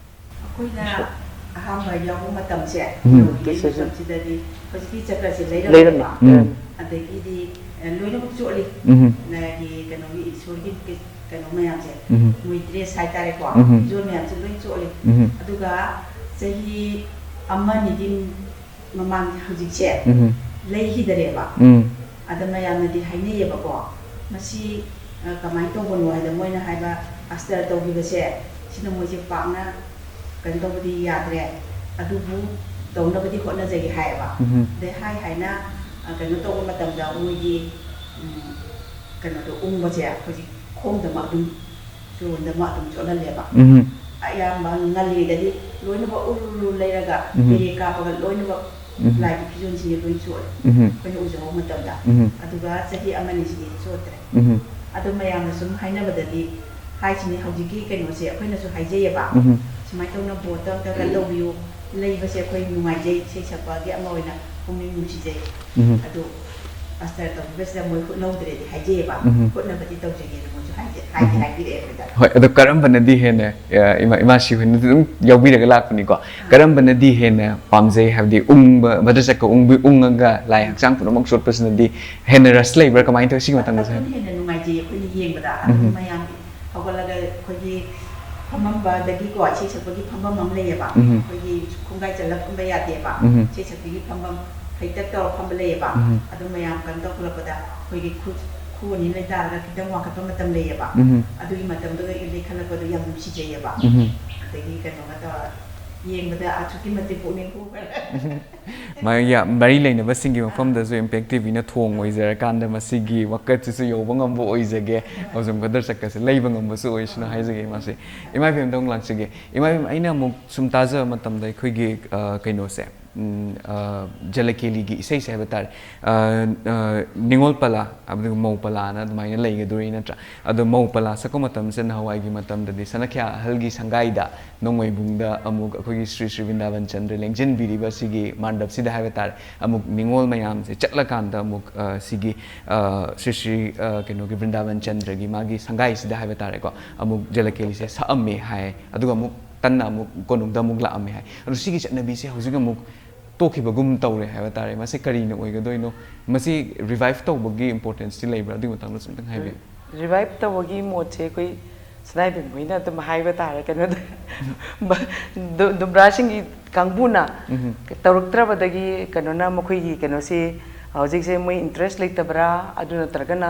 ꯑꯩꯈꯣꯏꯅ ꯑꯍꯥꯟꯕ ꯌꯥꯎꯕ ꯃꯇꯝꯁꯦ, ꯎꯝ꯫ ꯌꯥꯎꯕ ꯃꯇꯝꯁꯤꯗꯗꯤ ꯍꯧꯖꯤꯛꯀꯤ ꯆꯀ꯭ꯔꯁꯦ ꯂꯩꯔꯝꯃꯦ꯫ ꯂꯩꯔꯝꯃꯦꯕ꯫ ꯎꯝ꯫ ꯑꯗꯒꯤꯗꯤ, ꯑ, ꯂꯣꯏꯅꯃꯛ ꯆꯣꯠꯂꯤ꯫ ꯎꯝ꯫ ꯂꯥꯏꯒꯤ ꯀꯩꯅꯣꯒꯤ, ꯏꯁꯣꯔꯒꯤ ꯀꯩ-, ꯀꯩꯅꯣ ꯃꯌꯥꯝꯁꯦ, ꯎꯝ꯫ ꯃꯣꯏ dress ꯍꯥꯏꯇꯥꯔꯦꯀꯣ, ꯎꯝ꯫ ꯐꯤꯖꯣꯜ ꯃꯌꯥꯝꯁꯦ ꯂꯣꯏ ꯆꯣꯠꯂꯤ꯫ ꯎꯝ꯫ ꯑꯗꯨꯒ ꯆꯍꯤ ꯑꯃ ꯑꯅꯤꯒꯤ ꯃꯃꯥꯡꯗ ꯍꯧꯖꯤꯛꯁꯦ ꯎꯝ꯫ ꯂꯩꯈꯤꯗꯔꯦꯕ꯫ ꯎꯝ꯫ ꯑꯗ ꯃꯌꯥꯝꯅꯗꯤ ꯍꯥꯏꯅꯩꯌꯦꯕꯀꯣ, ꯃꯁꯤ, ꯑ, ꯀꯃꯥꯏꯅ ꯇꯧꯕꯅꯣ ꯍꯥꯏꯗ, ꯃꯣꯏꯅ ꯍꯥꯏꯕ ꯑꯁꯇꯔ ꯇꯧꯈꯤꯕꯁꯦ, ꯁꯤꯅ ꯃꯣꯏꯁꯦ ꯄꯥꯛꯅ ꯀꯩꯅꯣ ꯇꯧꯕꯗꯤ ꯌꯥꯗ꯭ꯔꯦ, ꯑꯗꯨꯕꯨ ꯇꯧꯅꯕꯗꯤ ꯍꯣꯠꯅꯖꯒꯦ ꯍꯥꯏꯌꯦꯕ꯫ ꯎꯝ꯫ ꯑꯗꯩ ꯍꯥꯏ ꯍꯥꯏꯅ, ꯑ, ꯀꯩꯅꯣ ꯇꯧꯕ ꯃꯇꯝꯗ ꯃꯣꯏꯒꯤ, ꯎꯝ, ꯀꯩꯅꯣꯗꯣ ꯎꯪꯕꯁꯦ ꯑꯩꯈꯣꯏꯒꯤ ꯈꯣꯡꯗꯃꯛ ꯑꯗꯨꯝ ꯆꯨꯔꯣꯟꯗꯃꯛ ꯑꯗꯨꯝ ꯆꯣꯠꯍꯜꯂꯦꯕ꯫ ꯎꯝ꯫ ꯑꯌꯥꯝꯕ ꯉꯜꯂꯤꯉꯩꯗꯗꯤ ꯂꯣꯏꯅꯃꯛ ꯎꯔꯨ ꯎꯔꯨ ꯂꯩꯔꯒ ꯎꯝ꯫ ꯄꯦꯔꯦ ꯀꯥꯞꯄꯒ ꯂꯣꯏꯅꯃꯛ ꯎꯝ꯫ ꯂꯥꯏꯒꯤ ꯐꯤꯖꯣꯜꯁꯤꯡꯁꯦ ꯂꯣꯏ ꯆꯣꯠꯂꯦ꯫ ꯎꯝ꯫ ꯑꯩꯈꯣꯏꯅ ꯎꯖꯍꯧꯕ ꯃꯇꯝꯗ꯫ ꯎꯝ꯫ ꯑꯗꯨꯒ ꯆꯍꯤ ꯑꯃꯅꯤꯁꯤꯗꯤ ꯆꯣꯠꯇ꯭ꯔꯦ꯫ ꯎꯝ꯫ ꯑꯗꯨ ꯃꯌꯥꯝꯅ ꯁꯨꯝ ꯍꯥꯏꯅꯕꯗꯗꯤ ꯍꯥꯏꯁꯤꯅꯤ, ꯍꯧꯖꯤꯛꯀꯤ ꯀꯩꯅꯣꯁꯦ ꯑꯩꯈꯣꯏꯅꯁꯨ ꯍꯥꯏꯖꯩꯌꯦꯕ꯫ ꯎꯝ꯫ ꯁꯨꯃꯥꯏꯅ ꯇꯧꯅ ꯕꯣꯠꯇ ꯑꯝꯇ ꯀꯩꯅꯣ ꯇꯧꯕꯤꯌꯨ, ꯂꯩꯕꯁꯦ ꯑꯩꯈꯣꯏ ꯅꯨꯡꯉꯥꯏꯖꯩ, ꯏꯁꯩ ꯁꯛꯄꯒꯤ ꯑꯃ ꯑꯣꯏꯅ ꯄꯨꯛꯅꯤꯡ ꯅꯨꯡꯁꯤꯖꯩ꯫ ꯎꯝ. ꯑꯗꯨ ꯃꯥꯁꯇꯔ ꯇꯧꯈꯤꯕꯁꯦ ꯃꯣꯏ ꯍꯣꯠꯅꯍꯧꯗ꯭ꯔꯦꯗꯤ ꯍꯥꯏꯖꯩꯌꯦꯕ꯫ ꯎꯝ. ꯍꯣꯠꯅꯕꯗꯤ ꯇꯧꯖꯒꯦꯅ ꯃꯣꯏꯁꯨ ꯍꯥꯏꯖꯩ, ꯍꯥꯏꯗꯤ ꯎꯝ. ꯍꯥꯏꯕꯤꯔꯛꯑꯦ ꯑꯩꯈꯣꯏꯗ꯫ ꯍꯣꯏ, ꯑꯗꯣ ꯀꯔꯝꯕꯅꯗꯤ ꯍꯦꯟꯅ, ꯑ, ꯏꯃꯥ, ꯏꯃꯥꯁꯤ ꯍꯣꯏꯅꯗꯤ ꯑꯗꯨꯝ ꯌꯥꯎꯕꯤꯔꯒ ꯂꯥꯛꯄꯅꯤꯀꯣ꯫ ꯀꯔꯝꯕꯅꯗꯤ ꯍꯦꯟꯅ ꯄꯥꯝꯖꯩ? ꯍꯥꯏꯕꯗꯤ ꯎꯪꯕ, ꯚꯗ꯭ꯔꯆꯛꯀ ꯎꯪꯕ, ꯎꯪꯉꯒ ꯂꯥꯏ ꯍꯛꯆꯥꯡ ꯄꯨꯝꯅꯃꯛ ꯆꯣꯠꯄꯁꯤꯅꯗꯤ ꯍꯦꯟꯅ ꯔꯁ ꯂꯩꯕ꯭ꯔꯥ? ꯀꯃꯥꯏꯅ ꯇꯧꯋꯤ ꯁꯤꯒꯤ ꯃꯇꯥꯡꯗꯁꯨ? ꯑꯗꯨꯅ ꯍꯦꯟꯅ ꯅꯨꯡꯉꯥꯏꯖꯩ ꯑꯩꯈꯣꯏꯅ ꯌꯦꯡꯕꯗ꯫ ꯎꯝ. ꯑꯗꯨꯝ ꯃꯌꯥꯝ ꯍꯧꯒꯠꯂꯒ ꯑꯩꯈꯣꯏꯒꯤ ꯐꯝꯃꯝꯕꯗꯒꯤꯀꯣ, ꯏꯁꯩ ꯁꯛꯄꯒꯤ ꯐꯝꯐꯝ ꯑꯃ ꯂꯩꯌꯦꯕ꯫ ꯎꯝ. ꯑꯩꯈꯣꯏꯒꯤ ꯈꯣꯡꯒꯥꯏ ꯆꯜꯂ ꯐꯝꯕ ꯌꯥꯗꯦꯕ꯫ ꯎꯝ. ꯏꯁꯩ ꯁꯛꯄꯒꯤ ꯐꯝꯐꯝ ꯐꯩꯇꯛ ꯇꯧꯔ ꯐꯝꯕ ꯂꯩꯌꯦꯕ꯫ ꯎꯝ. ꯑꯗꯨ ꯃꯌꯥꯝ ꯀꯩꯅꯣ ꯇꯧꯈꯠꯂꯛꯄꯗ ꯑꯩꯈꯣꯏꯒꯤ ꯈꯨꯠ, ꯈꯨ ꯑꯅꯤ ꯂꯩꯇꯥꯔꯒ ꯈꯤꯇꯪ ꯋꯥꯡꯈꯠꯄ ꯃꯇꯝ ꯂꯩꯌꯦꯕ꯫ ꯎꯝ. ꯑꯗꯨꯒꯤ ꯃꯇꯝꯗꯨꯗ ꯂꯩꯈꯠꯂꯛꯄꯗꯣ ꯌꯥꯝ ꯅꯨꯡꯁꯤꯖꯩꯌꯦꯕ꯫ ꯎꯝ. ꯑꯗꯒꯤ ꯀꯩꯅꯣꯒ ꯇꯧꯔ ꯌꯦꯡꯕꯗ ꯑꯗꯨꯛꯀꯤ ꯃꯇꯤꯛ ꯄꯨꯛꯅꯤꯡ ꯍꯨꯈ꯭ꯔꯦ꯫ ꯃꯥ-, ꯌꯥ-, ꯃꯔꯤ ꯂꯩꯅꯕꯁꯤꯡꯒꯤ ꯃꯐꯝꯗꯁꯨ Impact TVꯅ ꯊꯣꯡ ꯑꯣꯏꯖꯔꯀꯥꯟꯗ ꯃꯁꯤꯒꯤ ꯋꯥꯀꯠꯁꯤꯁꯨ ꯌꯧꯕ ꯉꯝꯕ ꯑꯣꯏꯖꯒꯦ꯫ ꯍꯧꯖꯤꯛ ꯚꯗ꯭ꯔꯆꯛꯀꯁꯦ ꯂꯩꯕ ꯉꯝꯕꯁꯨ ꯑꯣꯏꯁꯅꯨ ꯍꯥꯏꯖꯒꯦ ꯃꯥꯁꯦ꯫ ꯏꯃꯥ ꯏꯕꯦꯝꯗ ꯑꯃꯨꯛ ꯂꯥꯛꯆꯒꯦ꯫ ꯏꯃꯥ ꯏꯕꯦꯝ, ꯑꯩꯅ ꯑꯃꯨꯛ ꯁꯨꯝ ꯇꯥꯖꯕ ꯃꯇꯝꯗ ꯑꯩꯈꯣꯏꯒꯤ, ꯑ, ꯀꯩꯅꯣꯁꯦ, ꯎꯝ, ꯑ, ꯖꯂꯀꯦꯂꯤꯒꯤ ꯏꯁꯩꯁꯦ ꯍꯥꯏꯕ ꯇꯥꯔꯦ꯫ ꯑ, ꯑ, ꯅꯤꯉꯣꯜ ꯄꯂꯥ, ꯑꯗꯨꯒ ꯃꯧ ꯄꯂꯥꯅ ꯑꯗꯨꯃꯥꯏꯅ ꯂꯩꯒꯗꯣꯔꯤ ꯅꯠꯇ꯭ꯔꯥ? ꯑꯗꯣ ꯃꯧ ꯄꯂꯥ ꯁꯛꯄ ꯃꯇꯝꯁꯤꯗ ꯅꯍꯥꯟꯋꯥꯏꯒꯤ ꯃꯇꯝꯗꯗꯤ ꯁꯅꯥꯈ꯭ꯌꯥ ꯑꯍꯜꯒꯤ ꯁꯪꯒꯥꯏꯗ ꯅꯣꯡꯃꯩꯕꯨꯡꯗ ꯑꯃꯨꯛ ꯑꯩꯈꯣꯏꯒꯤ ꯁ꯭ꯔꯤ ꯁ꯭ꯔꯤ ꯕ꯭ꯔꯤꯟꯗꯥꯕꯟ ꯆꯟꯗ꯭ꯔ ꯂꯦꯡꯁꯤꯟꯕꯤꯔꯤꯕ ꯁꯤꯒꯤ ꯃꯥꯟꯗꯞꯁꯤꯗ ꯍꯥꯏꯕ ꯇꯥꯔꯦ, ꯑꯃꯨꯛ ꯅꯤꯉꯣꯜ ꯃꯌꯥꯝꯁꯦ ꯆꯠꯂꯀꯥꯟꯗ ꯑꯃꯨꯛ, ꯑ, ꯁꯤꯒꯤ, ꯑ, ꯁ꯭ꯔꯤ ꯁ꯭ꯔꯤ, ꯑ, ꯀꯩꯅꯣꯒꯤ ꯕ꯭ꯔꯤꯟꯗꯥꯕꯟ ꯆꯟꯗ꯭ꯔꯒꯤ ꯃꯥꯒꯤ ꯁꯪꯒꯥꯏꯁꯤꯗ ꯍꯥꯏꯕ ꯇꯥꯔꯦꯀꯣ, ꯑꯃꯨꯛ ꯖꯂꯀꯦꯂꯤꯁꯦ ꯁꯛꯑꯝꯃꯦ ꯍꯥꯏ꯫ ꯑꯗꯨꯒ ꯑꯃꯨꯛ ꯇꯟꯅ ꯑꯃꯨꯛ ꯀꯣꯅꯨꯡꯗ ꯑꯃꯨꯛ ꯂꯥꯛꯑꯝꯃꯦ ꯍꯥꯏ꯫ ꯑꯗꯣ ꯁꯤꯒꯤ ꯆꯠꯅꯕꯤꯁꯦ ꯍꯧꯖꯤꯛ ꯑꯃꯨꯛ ꯇꯣꯛꯈꯤꯕꯒꯨꯝ ꯇꯧꯔꯦ ꯍꯥꯏꯕ ꯇꯥꯔꯦ꯫ ꯃꯁꯤ ꯀꯔꯤꯅ ꯑꯣꯏꯒꯗꯣꯏꯅꯣ? ꯃꯁꯤ revive ꯇꯧꯕꯒꯤ importanceꯇꯤ ꯂꯩꯕ꯭ꯔꯥ? ꯑꯗꯨꯒꯤ ꯃꯇꯥꯡꯗꯁꯨ ꯑꯝꯇꯪ ꯍꯥꯏꯕꯤꯌꯨ꯫ Revive ꯇꯧꯕꯒꯤ ꯃꯣꯠꯁꯦ ꯑꯩꯈꯣꯏ ꯁꯅꯥꯏꯕꯦꯝ ꯍꯣꯏꯅ ꯑꯗꯨꯝ ꯍꯥꯏꯕ ꯇꯥꯔꯦ꯫ ꯀꯩꯅꯣꯗ, ꯕ-, ꯗꯨ-, ꯗꯨꯝꯕ꯭ꯔꯥꯁꯤꯡꯒꯤ ꯀꯥꯡꯕꯨꯅ ꯎꯝ. ꯇꯧꯔꯛꯇ꯭ꯔꯕꯗꯒꯤ ꯀꯩꯅꯣꯅ ꯃꯈꯣꯏꯒꯤ ꯀꯩꯅꯣꯁꯤ ꯍꯧꯖꯤꯛꯁꯦ ꯃꯣꯏ interest ꯂꯩꯇꯕ꯭ꯔꯥ, ꯑꯗꯨ ꯅꯠꯇ꯭ꯔꯒꯅ,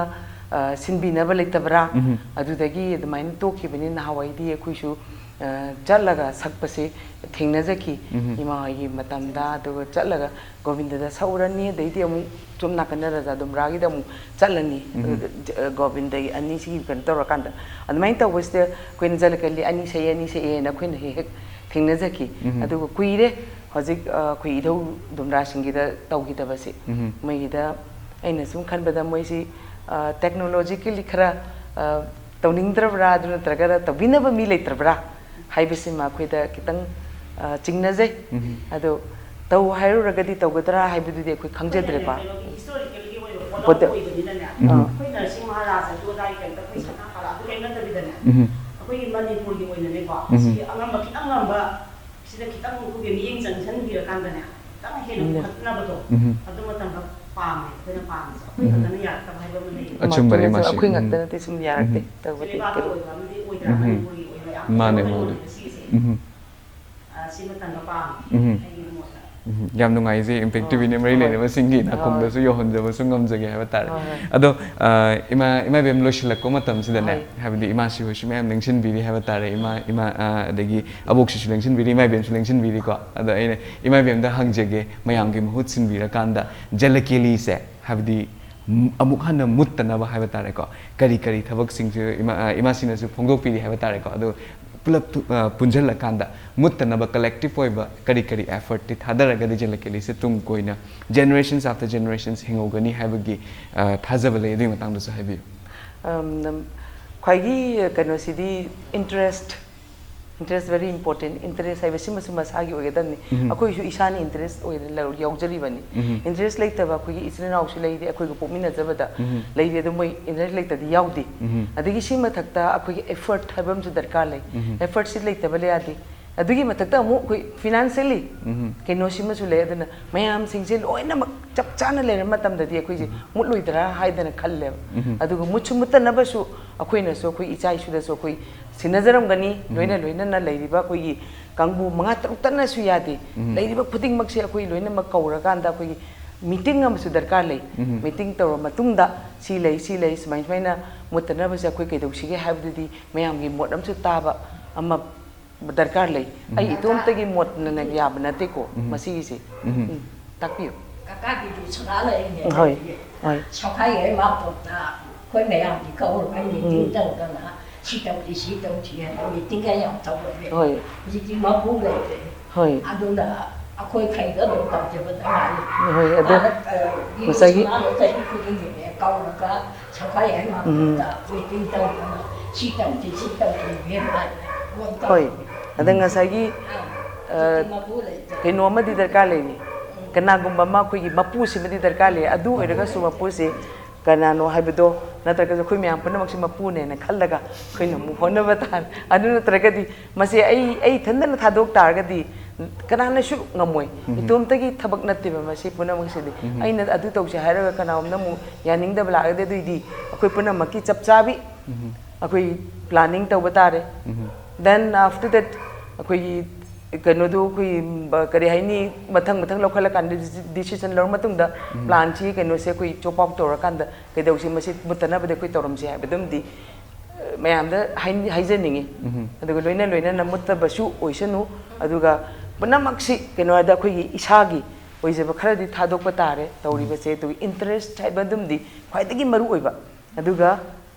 ꯑ, ꯁꯤꯟꯕꯤꯅꯕ ꯂꯩꯇꯕ꯭ꯔꯥ, ꯎꯝ. ꯑꯗꯨꯗꯒꯤ ꯑꯗꯨꯃꯥꯏꯅ ꯇꯣꯛꯈꯤꯕꯅꯤ꯫ ꯅꯍꯥꯟꯋꯥꯏꯗꯤ ꯑꯩꯈꯣꯏꯁꯨ, ꯑ, ꯆꯠꯂꯒ ꯁꯛꯄꯁꯦ ꯊꯦꯡꯅꯖꯈꯤ꯫ ꯎꯝ. ꯏꯃꯥ ꯍꯣꯏꯒꯤ ꯃꯇꯝꯗ, ꯑꯗꯨꯒ ꯆꯠꯂꯒ ꯒꯣꯕꯤꯟꯗꯗ ꯁꯛꯎꯔꯅꯤ, ꯑꯗꯩꯗꯤ ꯑꯃꯨꯛ ꯁꯣꯝ ꯅꯥꯀꯟꯗ ꯔꯖꯥ ꯗꯨꯝꯕ꯭ꯔꯥꯒꯤꯗ ꯑꯃꯨꯛ ꯆꯠꯂꯅꯤ꯫ ꯎꯝ. ꯑ, ꯒꯣꯕꯤꯟꯗꯒꯤ ꯑꯅꯤꯁꯤꯒꯤ ꯀꯩꯅꯣ ꯇꯧꯔꯀꯥꯟꯗ, ꯑꯗꯨꯃꯥꯏꯅ ꯇꯧꯕꯁꯤꯗ ꯑꯩꯈꯣꯏꯅ ꯖꯂꯀꯂꯤ ꯑꯅꯤ ꯁꯛꯑꯦ, ꯑꯅꯤ ꯁꯛꯑꯦꯅ ꯑꯩꯈꯣꯏꯅ ꯍꯦꯛ ꯍꯦꯛ ꯊꯦꯡꯅꯖꯈꯤ꯫ ꯎꯝ. ꯑꯗꯨꯒ ꯀꯨꯏꯔꯦ ꯍꯧꯖꯤꯛ, ꯑ, ꯑꯩꯈꯣꯏ ꯏꯙꯧ ꯗꯨꯝꯕ꯭ꯔꯥꯁꯤꯡꯒꯤꯗ ꯇꯧꯈꯤꯗꯕꯁꯤ꯫ ꯎꯝ. ꯃꯣꯏꯒꯤꯗ ꯑꯩꯅ ꯁꯨꯝ ꯈꯟꯕꯗ ꯃꯣꯏꯁꯤ, ꯑ, technologically ꯈꯔ, ꯑ, ꯇꯧꯅꯤꯡꯗ꯭ꯔꯕ꯭ꯔꯥ, ꯑꯗꯨ ꯅꯠꯇ꯭ꯔꯒꯅ ꯇꯧꯕꯤꯅꯕ ꯃꯤ ꯂꯩꯇ꯭ꯔꯕ꯭ꯔꯥ ꯍꯥꯏꯕꯁꯤꯃ ꯑꯩꯈꯣꯏꯗ ꯈꯤꯇꯪ ꯑ, ꯆꯤꯡꯅꯖꯩ꯫ ꯎꯝ꯫ ꯑꯗꯣ ꯇꯧ ꯍꯥꯏꯔꯨꯔꯒꯗꯤ ꯇꯧꯒꯗ꯭ꯔꯥ ꯍꯥꯏꯕꯗꯨꯗꯤ ꯑꯩꯈꯣꯏ ꯈꯪꯖꯗ꯭ꯔꯦꯀꯣ꯫ ꯀꯩꯅꯣꯒꯤ historically ꯑꯣꯏꯕ ꯄꯣꯠ ꯕꯣꯗ-, ꯑꯃ ꯑꯣꯏꯕꯅꯤꯅꯅꯦ, ꯎꯝ꯫ ꯑꯩꯈꯣꯏ ꯅꯔꯁꯤꯡ ꯃꯍꯥꯔꯥꯖ ꯑꯗꯨ ꯑꯗꯥꯒꯤ ꯀꯩꯝꯇ ꯑꯩꯈꯣꯏ ꯁꯅꯥ ꯀꯂꯥ ꯑꯗꯨ ꯀꯩꯝ ꯅꯠꯇꯕꯤꯗꯅꯦ, ꯎꯝ꯫ ꯑꯩꯈꯣꯏꯒꯤ ꯃꯅꯤꯄꯨꯔꯒꯤ ꯑꯣꯏꯅꯅꯦꯀꯣ, ꯎꯝ꯫ ꯁꯤ ꯑꯉꯝꯕ ꯈꯤꯇꯪ ꯉꯝꯕ ꯁꯤꯗ ꯈꯤꯇꯪ ꯑꯩꯈꯣꯏꯒꯤ ꯃꯤꯠꯌꯦꯡ ꯆꯪꯁꯤꯟꯕꯤꯔꯀꯥꯟꯗꯅꯦ, ꯈꯤꯇꯪ ꯍꯦꯟꯅ ꯎꯝ꯫ ꯄꯨꯈꯠꯅꯕꯗꯣ, ꯎꯝ꯫ ꯑꯗꯨ ꯃꯇꯝꯗ ꯄꯥꯝꯃꯦ, ꯑꯩꯈꯣꯏꯅ ꯄꯥꯝꯃꯤꯁꯦ꯫ ꯑꯩꯈꯣꯏ ꯎꯝ꯫ ꯈꯛꯇꯅ ꯌꯥꯔꯛꯇꯕ ꯍꯥꯏꯕ ꯑꯃ ꯂꯩꯌꯦ꯫ ꯑꯆꯨꯝꯕꯅꯤ, ꯃꯥꯁꯨ ꯃꯥꯁꯤ꯫ ꯑꯩꯈꯣꯏ ꯎꯝ꯫ ꯉꯥꯛꯇ ꯅꯠꯇꯦ ꯁꯨꯝ ꯌꯥꯔꯛꯇꯦ꯫ ꯎꯝ꯫ ꯇꯧꯕꯗꯤ ꯂꯩꯕꯥꯛꯀꯤ ꯀꯩꯅꯣ ꯑꯣꯏꯕ ꯑꯃꯗꯤ ꯑꯣꯏꯗ꯭ꯔꯥ, ꯎꯝ꯫ ꯃꯅꯤꯄꯨꯔꯒꯤ ꯑꯣꯏꯕ ꯌꯥꯝ ꯃꯥꯅꯦ, ꯐꯖꯕ ꯃꯥꯅꯦ꯫ ꯂꯩꯌꯦꯕ ꯁꯤꯒꯤꯁꯦ꯫ ꯎꯝ꯫ ꯑ, ꯁꯤꯃꯇꯪꯒ ꯄꯥꯝꯃꯤ, ꯎꯝ꯫ ꯑꯩꯒꯤ ꯃꯣꯠꯇ꯫ ꯎꯝ, ꯌꯥꯝ ꯅꯨꯡꯉꯥꯏꯖꯩ, Impact ꯑꯣ, ꯇꯤ ꯚꯤ ꯅꯦꯝ ꯃꯔꯤ ꯍꯣꯏ꯫ ꯂꯩꯅꯕꯁꯤꯡꯒꯤ ꯅꯥꯀꯣꯡꯗꯁꯨ ꯍꯣꯏ꯫ ꯌꯧꯍꯟꯖꯕꯁꯨ ꯉꯝꯖꯒꯦ ꯍꯥꯏꯕ ꯇꯥꯔꯦ꯫ ꯍꯣꯏ, ꯍꯣꯏ꯫ ꯑꯗꯣ, ꯑ, ꯏꯃꯥ, ꯏꯃꯥ ꯏꯕꯦꯝ ꯂꯣꯏꯁꯤꯜꯂꯛꯄ ꯃꯇꯝꯁꯤꯗꯅꯦ, ꯍꯣꯏ꯫ ꯍꯥꯏꯕꯗꯤ ꯏꯃꯥꯁꯤ ꯍꯣꯏꯁꯨ ꯃꯌꯥꯝ ꯂꯦꯡꯁꯤꯟꯕꯤꯔꯤ ꯍꯥꯏꯕ ꯇꯥꯔꯦ, ꯏꯃꯥ, ꯏꯃꯥ, ꯑ, ꯑꯗꯒꯤ ꯑꯕꯣꯛꯁꯤꯁꯨ ꯂꯦꯡꯁꯤꯟꯕꯤꯔꯤ, ꯏꯃꯥ ꯏꯕꯦꯝꯁꯨ ꯂꯦꯡꯁꯤꯟꯕꯤꯔꯤꯀꯣ꯫ ꯑꯗꯣ ꯑꯩꯅ ꯏꯃꯥ ꯏꯕꯦꯝꯗ ꯍꯪꯖꯒꯦ, ꯃꯌꯥꯝꯒꯤ ꯃꯍꯨꯠ ꯁꯤꯟꯕꯤꯔꯀꯥꯟꯗ ꯖꯂꯀꯦꯂꯤꯁꯦ, ꯍꯥꯏꯕꯗꯤ ꯃꯨ-, ꯑꯃꯨꯛ ꯍꯟꯅ ꯃꯨꯠꯇꯅꯕ ꯍꯥꯏꯕ ꯇꯥꯔꯦꯀꯣ, ꯀꯔꯤ ꯀꯔꯤ ꯊꯕꯛꯁꯤꯡꯁꯨ ꯏꯃꯥ, ꯑ, ꯏꯃꯥꯁꯤꯅꯁꯨ ꯐꯣꯡꯗꯣꯛꯄꯤꯔꯤ ꯍꯥꯏꯕ ꯇꯥꯔꯦꯀꯣ꯫ ꯑꯗꯣ ꯄꯨꯂꯞ ꯊꯨ-, ꯑ, ꯄꯨꯟꯁꯤꯜꯂꯀꯥꯟꯗ ꯃꯨꯠꯇꯅꯕ collective ꯑꯣꯏꯕ ꯀꯔꯤ ꯀꯔꯤ effort ꯇꯤ ꯊꯥꯗꯔꯒꯗꯤ ꯖꯂꯀꯦꯂꯤꯁꯦ ꯇꯨꯡ ꯀꯣꯏꯅ generations after generations ꯍꯤꯡꯍꯧꯒꯅꯤ ꯍꯥꯏꯕꯒꯤ, ꯑ, ꯊꯥꯖꯕ ꯂꯩ? ꯑꯗꯨꯒꯤ ꯃꯇꯥꯡꯗꯁꯨ ꯍꯥꯏꯕꯤꯌꯨ꯫ ꯑꯝ, ꯅꯝ-, ꯈ꯭ꯋꯥꯏꯒꯤ ꯀꯩꯅꯣꯁꯤꯗꯤ interest, interest very important, interest ꯍꯥꯏꯕꯁꯤꯃꯁꯨ ꯃꯁꯥꯒꯤ ꯑꯣꯏꯒꯗꯕꯅꯤ꯫ ꯎꯝ꯫ ꯑꯩꯈꯣꯏꯁꯨ ꯏꯁꯥꯅ interest ꯑꯣꯏꯅ ꯂꯧ-, ꯌꯥꯎꯖꯔꯤꯕꯅꯤ꯫ ꯎꯝ꯫ Interest ꯂꯩꯇꯕ ꯑꯩꯈꯣꯏꯒꯤ ꯏꯆꯤꯟ ꯏꯅꯥꯎꯁꯨ ꯂꯩꯔꯤ, ꯑꯩꯈꯣꯏꯒ ꯄꯣꯛꯃꯤꯟꯅꯖꯕꯗ ꯎꯝ꯫ ꯂꯩꯔꯤ, ꯑꯗꯨ ꯃꯣꯏ interest ꯂꯩꯇꯗꯤ ꯌꯥꯎꯗꯦ꯫ ꯎꯝ꯫ ꯑꯗꯒꯤ ꯁꯤ ꯃꯊꯛꯇ ꯑꯩꯈꯣꯏꯒꯤ effort ꯍꯥꯏꯕ ꯑꯃꯁꯨ ꯗꯔꯀꯥꯔ ꯂꯩ꯫ ꯎꯝ꯫ Effort ꯁꯤ ꯂꯩꯇꯕ ꯌꯥꯗꯦ꯫ ꯑꯗꯨꯒꯤ ꯃꯊꯛꯇ ꯑꯃꯨꯛ ꯑꯩꯈꯣꯏ financially ꯎꯝ꯫ ꯀꯩꯅꯣꯁꯤꯃꯁꯨ ꯂꯩ꯫ ꯑꯗꯨꯅ ꯃꯌꯥꯝꯁꯤꯡꯁꯦ ꯂꯣꯏꯅꯃꯛ ꯆꯞ ꯆꯥꯅ ꯂꯩꯔꯕ ꯃꯇꯝꯗꯗꯤ ꯑꯩꯈꯣꯏꯁꯦ ꯎꯝ꯫ ꯃꯨꯠꯂꯣꯏꯗ꯭ꯔꯥ ꯍꯥꯏꯗꯅ ꯈꯜꯂꯦꯕ꯫ ꯎꯝ꯫ ꯑꯗꯨꯒ ꯃꯨꯠꯁꯨ ꯃꯨꯠꯇꯅꯕꯁꯨ ꯑꯩꯈꯣꯏꯅꯁꯨ ꯑꯩꯈꯣꯏ ꯏꯆꯥ ꯏꯁꯨꯗꯁꯨ ꯑꯩꯈꯣꯏ ꯁꯤꯟꯅꯖꯔꯝꯒꯅꯤ꯫ ꯎꯝ꯫ ꯂꯣꯏꯅ ꯂꯣꯏꯅꯅ ꯂꯩꯔꯤꯕ ꯑꯩꯈꯣꯏꯒꯤ ꯀꯥꯡꯕꯨ ꯃꯉꯥ ꯇꯔꯨꯛꯇꯅꯁꯨ ꯌꯥꯗꯦ꯫ ꯎꯝ꯫ ꯂꯩꯔꯤꯕ ꯈꯨꯗꯤꯡꯃꯛꯁꯦ ꯑꯩꯈꯣꯏ ꯂꯣꯏꯅꯃꯛ ꯀꯧꯔꯀꯥꯟꯗ ꯑꯩꯈꯣꯏꯒꯤ meeting ꯑꯃꯁꯨ ꯗꯔꯀꯥꯔ ꯂꯩ꯫ ꯎꯝ꯫ Meeting ꯇꯧꯔ ꯃꯇꯨꯡꯗ ꯁꯤ ꯂꯩ, ꯁꯤ ꯂꯩ, ꯁꯨꯃꯥꯏ ꯁꯨꯃꯥꯏꯅ ꯃꯨꯠꯇꯅꯕꯁꯦ ꯑꯩꯈꯣꯏ ꯀꯩꯗꯧꯁꯤꯒꯦ ꯍꯥꯏꯕꯗꯨꯗꯤ ꯃꯌꯥꯝꯒꯤ ꯃꯣꯠ ꯑꯃꯁꯨ ꯇꯥꯕ ꯑꯃ ꯗꯔꯀꯥꯔ ꯂꯩ꯫ ꯎꯝ꯫ ꯑꯩ ꯏꯇꯣꯝꯇꯒꯤ ꯃꯣꯠꯅ ꯌꯥꯕ ꯅꯠꯇꯦꯀꯣ ꯎꯝ꯫ ꯃꯁꯤꯒꯤꯁꯦ꯫ ꯎꯝ꯫ ꯎꯝ, ꯇꯥꯛꯄꯤꯌꯨ꯫ ꯀꯀꯥꯒꯤꯗꯤ ꯁꯅꯥ ꯂꯩꯔꯤꯅꯦ꯫ ꯍꯣꯏ, ꯍꯣꯏ꯫ ꯁꯐꯥꯏ ꯍꯦꯛ ꯃꯥꯄꯣꯠꯇ ꯑꯩꯈꯣꯏ ꯃꯌꯥꯝꯒꯤ ꯀꯧꯔꯒ meeting ꯎꯝ꯫ ꯇꯧꯗꯅ ꯁꯤ ꯇꯧꯁꯤ, ꯁꯤ ꯇꯧꯁꯤ ꯍꯥꯏꯅ meeting ꯒ ꯌꯥꯝ ꯇꯧꯔꯝꯃꯦ꯫ ꯍꯣꯏ꯫ ꯍꯧꯖꯤꯛꯇꯤ ꯃꯄꯨ ꯂꯩꯇ꯭ꯔꯦ꯫ ꯍꯣꯏ꯫ ꯑꯗꯨꯅ ꯑꯩꯈꯣꯏ ꯈꯩꯗ ꯑꯗꯨꯝ ꯇꯧꯖꯕꯗ ꯉꯥꯏꯔꯦ꯫ ꯍꯣꯏ, ꯑꯗꯣ ꯃꯥꯅ, ꯑ, ꯉꯁꯥꯏꯒꯤ ꯃꯥꯅ ꯆꯍꯤ ꯈꯨꯗꯤꯡꯒꯤꯅꯦ ꯀꯧꯔꯒ ꯁꯐꯥꯏ ꯍꯦꯛ ꯎꯝ꯫ ꯃꯥꯄꯣꯠꯇ meeting ꯇꯧꯗꯅ ꯁꯤ ꯇꯧꯁꯤ, ꯁꯤ ꯇꯧꯁꯤ ꯏꯕꯦꯝꯃ ꯍꯥꯏꯅ ꯐꯣꯟ ꯇꯧꯔꯦ꯫ ꯍꯣꯏ꯫ ꯑꯗ ꯉꯁꯥꯏꯒꯤ, ꯑꯥ꯫ ꯑ, ꯀꯩꯅꯣ ꯑꯃꯗꯤ ꯗꯔꯀꯥꯔ ꯂꯩꯔꯤ꯫ ꯀꯅꯥꯒꯨꯝꯕ ꯑꯃ ꯑꯩꯈꯣꯏꯒꯤ ꯃꯄꯨꯁꯤꯃꯗꯤ ꯗꯔꯀꯥꯔ ꯂꯩ꯫ ꯑꯗꯨ ꯑꯣꯏꯔꯒꯁꯨ ꯃꯄꯨꯁꯤ ꯀꯅꯥꯅꯣ ꯍꯥꯏꯕꯗꯣ, ꯅꯠꯇ꯭ꯔꯒꯁꯨ ꯑꯩꯈꯣꯏ ꯃꯌꯥꯝ ꯄꯨꯝꯅꯃꯛꯁꯤ ꯃꯄꯨꯅꯦꯅ ꯈꯜꯂꯒ ꯑꯩꯈꯣꯏꯅ ꯑꯃꯨꯛ ꯍꯣꯠꯅꯕ ꯇꯥꯔꯦ꯫ ꯑꯗꯨ ꯅꯠꯇ꯭ꯔꯒꯗꯤ ꯃꯁꯤ ꯑꯩ, ꯑꯩ ꯏꯊꯟꯗꯅ ꯊꯥꯗꯣꯛ ꯇꯥꯔꯒꯗꯤ ꯀꯅꯥꯅꯁꯨ ꯉꯝꯃꯣꯏ꯫ ꯎꯝ꯫ ꯏꯇꯣꯝꯇꯒꯤ ꯊꯕꯛ ꯅꯠꯇꯦꯕ ꯃꯁꯤ ꯄꯨꯝꯅꯃꯛꯁꯤꯗꯤ꯫ ꯎꯝ꯫ ꯑꯩꯅ ꯑꯗꯨ ꯇꯧꯁꯦ ꯍꯥꯏꯔꯒ ꯀꯅꯥꯒꯨꯝꯕꯅ ꯑꯃꯨꯛ ꯌꯥꯅꯤꯡꯗꯕ ꯂꯥꯛꯑꯒꯗꯤ, ꯑꯗꯨꯏꯗꯤ ꯑꯩꯈꯣꯏ ꯄꯨꯝꯅꯃꯛꯀꯤ ꯆꯞ ꯆꯥꯕꯤ ꯎꯝ꯫ ꯑꯩꯈꯣꯏ planning ꯇꯧꯕ ꯇꯥꯔꯦ꯫ ꯎꯝ꯫ Then after that ꯑꯩꯈꯣꯏꯒꯤ ꯀꯩꯅꯣꯗꯣ ꯑꯩꯈꯣꯏ ꯕ-, ꯀꯔꯤ ꯍꯥꯏꯅꯤ, ꯃꯊꯪ ꯃꯊꯪ ꯂꯧꯈꯠꯂꯀꯥꯟꯗ decision ꯂꯧꯔ ꯃꯇꯨꯡꯗ ꯎꯝ꯫ Planꯁꯤ ꯀꯩꯅꯣꯁꯦ ꯑꯩꯈꯣꯏ chop out ꯇꯧꯔꯀꯥꯟꯗ ꯀꯩꯗꯧꯁꯤ, ꯃꯁꯤ ꯃꯨꯠꯇꯅꯕꯗꯤ ꯑꯩꯈꯣꯏ ꯇꯧꯔꯝꯁꯤ ꯍꯥꯏꯕꯗꯨꯝꯗꯤ, ꯑ, ꯃꯌꯥꯝꯗ ꯍꯥꯏ-, ꯍꯥꯏꯖꯅꯤꯡꯉꯤ꯫ ꯎꯝ꯫ ꯑꯗꯨꯒ ꯂꯣꯏꯅ ꯂꯣꯏꯅꯅ ꯃꯨꯠꯇꯕꯁꯨ ꯑꯣꯏꯁꯅꯨ꯫ ꯑꯗꯨꯒ ꯄꯨꯝꯅꯃꯛꯁꯤ ꯀꯩꯅꯣ ꯍꯥꯏꯗ ꯑꯩꯈꯣꯏꯒꯤ ꯏꯁꯥꯒꯤ ꯑꯣꯏꯖꯕ ꯈꯔꯗꯤ ꯊꯥꯗꯣꯛꯄ ꯇꯥꯔꯦ ꯇꯧꯔꯤꯕꯁꯦ꯫ ꯑꯗꯨꯒ interest ꯍꯥꯏꯕꯗꯨꯝꯗꯤ ꯈ꯭ꯋꯥꯏꯗꯒꯤ ꯃꯔꯨ ꯑꯣꯏꯕ꯫ ꯑꯗꯨꯒ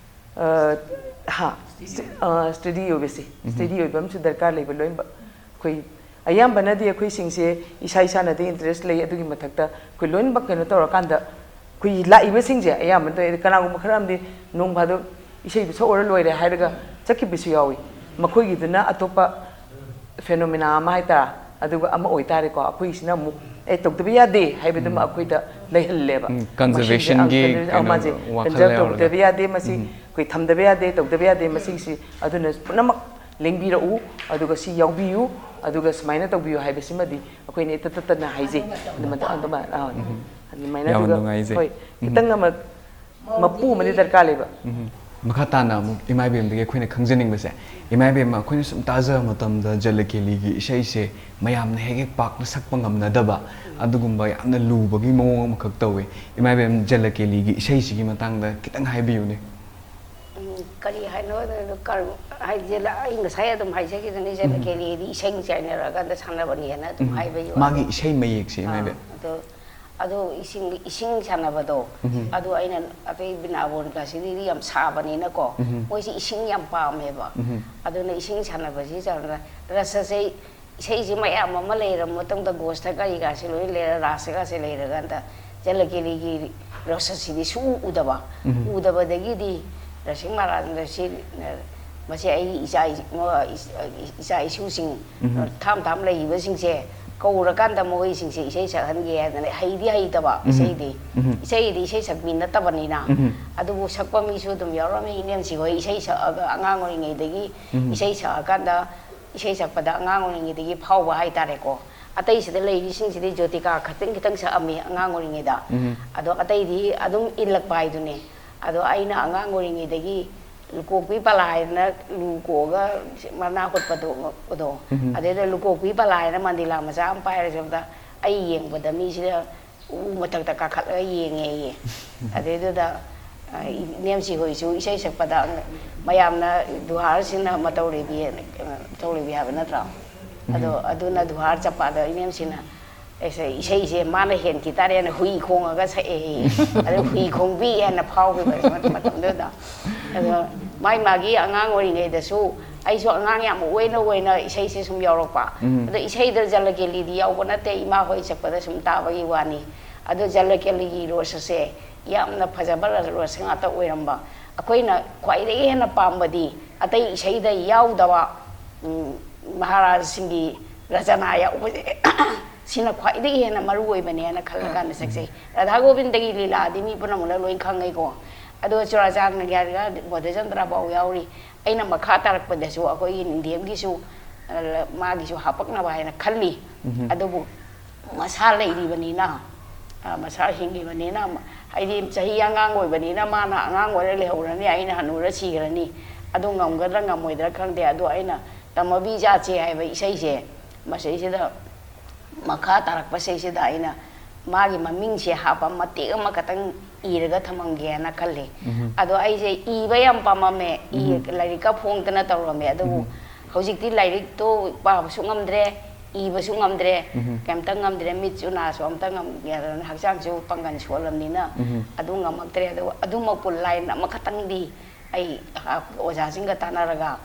ꯑ, ꯍꯥ, ꯑ, steady ꯑꯣꯏꯕꯁꯦ, ꯎꯝ꯫ Steady ꯑꯣꯏꯕ ꯑꯃꯁꯨ ꯗꯔꯀꯥꯔ ꯂꯩꯕ ꯂꯣꯏꯅꯃꯛ꯫ ꯑꯩꯈꯣꯏ ꯑꯌꯥꯝꯕꯅꯗꯤ ꯑꯩꯈꯣꯏꯁꯤꯡꯁꯦ ꯏꯁꯥ ꯏꯁꯥꯅꯗꯤ interest ꯂꯩ, ꯑꯗꯨꯒꯤ ꯃꯊꯛꯇ ꯑꯩꯈꯣꯏ ꯂꯣꯏꯅꯃꯛ ꯀꯩꯅꯣ ꯇꯧꯔꯀꯥꯟꯗ ꯑꯩꯈꯣꯏ ꯂꯥꯛꯏꯕꯁꯤꯡꯁꯦ ꯑꯌꯥꯝꯕꯅ ꯇꯧꯋꯦ꯫ ꯀꯅꯥꯒꯨꯝꯕ ꯈꯔ ꯑꯃꯗꯤ ꯅꯣꯡ ꯐꯥꯗꯣꯛ ꯏꯁꯩꯗꯨ ꯁꯛꯎꯔ ꯂꯣꯏꯔꯦ ꯍꯥꯏꯔꯒ ꯆꯠꯈꯤꯕꯁꯨ ꯌꯥꯎꯏ꯫ ꯃꯈꯣꯏꯒꯤꯗꯨꯅ ꯑꯇꯣꯞꯄ phenomena ꯑꯃ ꯍꯥꯏꯇꯥꯔꯦ꯫ ꯑꯗꯨꯒ ꯑꯃ ꯑꯣꯏꯇꯥꯔꯦꯀꯣ, ꯑꯩꯈꯣꯏꯁꯤꯅ ꯑꯃꯨꯛ ꯑꯦ ꯇꯧꯗꯕ ꯌꯥꯗꯦ ꯍꯥꯏꯕꯗꯨꯃ ꯎꯝ꯫ ꯑꯩꯈꯣꯏꯗ ꯂꯩꯍꯜꯂꯦꯕ꯫ ꯎꯝ, ꯃꯁꯤꯁꯦ, ꯑ, conservationꯒꯤ conservation, ꯑ, ꯀꯩꯅꯣ ꯃꯥꯁꯦ ꯋꯥꯈꯜ conserve ꯌꯥꯎꯔꯒ꯫ ꯇꯧꯗꯕ ꯌꯥꯗꯦ, ꯃꯁꯤ ꯎꯝ꯫ ꯑꯩꯈꯣꯏ ꯊꯝꯗꯕ ꯌꯥꯗꯦ, ꯇꯧꯗꯕ ꯌꯥꯗꯦ꯫ ꯃꯁꯤꯁꯤ ꯑꯗꯨꯅ ꯄꯨꯝꯅꯃꯛ ꯂꯦꯡꯕꯤꯔꯛꯎ, ꯑꯗꯨꯒ ꯁꯤ ꯌꯥꯎꯕꯤꯌꯨ, ꯑꯗꯨꯒ ꯁꯨꯃꯥꯏꯅ ꯇꯧꯕꯤꯌꯨ ꯍꯥꯏꯕꯁꯤꯃꯗꯤ ꯑꯩꯈꯣꯏꯅ ꯏꯇꯠ ꯇꯠꯇꯅ ꯍꯥꯏꯖꯩ꯫ ꯑꯗꯨꯃꯥꯏꯅ, ꯑꯗꯨꯃꯥꯏꯅ, ꯑꯥ, ꯎꯝ꯫ ꯑꯗꯨꯃꯥꯏꯅ ꯌꯥꯝꯅ ꯑꯗꯨꯒ, ꯅꯨꯡꯉꯥꯏꯖꯩ꯫ ꯍꯣꯏ, ꯎꯝ꯫ ꯈꯤꯇꯪ ꯑꯃ ꯃꯄꯨ ꯑꯃꯗꯤ ꯗꯔꯀꯥꯔ ꯂꯩꯕ꯫ ꯎꯝ꯫ ꯃꯈꯥ ꯇꯥꯅ ꯑꯃꯨꯛ ꯏꯃꯥ ꯏꯕꯦꯝꯗꯒꯤ ꯑꯩꯈꯣꯏꯅ ꯈꯪꯖꯅꯤꯡꯕꯁꯦ, ꯏꯃꯥ ꯏꯕꯦꯝꯃ, ꯑꯩꯈꯣꯏꯅ ꯁꯨꯝ ꯇꯥꯖꯕ ꯃꯇꯝꯗ ꯖꯂꯀꯦꯂꯤꯒꯤ ꯏꯁꯩꯁꯦ ꯃꯌꯥꯝꯅ ꯍꯦꯛ ꯍꯦꯛ ꯄꯥꯛꯅ ꯁꯛꯄ ꯉꯝꯅꯗꯕ, ꯑꯗꯨꯒꯨꯝꯕ ꯌꯥꯝꯅ ꯂꯨꯕꯒꯤ ꯃꯑꯣꯡ ꯑꯃꯈꯛ ꯇꯧꯋꯦ꯫ ꯏꯃꯥ ꯏꯕꯦꯝ, ꯖꯂꯀꯦꯂꯤꯒꯤ ꯏꯁꯩꯁꯤꯒꯤ ꯃꯇꯥꯡꯗ ꯈꯤꯇꯪ ꯍꯥꯏꯕꯤꯌꯨꯅꯦ꯫ ꯎꯝ, ꯀꯔꯤ ꯍꯥꯏꯅꯣ? ꯀꯔ-, ꯍꯥꯏꯗꯤ ꯑꯩ ꯉꯁꯥꯏ ꯑꯗꯨꯝ ꯍꯥꯏꯖꯈꯤꯗꯨꯅꯤ, ꯎꯝ꯫ ꯖꯂꯀꯦꯂꯤꯗꯤ ꯏꯁꯩ ꯆꯥꯏꯅꯔꯛꯑꯀꯥꯟꯗ ꯁꯥꯟꯅꯕꯅꯦꯅ ꯑꯗꯨꯝ ꯎꯝ꯫ ꯍꯥꯏꯕꯒꯤ ꯃꯥꯒꯤ ꯋꯥꯅꯤ꯫ ꯏꯁꯩ ꯃꯌꯦꯛꯁꯦ, ꯏꯃꯥ ꯑꯥ, ꯏꯕꯦꯝ꯫ ꯑꯗꯣ ꯑꯗꯣ ꯏꯁꯤꯡ, ꯏꯁꯤꯡ ꯁꯥꯟꯅꯕꯗꯣ, ꯎꯝ꯫ ꯑꯗꯣ ꯑꯩꯅ ꯑꯇꯩ ꯕꯤꯅꯥꯕꯣꯟ ꯀꯥꯁꯤꯗꯤꯗꯤ ꯌꯥꯝ ꯁꯥꯕꯅꯤꯅꯀꯣ, ꯎꯝ꯫ ꯃꯣꯏꯁꯤ ꯏꯁꯤꯡ ꯌꯥꯝ ꯄꯥꯝꯃꯦꯕ꯫ ꯎꯝ꯫ ꯑꯗꯨꯅ ꯏꯁꯤꯡ ꯁꯥꯟꯅꯕꯁꯤ ꯆꯥꯡꯗ ꯔꯁꯁꯦ, ꯏꯁꯩꯁꯤ ꯃꯌꯥꯝ ꯑꯃ ꯂꯩꯔꯕ ꯃꯇꯨꯡꯗ, ꯒꯣꯁꯇ ꯀꯔꯤ ꯀꯥꯁꯦ ꯂꯣꯏ ꯂꯩꯔ, ꯔꯥꯁꯒꯥꯁꯦ ꯂꯩꯔꯀꯥꯟꯗ, ꯖꯂꯀꯦꯂꯤꯒꯤ ꯔꯁꯁꯤꯗꯤ ꯁꯨꯛꯎ ꯎꯗꯕ꯫ ꯎꯝ꯫ ꯎꯗꯕꯗꯒꯤꯗꯤ ꯔꯁꯤꯡ ꯃꯍꯥꯔꯥꯖꯅ ꯁꯤ, ꯃꯁꯤ ꯑꯩ ꯏꯆꯥ ꯏꯆꯥ ꯏꯁꯨꯁꯤꯡ ꯊꯥꯝ ꯊꯥꯝ ꯂꯩꯔꯤꯕꯁꯤꯡꯁꯦ ꯀꯧꯔꯀꯥꯟꯗ ꯃꯈꯣꯏꯁꯤꯡꯁꯦ ꯏꯁꯩ ꯁꯛꯍꯟꯒꯦ ꯍꯥꯏꯗꯅ, ꯍꯩꯗꯤ ꯍꯩꯇꯕ ꯏꯁꯩꯗꯤ꯫ ꯏꯁꯩꯗꯤ ꯏꯁꯩ ꯁꯛꯄꯤ ꯅꯠꯇꯕꯅꯤꯅ꯫ ꯑꯗꯨꯕꯨ ꯁꯛꯄ ꯃꯤꯁꯨ ꯑꯗꯨꯝ ꯌꯥꯎꯔꯝꯃꯤ꯫ ꯏꯅꯦꯝꯁꯤ ꯍꯣꯏ ꯏꯁꯩ ꯁꯛꯑꯒ ꯑꯉꯥꯡ ꯑꯣꯏꯔꯤꯉꯩꯗꯒꯤ ꯏꯁꯩ ꯁꯛꯑꯀꯥꯟꯗ ꯏꯁꯩ ꯁꯛꯄꯗ ꯑꯉꯥꯡ ꯑꯣꯏꯔꯤꯉꯩꯗꯒꯤ ꯐꯥꯎꯕ ꯍꯥꯏꯇꯥꯔꯦꯀꯣ꯫ ꯑꯇꯩꯁꯤꯗ ꯂꯩꯔꯤꯁꯤꯡꯁꯤꯗꯤ ꯖꯣꯇꯤꯀꯥ ꯈꯛꯇꯪ ꯈꯤꯇꯪ ꯁꯛꯑꯝꯃꯤ ꯑꯉꯥꯡ ꯑꯣꯏꯔꯤꯉꯩꯗ꯫ ꯑꯗꯣ ꯑꯇꯩꯗꯤ ꯑꯗꯨꯝ ꯏꯜꯂꯛꯄ ꯍꯥꯏꯗꯨꯅꯦ꯫ ꯑꯗꯣ ꯑꯩꯅ ꯑꯉꯥꯡ ꯑꯣꯏꯔꯤꯉꯩꯗꯒꯤ ꯂꯨꯀꯣꯛꯄꯤ ꯄꯂꯥ ꯍꯥꯏꯗꯅ ꯂꯨ ꯀꯣꯛꯑꯒ ꯃꯅꯥ ꯍꯨꯠꯄꯗꯣ, ꯑꯗꯣ, ꯑꯗꯩꯗ ꯂꯨꯀꯣꯛꯄꯤ ꯄꯂꯥ ꯍꯥꯏꯅ ꯃꯟꯗꯤꯂꯥ ꯃꯆꯥ ꯑꯃ ꯄꯥꯏꯔꯁꯨ ꯑꯝꯇ ꯑꯩ ꯌꯦꯡꯕꯗ ꯃꯤꯁꯤꯗ ꯎ ꯃꯊꯛꯇ ꯀꯥꯈꯠꯂꯒ ꯌꯦꯡꯉꯦ ꯑꯩꯌꯦ꯫ ꯑꯗꯩꯗꯨꯗ ꯏꯅꯦꯝꯁꯤ ꯍꯣꯏꯁꯨ ꯏꯁꯩ ꯁꯛꯄꯗ ꯃꯌꯥꯝꯅ ꯗꯨꯍꯥꯔꯁꯤꯅ ꯃꯇꯧ ꯂꯩꯕꯤ, ꯃꯇꯧ ꯂꯩꯕꯤ ꯍꯥꯏꯕ ꯅꯠꯇ꯭ꯔꯣ? ꯑꯗꯣ ꯑꯗꯨꯅ ꯗꯨꯍꯥꯔ ꯆꯠꯄ ꯑꯗꯣ ꯏꯅꯦꯝꯁꯤꯅ ꯑꯩꯁꯦ ꯏꯁꯩꯁꯦ ꯃꯥꯅ ꯍꯦꯟꯈꯤ ꯇꯥꯔꯦꯅ ꯍꯨꯏ ꯈꯣꯡꯉꯒ ꯁꯛꯑꯦ꯫ ꯑꯗꯨ ꯍꯨꯏ ꯈꯣꯡꯕꯤ ꯍꯥꯏꯅ ꯐꯥꯎꯈꯤꯕ ꯃꯇꯝꯗꯨꯗ꯫ ꯑꯗꯣ ꯃꯥꯏ ꯃꯥꯒꯤ ꯑꯉꯥꯡ ꯑꯣꯏꯔꯤꯉꯩꯗꯁꯨ ꯑꯩꯁꯨ ꯑꯉꯥꯡ ꯌꯥꯝ ꯑꯣꯏꯅ ꯑꯣꯏꯅ ꯏꯁꯩꯁꯦ ꯁꯨꯝ ꯌꯥꯎꯔꯛꯄ꯫ ꯑꯗꯣ ꯏꯁꯩꯗ ꯖꯂꯀꯦꯂꯤꯗꯤ ꯌꯥꯎꯕ ꯅꯠꯇꯦ, ꯏꯃꯥ ꯍꯣꯏ ꯆꯠꯄꯗ ꯁꯨꯝ ꯇꯥꯕꯒꯤ ꯋꯥꯅꯤ꯫ ꯑꯗꯣ ꯖꯂꯀꯦꯂꯤꯒꯤ ꯔꯣꯁ ꯑꯁꯦ ꯌꯥꯝꯅ ꯐꯖꯕ ꯔꯣꯁ ꯉꯥꯛꯇ ꯑꯣꯏꯔꯝꯕ꯫ ꯑꯩꯈꯣꯏꯅ ꯈ꯭ꯋꯥꯏꯗꯒꯤ ꯍꯦꯟꯅ ꯄꯥꯝꯕꯗꯤ ꯑꯇꯩ ꯏꯁꯩꯗ ꯌꯥꯎꯗꯕ, ꯎꯝ, ꯃꯍꯥꯔꯥꯖꯁꯤꯡꯒꯤ ꯔꯆꯅꯥ ꯌꯥꯎꯕꯁꯦ ꯁꯤꯅ ꯈ꯭ꯋꯥꯏꯗꯒꯤ ꯍꯦꯟꯅ ꯃꯔꯨ ꯑꯣꯏꯕꯅꯦꯅ ꯈꯜꯂꯀꯥꯟꯗ ꯁꯛꯆꯩ꯫ ꯔꯥꯙꯥ ꯒꯣꯕꯤꯟꯗꯒꯤ ꯂꯤꯂꯥꯗꯤ ꯃꯤ ꯄꯨꯝꯅꯛꯅ ꯂꯣꯏ ꯈꯪꯉꯩꯀꯣ꯫ ꯑꯗꯣ ꯆꯨꯔꯥꯆꯥꯟꯗꯒꯤ ꯍꯥꯏꯔꯒ ꯕꯣꯙꯆꯟꯗ꯭ꯔ ꯐꯥꯎ ꯌꯥꯎꯔꯤ꯫ ꯑꯩꯅ ꯃꯈꯥ ꯇꯥꯔꯛꯄꯗꯁꯨ ꯑꯩꯈꯣꯏꯒꯤ ꯅꯤꯡꯊꯦꯝꯒꯤꯁꯨ, ꯑ, ꯃꯥꯒꯤꯁꯨ ꯍꯥꯄꯛꯅꯕ ꯍꯥꯏꯅ ꯈꯜꯂꯤ꯫ ꯑꯗꯨꯕꯨ ꯃꯁꯥ ꯂꯩꯔꯤꯕꯅꯤꯅ, ꯑ, ꯃꯁꯥ ꯍꯤꯡꯉꯤꯕꯅꯤꯅ, ꯍꯥꯏꯗꯤ ꯆꯍꯤ ꯑꯉꯥꯡ ꯑꯣꯏꯕꯅꯤꯅ ꯃꯥꯅ ꯑꯉꯥꯡ ꯑꯣꯏꯔ ꯂꯩꯍꯧꯔꯅꯤ, ꯑꯩꯅ ꯍꯅꯨꯔ ꯁꯤꯈ꯭ꯔꯅꯤ꯫ ꯑꯗꯨ ꯉꯝꯒꯗ꯭ꯔꯥ ꯉꯝꯃꯣꯏꯗ꯭ꯔꯥ ꯈꯪꯗꯦ꯫ ꯑꯗꯣ ꯑꯩꯅ ꯇꯝꯃꯕꯤ ꯖꯥꯠꯁꯦ ꯍꯥꯏꯕ ꯏꯁꯩꯁꯦ, ꯃꯁꯤꯁꯤꯗ ꯃꯈꯥ ꯇꯥꯔꯛꯄꯁꯤꯗꯩꯁꯤꯗ ꯑꯩꯅ ꯃꯥꯒꯤ ꯃꯃꯤꯡꯁꯦ ꯍꯥꯞꯄ ꯃꯇꯦꯛ ꯑꯃꯈꯛꯇꯪ ꯏꯔꯒ ꯊꯝꯃꯝꯒꯦꯅ ꯈꯜꯂꯤ꯫ ꯑꯗꯣ ꯑꯩꯁꯦ ꯏꯕ ꯌꯥꯝ ꯄꯥꯝꯃꯝꯃꯦ꯫ ꯏ-, ꯂꯥꯏꯔꯤꯛꯀ ꯐꯣꯡꯗꯅ ꯇꯧꯔꯝꯃꯦ꯫ ꯑꯗꯨꯕꯨ ꯍꯧꯖꯤꯛꯇꯤ ꯂꯥꯏꯔꯤꯛꯇꯣ ꯄꯥꯕꯁꯨ ꯉꯝꯗ꯭ꯔꯦ, ꯏꯕꯁꯨ ꯉꯝꯗ꯭ꯔꯦ, ꯀꯩꯝꯇ ꯉꯝꯗ꯭ꯔꯦ, ꯃꯤꯠꯁꯨ ꯅꯥꯁꯨ ꯑꯝꯇ ꯉꯝ-, ꯍꯛꯆꯥꯡꯁꯨ ꯄꯥꯡꯒꯜ ꯁꯣꯜꯂꯝꯅꯤꯅ ꯑꯗꯨ ꯉꯝꯃꯛꯇ꯭ꯔꯦ꯫ ꯑꯗꯨ, ꯑꯗꯨꯃꯛꯄꯨ line ꯑꯃꯈꯛꯇꯪꯗꯤ ꯑꯩ, ꯑ, ꯑꯣꯖꯥꯁꯤꯡꯒ ꯇꯥꯟꯅꯔꯒ,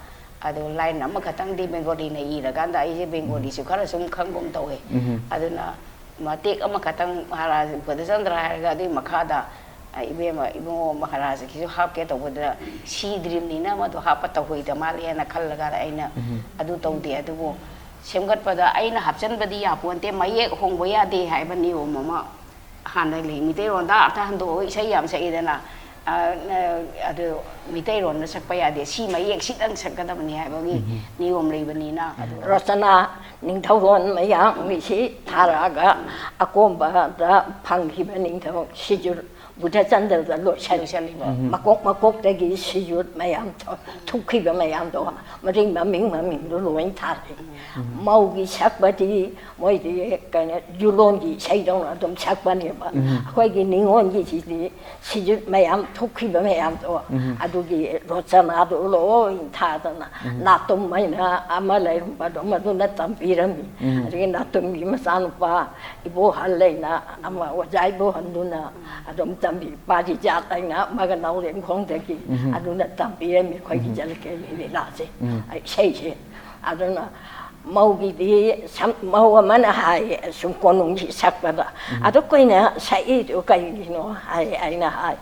ꯑꯗꯣ line ꯑꯃꯈꯛꯇꯪꯗꯤ ꯕꯦꯡꯒꯣꯂꯤꯅ ꯏꯔꯀꯥꯟꯗ ꯑꯩꯁꯦ ꯕꯦꯡꯒꯣꯂꯤꯁꯨ ꯈꯔ ꯁꯨꯝ ꯈꯪꯒꯨꯝ ꯇꯧꯋꯦ꯫ ꯑꯗꯨꯅ ꯃꯇꯦꯛ ꯑꯃꯈꯛꯇꯪ ꯃꯍꯥꯔꯥꯖ ꯕꯣꯙꯆꯟꯗ꯭ꯔ ꯍꯥꯏꯔꯒ ꯑꯗꯨꯒꯤ ꯃꯈꯥꯗ ꯏꯕꯦꯝꯃ ꯏꯕꯨꯡꯉꯣ ꯃꯍꯥꯔꯥꯖꯀꯤꯁꯨ ꯍꯥꯞꯀꯦ ꯇꯧꯕꯗ ꯁꯤꯗ꯭ꯔꯤꯕꯅꯤꯅ ꯃꯗꯨ ꯍꯥꯞꯄ ꯇꯧꯍꯩꯗ ꯃꯥꯜꯂꯦꯅ ꯈꯜꯂꯒ ꯑꯩꯅ ꯑꯗꯨ ꯇꯧꯗꯦ꯫ ꯑꯗꯨꯕꯨ ꯁꯦꯝꯒꯠꯄꯗ ꯑꯩꯅ ꯍꯥꯞꯆꯤꯟꯕꯗꯤ ꯌꯥꯄꯣꯟꯇꯦ, ꯃꯌꯦꯛ ꯍꯣꯡꯕ ꯌꯥꯗꯦ ꯍꯥꯏꯕ ꯅꯤꯌꯣꯝ ꯑꯃ ꯍꯥꯟꯅ ꯂꯩ꯫ ꯃꯤꯇꯩꯔꯣꯟꯗ ꯑꯥꯔꯊ ꯍꯟꯗꯣꯛꯑꯒ ꯏꯁꯩ ꯌꯥꯝ ꯁꯛꯏꯗꯅ, ꯑ, ꯑ, ꯑꯗꯨ ꯃꯤꯇꯩꯔꯣꯟꯗ ꯁꯛꯄ ꯌꯥꯗꯦ, ꯁꯤ ꯃꯌꯦꯛꯁꯤꯗꯪ ꯁꯛꯀꯗꯕꯅꯤ ꯍꯥꯏꯕꯒꯤ ꯅꯤꯌꯣꯝ ꯂꯩꯕꯅꯤꯅ꯫ ꯑꯗꯨ ꯔꯣꯁꯅꯥ ꯅꯤꯡꯊꯧꯔꯣꯟ ꯃꯌꯥꯝꯒꯤꯁꯤ ꯊꯥꯔꯛꯑꯒ ꯑꯀꯣꯝꯕꯗ ꯐꯪꯈꯤꯕ ꯅꯤꯡꯊꯧ ꯁꯤꯖꯨꯔ ꯕꯨꯙꯆꯟꯗ꯭ꯔꯗ ꯂꯣꯏꯁꯜꯂꯤ꯫ ꯂꯣꯏꯁꯜꯂꯤꯕ꯫ ꯃꯀꯣꯛ ꯃꯀꯣꯛꯇꯒꯤ ꯁꯤꯖꯨꯔ ꯃꯌꯥꯝ ꯊꯣꯛꯈꯤꯕ ꯃꯌꯥꯝꯗꯣ ꯃꯔꯤꯡ ꯃꯃꯤꯡ ꯃꯃꯤꯡꯗꯣ ꯂꯣꯏ ꯊꯥꯔꯛꯏ꯫ ꯃꯧꯒꯤ ꯁꯛꯄꯗꯤ ꯃꯣꯏꯗꯤ ꯀꯩꯅꯣ ꯖꯨꯂꯣꯟꯒꯤ ꯏꯁꯩꯗꯧꯅ ꯑꯗꯨꯝ ꯁꯛꯄꯅꯦꯕ꯫ ꯑꯩꯈꯣꯏꯒꯤ ꯅꯤꯉꯣꯜꯒꯤꯁꯤꯗꯤ ꯁꯤꯖꯨꯠ ꯃꯌꯥꯝ ꯊꯣꯛꯈꯤꯕ ꯃꯌꯥꯝꯗꯣ ꯑꯗꯨꯒꯤ ꯔꯣꯆꯅꯥꯗꯣ ꯂꯣꯏ ꯊꯥꯗꯅ ꯅꯥꯇꯨꯝ ꯍꯥꯏꯅ ꯑꯃ ꯂꯩꯔꯝꯕꯗꯣ ꯃꯗꯨꯅ ꯇꯝꯕꯤꯔꯝꯃꯤ꯫ ꯑꯗꯒꯤ ꯅꯥꯇꯨꯝꯒꯤ ꯃꯆꯥꯅꯨꯄꯥ ꯏꯕꯣꯍꯜ ꯍꯥꯏꯅ ꯑꯃ ꯑꯣꯖꯥ ꯏꯕꯣꯍꯜꯗꯨꯅ ꯑꯗꯨꯝ ꯇꯝꯕꯤ꯫ ꯄꯥꯔꯤꯖꯥꯠ ꯍꯥꯏꯅ ꯑꯃꯒ ꯅꯥꯎꯔꯦꯝꯈꯣꯡꯗꯒꯤ ꯑꯗꯨꯅ ꯇꯝꯕꯤꯔꯝꯃꯤ ꯑꯩꯈꯣꯏꯒꯤ ꯖꯂꯀꯦꯂꯤ ꯂꯤꯂꯥꯁꯦ, ꯏꯁꯩꯁꯦ꯫ ꯑꯗꯨꯅ ꯃꯧꯒꯤꯗꯤ ꯁꯝ-, ꯃꯧ ꯑꯃꯅ ꯍꯥꯏꯌꯦ ꯁꯨꯝ ꯀꯣꯅꯨꯡꯒꯤ ꯁꯛꯄꯗ, "ꯑꯗꯨ ꯀꯨꯏꯅ ꯁꯛꯏꯗꯨ ꯀꯩꯒꯤꯅꯣ?" ꯍꯥꯏ꯫ ꯑꯩꯅ ꯍꯥꯏ,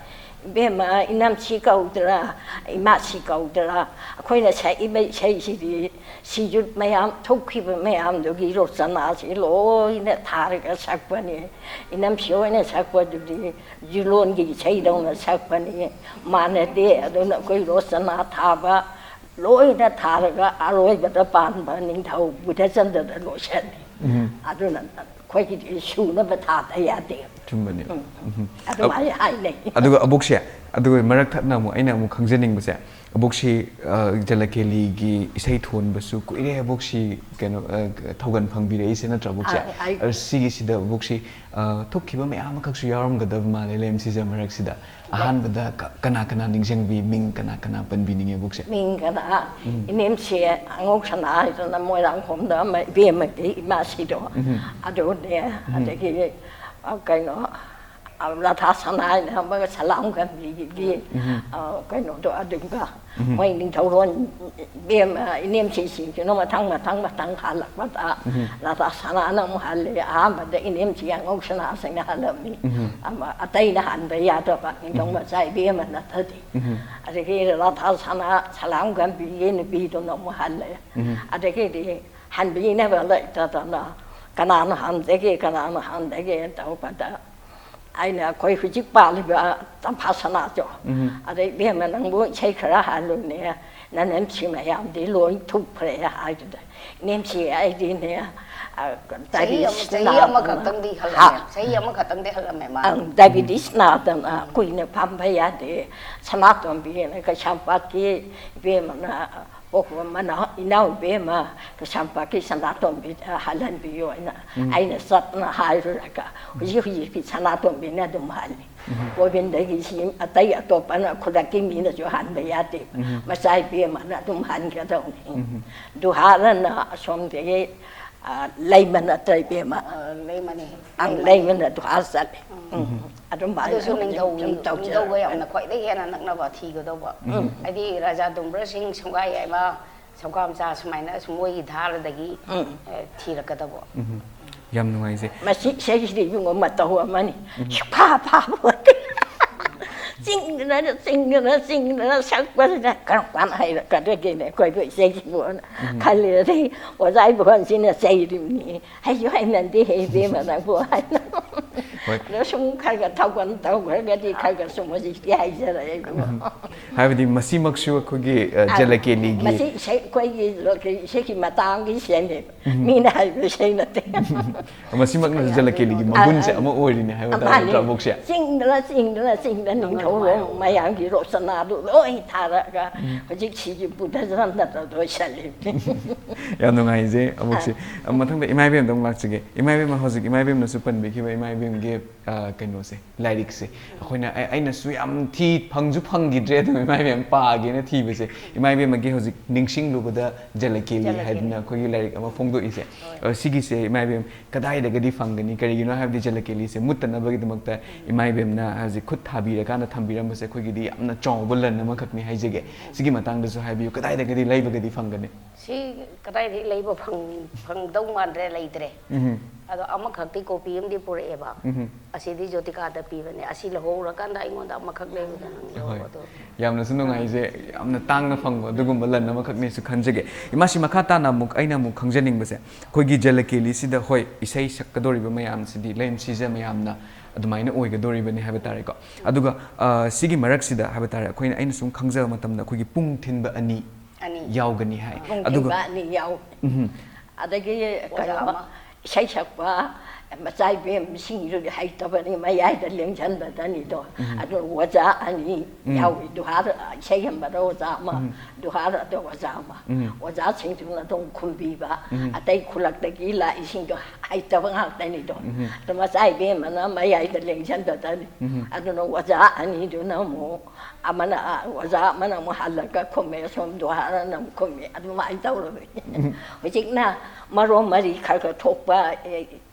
"ꯏꯕꯦꯝꯃ, ꯏꯅꯝꯁꯤ ꯀꯧꯗ꯭ꯔꯥ, ꯏꯃꯥꯁꯤ ꯀꯧꯗ꯭ꯔꯥ? ꯑꯩꯈꯣꯏꯅ ꯁꯛꯏꯕ ꯏꯁꯩꯁꯤꯗꯤ ꯁꯤꯖꯨꯠ ꯃꯌꯥꯝ ꯊꯣꯛꯈꯤꯕ ꯃꯌꯥꯝꯗꯨꯒꯤ ꯔꯣꯆꯅꯥꯁꯤ ꯂꯣꯏꯅ ꯊꯥꯔꯒ ꯁꯛꯄꯅꯤ꯫ ꯏꯅꯝꯁꯤ ꯍꯣꯏꯅ ꯁꯛꯄꯗꯨꯗꯤ ꯖꯨꯂꯣꯟꯒꯤ ꯏꯁꯩꯗꯧꯅ ꯁꯛꯄꯅꯤ, ꯃꯥꯟꯅꯗꯦ꯫ ꯑꯗꯨꯅ ꯑꯩꯈꯣꯏ ꯔꯣꯆꯅꯥ ꯊꯥꯕ ꯂꯣꯏꯅ ꯊꯥꯔꯒ ꯑꯔꯣꯏꯕꯗ ꯄꯥꯟꯕ ꯅꯤꯡꯊꯧ ꯕꯨꯙꯆꯟꯗ꯭ꯔꯗ ꯂꯣꯏꯁꯜꯂꯤ꯫ ꯑꯗꯨꯅ ꯑꯩꯈꯣꯏꯒꯤꯗꯤ ꯁꯨꯅꯕ ꯊꯥꯗ ꯌꯥꯗꯦ꯫ ꯆꯨꯝꯕꯅꯦ꯫ ꯑꯗꯨꯃꯥꯏꯅ ꯍꯥꯏꯅꯩ꯫ ꯑꯗꯨꯒ ꯑꯕꯣꯛꯁꯦ, ꯑꯗꯨꯒ ꯃꯔꯛ ꯊꯠꯅ ꯑꯃꯨꯛ ꯑꯩꯅ ꯑꯃꯨꯛ ꯈꯪꯖꯅꯤꯡꯕꯁꯦ, ꯑꯕꯣꯛꯁꯤ, ꯑ, ꯖꯂꯀꯦꯂꯤꯒꯤ ꯏꯁꯩ ꯊꯣꯟꯕꯁꯨ ꯀꯨꯏꯔꯦ, ꯑꯕꯣꯛꯁꯤ ꯀꯩꯅꯣ, ꯑ, ꯊꯧꯒꯜ ꯐꯪꯕꯤꯔꯛꯏꯁꯦ ꯅꯠꯇ꯭ꯔꯥ, ꯑꯕꯣꯛꯁꯦ? ꯑ, ꯑꯩ ꯑ, ꯁꯤꯒꯤꯁꯤꯗ ꯑꯕꯣꯛꯁꯤ, ꯑ, ꯊꯣꯛꯈꯤꯕ ꯃꯌꯥꯝ ꯑꯃꯈꯛꯁꯨ ꯌꯥꯎꯔꯝꯒꯗꯕ ꯃꯥꯜꯂꯦ, ꯂꯩꯔꯝꯁꯤꯁꯦ ꯃꯔꯛꯁꯤꯗ꯫ ꯑꯍꯥꯟꯕꯗ ꯀ-, ꯀꯅꯥ ꯀꯅꯥ ꯅꯤꯡꯁꯤꯡꯕꯤ, ꯃꯤꯡ ꯀꯅꯥ ꯀꯅꯥ ꯄꯟꯕꯤꯅꯤꯡꯉꯦ, ꯑꯕꯣꯛꯁꯦ? ꯃꯤꯡ ꯀꯅꯥ? ꯏꯅꯦꯝꯁꯦ ꯑꯉꯧꯁꯅꯥ ꯍꯥꯏꯗꯅ ꯃꯣꯏꯔꯥꯡꯈꯣꯝꯗ ꯑꯃ ꯏꯕꯦꯝꯃꯒꯤ ꯏꯃꯥꯁꯤꯗꯣ, ꯑꯗꯨꯅꯦ, ꯑꯗꯒꯤ, ꯑ, ꯀꯩꯅꯣ, ꯔꯥꯙꯥ ꯁꯅꯥ ꯍꯥꯏꯅ ꯑꯃꯒ ꯁꯂꯥꯝ ꯒꯝꯚꯤꯔꯒꯤ, ꯎꯝ꯫ ꯑ, ꯀꯩꯅꯣꯗꯣ ꯑꯗꯨꯒ ꯎꯝ꯫ ꯃꯣꯏ ꯅꯤꯡꯊꯧꯔꯣꯟ ꯏꯕꯦꯝꯃ ꯏꯅꯦꯝꯁꯤꯁꯤꯡꯁꯤꯅ ꯃꯊꯪ ꯃꯊꯪ ꯃꯊꯪ ꯍꯜꯂꯛꯄꯗ ꯎꯝ꯫ ꯔꯥꯙꯥ ꯁꯅꯥꯅ ꯑꯃꯨꯛ ꯍꯜꯂꯦ꯫ ꯑꯍꯥꯟꯕꯗ ꯏꯅꯦꯝꯁꯤ ꯌꯥꯉꯧ ꯁꯅꯥꯁꯤꯡꯅ ꯍꯜꯂꯝꯃꯤ꯫ ꯎꯝ꯫ ꯑꯃ ꯑꯇꯩꯅ ꯍꯟꯕ ꯌꯥꯗꯕ ꯅꯤꯡꯊꯧ ꯎꯝ꯫ ꯃꯆꯥ ꯏꯕꯦꯝꯃ ꯅꯠꯇꯗꯤ꯫ ꯎꯝ꯫ ꯑꯗꯒꯤ ꯔꯥꯙꯥ ꯁꯅꯥ ꯁꯂꯥꯝ ꯒꯝꯚꯤꯔꯒꯤ ꯅꯨꯄꯤꯗꯨꯅ ꯑꯃꯨꯛ ꯍꯜꯂꯦ꯫ ꯎꯝ꯫ ꯑꯗꯒꯤꯗꯤ ꯍꯟꯕꯤꯅꯕ ꯂꯩꯇꯗꯅ ꯀꯅꯥꯅ ꯍꯟꯗꯒꯦ, ꯀꯅꯥꯅ ꯍꯟꯗꯒꯦ ꯇꯧꯕꯗ ꯑꯩꯅ ꯑꯩꯈꯣꯏ ꯍꯧꯖꯤꯛ ꯄꯥꯜꯂꯤꯕ ꯇꯝꯐꯥ ꯁꯅꯥꯗꯣ, ꯎꯝ꯫ ꯑꯗꯩ "ꯏꯕꯦꯝꯃ ꯅꯪꯕꯨ ꯏꯁꯩ ꯈꯔ ꯍꯜꯂꯨꯅꯦ, ꯅꯅꯦꯝꯁꯤ ꯃꯌꯥꯝꯗꯤ ꯂꯣꯏ ꯊꯨꯞꯈ꯭ꯔꯦ" ꯍꯥꯏꯗꯨꯗ, "ꯏꯅꯦꯝꯁꯤ ꯑꯩꯗꯤꯅꯦ, ꯑ, ꯆꯍꯤ ꯑꯃ, diabetes ꯆꯍꯤ ꯅꯥꯗꯅ" ꯑꯃꯈꯛꯇꯪꯗꯤ ꯍꯜꯂꯝꯃꯦ꯫ ꯍꯥ? ꯆꯍꯤ ꯑꯃꯈꯛꯇꯪꯗꯤ ꯍꯜꯂꯝꯃꯦ ꯃꯥ꯫ ꯑꯪ, diabetes ꯅꯥꯗꯅ ꯀꯨꯏꯅ ꯐꯝꯕ ꯌꯥꯗꯦ꯫ ꯁꯅꯥꯇꯣꯝꯕꯤꯅ ꯀꯩꯁꯥꯝꯄꯥꯠꯀꯤ ꯏꯕꯦꯝꯃꯅ ꯄꯣꯛꯄ ꯃꯅꯥꯎ, ꯏꯅꯥꯎ ꯏꯕꯦꯝꯃ ꯀꯩꯁꯥꯝꯄꯥꯠꯀꯤ ꯁꯅꯥꯇꯣꯝꯕꯤꯗ ꯍꯜꯍꯟꯕꯤꯌꯣ ꯍꯥꯏꯅ ꯎꯝ꯫ ꯑꯩꯅ ꯆꯠꯅ ꯍꯥꯏꯔꯨꯔꯒ ꯍꯧꯖꯤꯛ ꯍꯧꯖꯤꯛꯀꯤ ꯁꯅꯥꯇꯣꯝꯕꯤꯅ ꯑꯗꯨꯝ ꯍꯜꯂꯤ꯫ ꯎꯝ꯫ ꯒꯣꯕꯤꯟꯗꯒꯤ ꯁꯤ ꯑꯇꯩ ꯑꯇꯣꯞꯄꯅ ꯈꯨꯗꯛꯀꯤ ꯃꯤꯅꯁꯨ ꯍꯟꯕ ꯌꯥꯗꯦ꯫ ꯎꯝ꯫ ꯃꯆꯥ ꯏꯕꯦꯝꯃꯅ ꯑꯗꯨꯝ ꯍꯟꯒꯗꯧꯅꯤ꯫ ꯎꯝ꯫ ꯗꯨꯍꯥꯔꯅ ꯑꯁꯣꯝꯗꯒꯤ, ꯑ, ꯂꯩꯃ ꯅꯠꯇ꯭ꯔ ꯏꯕꯦꯝꯃ? ꯑ, ꯂꯩꯃꯅꯤ꯫ ꯑꯪ, ꯂꯩꯃꯅꯤ꯫ ꯂꯩꯃꯅ ꯗꯨꯍꯥꯔ ꯆꯠꯂꯤ꯫ ꯎꯝ꯫ ꯎꯝ꯫ ꯑꯗꯨꯝ ꯍꯥꯏꯅ ꯑꯗꯨꯁꯨ ꯍꯧꯖꯤꯛ ꯅꯤꯡꯊꯧꯒꯤ, ꯑꯗꯨꯝ ꯇꯧꯖꯔꯦ꯫ ꯅꯤꯡꯊꯧꯒ ꯌꯥꯝꯅ ꯈ꯭ꯋꯥꯏꯗꯒꯤ ꯍꯦꯟꯅ ꯅꯛꯅꯕ ꯊꯤꯒꯗꯧꯕ꯫ ꯎꯝ꯫ ꯍꯥꯏꯗꯤ ꯔꯥꯖꯥ ꯗꯨꯝꯕ꯭ꯔ ꯁꯤꯡ, ꯁꯝꯒꯥꯏ ꯌꯥꯏꯃ, ꯁꯝꯀꯥ ꯃꯆꯥ ꯁꯨꯃꯥꯏꯅ ꯁꯨꯝ ꯃꯣꯏꯒꯤ ꯙꯥꯔꯗꯒꯤ, ꯎꯝ꯫ ꯑꯦ, ꯊꯤꯔꯛꯀꯗꯧꯕ꯫ ꯎꯝ꯫ ꯌꯥꯝ ꯅꯨꯡꯉꯥꯏꯖꯩ꯫ ꯃꯁꯤ ꯏꯁꯩꯁꯤꯗꯤ ꯏꯕꯨꯡꯉꯣ ꯃꯇꯧ ꯑꯃꯅꯤ꯫ ꯎꯝ꯫ ꯁꯨꯛꯐꯥ ꯐꯥꯕ ꯄꯣꯠꯇꯦ꯫ ꯆꯤꯡꯗꯅ, ꯆꯤꯡꯗꯅ, ꯆꯤꯡꯗꯅ ꯁꯛꯄꯁꯤꯗ ꯀꯔꯝ ꯀꯥꯟꯗ ꯍꯩꯔꯛꯀꯗꯒꯦꯅꯦ ꯑꯩꯈꯣꯏꯕꯨ ꯏꯁꯩꯁꯤꯕꯨꯅ ꯎꯝ꯫ ꯈꯜꯂꯤ꯫ ꯑꯗꯩ ꯑꯣꯖꯥ ꯏꯕꯣꯍꯟꯁꯤꯅ ꯆꯩꯔꯤꯕꯅꯤ꯫ "ꯍꯩꯁꯨ ꯍꯩꯅꯗꯦ ꯍꯦ ꯏꯕꯦꯝꯃ ꯅꯪꯕꯨ" ꯍꯥꯏꯅ꯫ ꯍꯣꯏ꯫ ꯑꯗꯣ ꯁꯨꯝ ꯈꯔ ꯈꯔ ꯊꯧꯒꯜ ꯇꯧꯈ꯭ꯔꯒꯗꯤ ꯈꯔ ꯈꯔ ꯁꯨꯝ ꯍꯧꯖꯤꯛꯇꯤ ꯍꯩꯖꯔꯛꯑꯦ ꯏꯕꯨꯡꯉꯣ꯫ ꯎꯝ꯫ ꯍꯥꯏꯕꯗꯤ ꯃꯁꯤꯃꯛꯁꯨ ꯑꯩꯈꯣꯏꯒꯤ, ꯑ, ꯑ, ꯖꯂꯀꯦꯂꯤꯒꯤ ꯃꯁꯤ ꯏꯁꯩ, ꯑꯩꯈꯣꯏꯒꯤ ꯖꯂꯀꯦꯂꯤ ꯏꯁꯩꯒꯤ ꯃꯇꯥꯡꯒꯤ ꯏꯁꯩꯅꯦꯕ꯫ ꯎꯝ꯫ ꯃꯤꯅ ꯍꯥꯏꯕ ꯏꯁꯩ ꯅꯠꯇꯦ꯫ ꯃꯁꯤꯃꯛꯅꯁꯨ ꯖꯂꯀꯦꯂꯤꯒꯤ ꯑ, ꯃꯒꯨꯟꯁꯦ ꯑ, ꯑꯃ ꯑꯣꯏꯔꯤꯅꯦ ꯍꯥꯏꯕ ꯇꯥꯔꯦ ꯃꯥꯅꯤ꯫ ꯅꯠꯇ꯭ꯔꯥ, ꯑꯕꯣꯛꯁꯦ? ꯆꯤꯡꯗꯅ, ꯆꯤꯡꯗꯅ, ꯆꯤꯡꯗꯅ ꯅꯤꯡꯊꯧꯔꯣꯜ ꯃꯌꯥꯝꯒꯤ ꯔꯣꯁꯅꯥꯗꯨ ꯂꯣꯏ ꯊꯥꯔꯛꯑꯒ ꯎꯝ꯫ ꯍꯧꯖꯤꯛ ꯁꯤꯒꯤ ꯕꯨꯙ ꯖꯟꯗ꯭ꯔꯗ ꯂꯣꯏꯁꯜꯂꯤꯕꯅꯤ꯫ ꯌꯥꯝ ꯅꯨꯡꯉꯥꯏꯖꯩ ꯑꯕꯣꯛꯁꯦ꯫ ꯑ꯫ ꯃꯊꯪꯗ ꯏꯃꯥ ꯏꯕꯦꯝꯗ ꯑꯃꯨꯛ ꯂꯥꯛꯆꯒꯦ꯫ ꯏꯃꯥ ꯏꯕꯦꯝꯃ, ꯍꯧꯖꯤꯛ ꯏꯃꯥ ꯏꯕꯦꯝꯅꯁꯨ ꯄꯟꯕꯤꯈꯤꯕ ꯏꯃꯥ ꯏꯕꯦꯝꯒꯤ ꯑ, ꯀꯩꯅꯣꯁꯦ, ꯂꯥꯏꯔꯤꯛꯁꯦ ꯑꯩꯈꯣꯏꯅ, ꯑꯩ- ꯑꯩꯅꯁꯨ ꯌꯥꯝ ꯊꯤ, ꯐꯪꯁꯨ ꯐꯪꯈꯤꯗ꯭ꯔꯦ ꯑꯗꯨꯝ ꯏꯃꯥ ꯏꯕꯦꯝ ꯄꯥꯒꯦꯅ ꯊꯤꯕꯁꯦ꯫ ꯏꯃꯥ ꯏꯕꯦꯝꯃꯒꯤ ꯍꯧꯖꯤꯛ ꯅꯤꯡꯁꯤꯡꯂꯨꯕꯗ ꯖꯂꯀꯦꯂꯤ ꯖꯂꯀꯦꯂꯤ꯫ ꯍꯥꯏꯗꯅ ꯑꯩꯈꯣꯏꯒꯤ ꯂꯥꯏꯔꯤꯛ ꯑꯃ ꯐꯣꯡꯗꯣꯛꯏꯁꯦ꯫ ꯍꯣꯏ꯫ ꯑ, ꯁꯤꯒꯤꯁꯦ ꯏꯃꯥ ꯏꯕꯦꯝ ꯀꯗꯥꯏꯗꯒꯗꯤ ꯐꯪꯒꯅꯤ? ꯀꯔꯤꯒꯤꯅꯣ ꯍꯥꯏꯕꯗꯤ ꯖꯂꯀꯦꯂꯤꯁꯦ ꯃꯨꯠꯇꯅꯕꯒꯤꯗꯃꯛꯇ ꯏꯃꯥ ꯏꯕꯦꯝꯅ ꯍꯧꯖꯤꯛ ꯈꯨꯠ ꯊꯥꯕꯤꯔꯀꯥꯟꯗ ꯊꯝꯕꯤꯔꯝꯕꯁꯦ ꯑꯩꯈꯣꯏꯒꯤꯗꯤ ꯌꯥꯝꯅ ꯆꯥꯎꯕ ꯂꯟ ꯑꯃꯈꯛꯅꯤ ꯍꯥꯏꯖꯒꯦ꯫ ꯁꯤꯒꯤ ꯃꯇꯥꯡꯗꯁꯨ ꯍꯥꯏꯕꯤꯌꯨ, ꯀꯗꯥꯏꯗꯒꯗꯤ ꯂꯩꯕꯒꯗꯤ ꯐꯪꯒꯅꯤ? ꯁꯤ ꯀꯗꯥꯏꯗꯒꯤ ꯂꯩꯕ ꯐꯪ-, ꯐꯪꯗꯧ ꯃꯥꯟꯗ꯭ꯔꯦ, ꯂꯩꯇ꯭ꯔꯦ꯫ ꯎꯝ꯫ ꯑꯗꯣ ꯑꯃꯈꯛꯇꯤ ꯀꯣꯄꯤ ꯑꯃꯗꯤ ꯄꯨꯔꯛꯑꯦꯕ꯫ ꯎꯝ꯫ ꯑꯁꯤꯗꯤ ꯖꯣꯇꯤꯀꯥꯗ ꯄꯤꯕꯅꯦ꯫ ꯑꯁꯤ ꯂꯧꯍꯧꯔꯀꯥꯟꯗ ꯑꯩꯉꯣꯟꯗ ꯑꯃꯈꯛ ꯂꯩꯕꯗ ꯅꯪ ꯍꯣꯏ꯫ ꯂꯧꯍꯧꯔꯣ ꯑꯗꯣ꯫ ꯌꯥꯝꯅꯁꯨ ꯅꯨꯡꯉꯥꯏꯖꯩ, ꯌꯥꯝꯅ ꯇꯥꯡꯅ ꯐꯪꯕ ꯑꯗꯨꯒꯨꯝꯕ ꯂꯟ ꯑꯃꯈꯛꯅꯦꯁꯨ ꯈꯟꯖꯒꯦ꯫ ꯏꯃꯥ, ꯁꯤ ꯃꯈꯥ ꯇꯥꯅ ꯑꯃꯨꯛ ꯑꯩꯅ ꯑꯃꯨꯛ ꯈꯪꯖꯅꯤꯡꯕꯁꯦ, ꯑꯩꯈꯣꯏꯒꯤ ꯖꯂꯀꯦꯂꯤꯁꯤꯗ, ꯍꯣꯏ, ꯏꯁꯩ ꯁꯛꯀꯗꯧꯔꯤꯕ ꯃꯌꯥꯝꯁꯤꯗꯤ ꯂꯦꯝ ꯁꯤꯖ ꯃꯌꯥꯝꯅ ꯑꯗꯨꯃꯥꯏꯅ ꯑꯣꯏꯒꯗꯧꯔꯤꯕꯅꯤ ꯍꯥꯏꯕ ꯇꯥꯔꯦꯀꯣ꯫ ꯑꯗꯨꯒ, ꯑ, ꯁꯤꯒꯤ ꯃꯔꯛꯁꯤꯗ ꯍꯥꯏꯕ ꯇꯥꯔꯦ, ꯑꯩꯈꯣꯏꯅ, ꯑꯩꯅ ꯁꯨꯝ ꯈꯪꯖꯕ ꯃꯇꯝꯗ ꯑꯩꯈꯣꯏꯒꯤ ꯄꯨꯡ ꯊꯤꯟꯕ ꯑꯅꯤ ꯑꯅꯤ꯫ ꯌꯥꯎꯒꯅꯤ ꯍꯥꯏ꯫ ꯄꯨꯡ ꯑꯗꯨꯒ ꯊꯤꯟꯕ ꯑꯅꯤ ꯌꯥꯎ꯫ ꯎꯝ꯫ ꯑꯗꯒꯤ ꯑꯣꯖꯥ ꯀꯩꯅꯣ ꯑꯃ꯫ ꯏꯁꯩ ꯁꯛꯄ ꯃꯆꯥ ꯏꯕꯦꯝꯁꯤꯡꯁꯨ ꯍꯩꯇꯕꯅꯤ, ꯃꯌꯥꯏꯗ ꯂꯦꯡꯁꯟꯕꯗꯅꯤꯗꯣ꯫ ꯎꯝ꯫ ꯑꯗꯨ ꯑꯣꯖꯥ ꯑꯅꯤ ꯎꯝ꯫ ꯌꯥꯎꯏ꯫ ꯗꯨꯍꯥꯔ ꯏꯁꯩ ꯍꯟꯕꯗ ꯑꯣꯖꯥ ꯑꯃ, ꯎꯝ꯫ ꯗꯨꯍꯥꯔꯗ ꯑꯣꯖꯥ ꯑꯃ꯫ ꯎꯝ꯫ ꯑꯣꯖꯥꯁꯤꯡꯗꯨꯅ ꯑꯗꯨꯝ ꯈꯨꯝꯕꯤꯕ꯫ ꯎꯝ꯫ ꯑꯇꯩ ꯈꯨꯂꯛꯇꯒꯤ ꯂꯥꯛꯏꯁꯤꯡꯗꯣ ꯍꯩꯇꯕ ꯉꯥꯛꯇꯅꯤꯗꯣ꯫ ꯎꯝ꯫ ꯑꯗꯨ ꯃꯆꯥ ꯏꯕꯦꯝꯃꯅ ꯃꯌꯥꯏꯗ ꯂꯦꯡꯁꯟꯕꯗꯅꯤ꯫ ꯎꯝ꯫ ꯑꯗꯨꯅ ꯑꯣꯖꯥ ꯑꯅꯤꯗꯨꯅ ꯑꯃꯨꯛ ꯑꯃꯅ, ꯑ, ꯑꯣꯖꯥ ꯑꯃꯅ ꯑꯃꯨꯛ ꯍꯜꯂꯒ ꯈꯨꯝꯃꯦ, ꯑꯁꯣꯝ ꯗꯨꯍꯥꯔꯅ ꯑꯃꯨꯛ ꯈꯨꯝꯃꯦ, ꯑꯗꯨꯃꯥꯏꯅ ꯇꯧꯔꯕꯅꯤ꯫ ꯎꯝ꯫ ꯍꯧꯖꯤꯛꯅ ꯃꯔꯣ ꯃꯔꯤ ꯈꯔ ꯈꯔ ꯊꯣꯛꯄ, ꯑꯦ,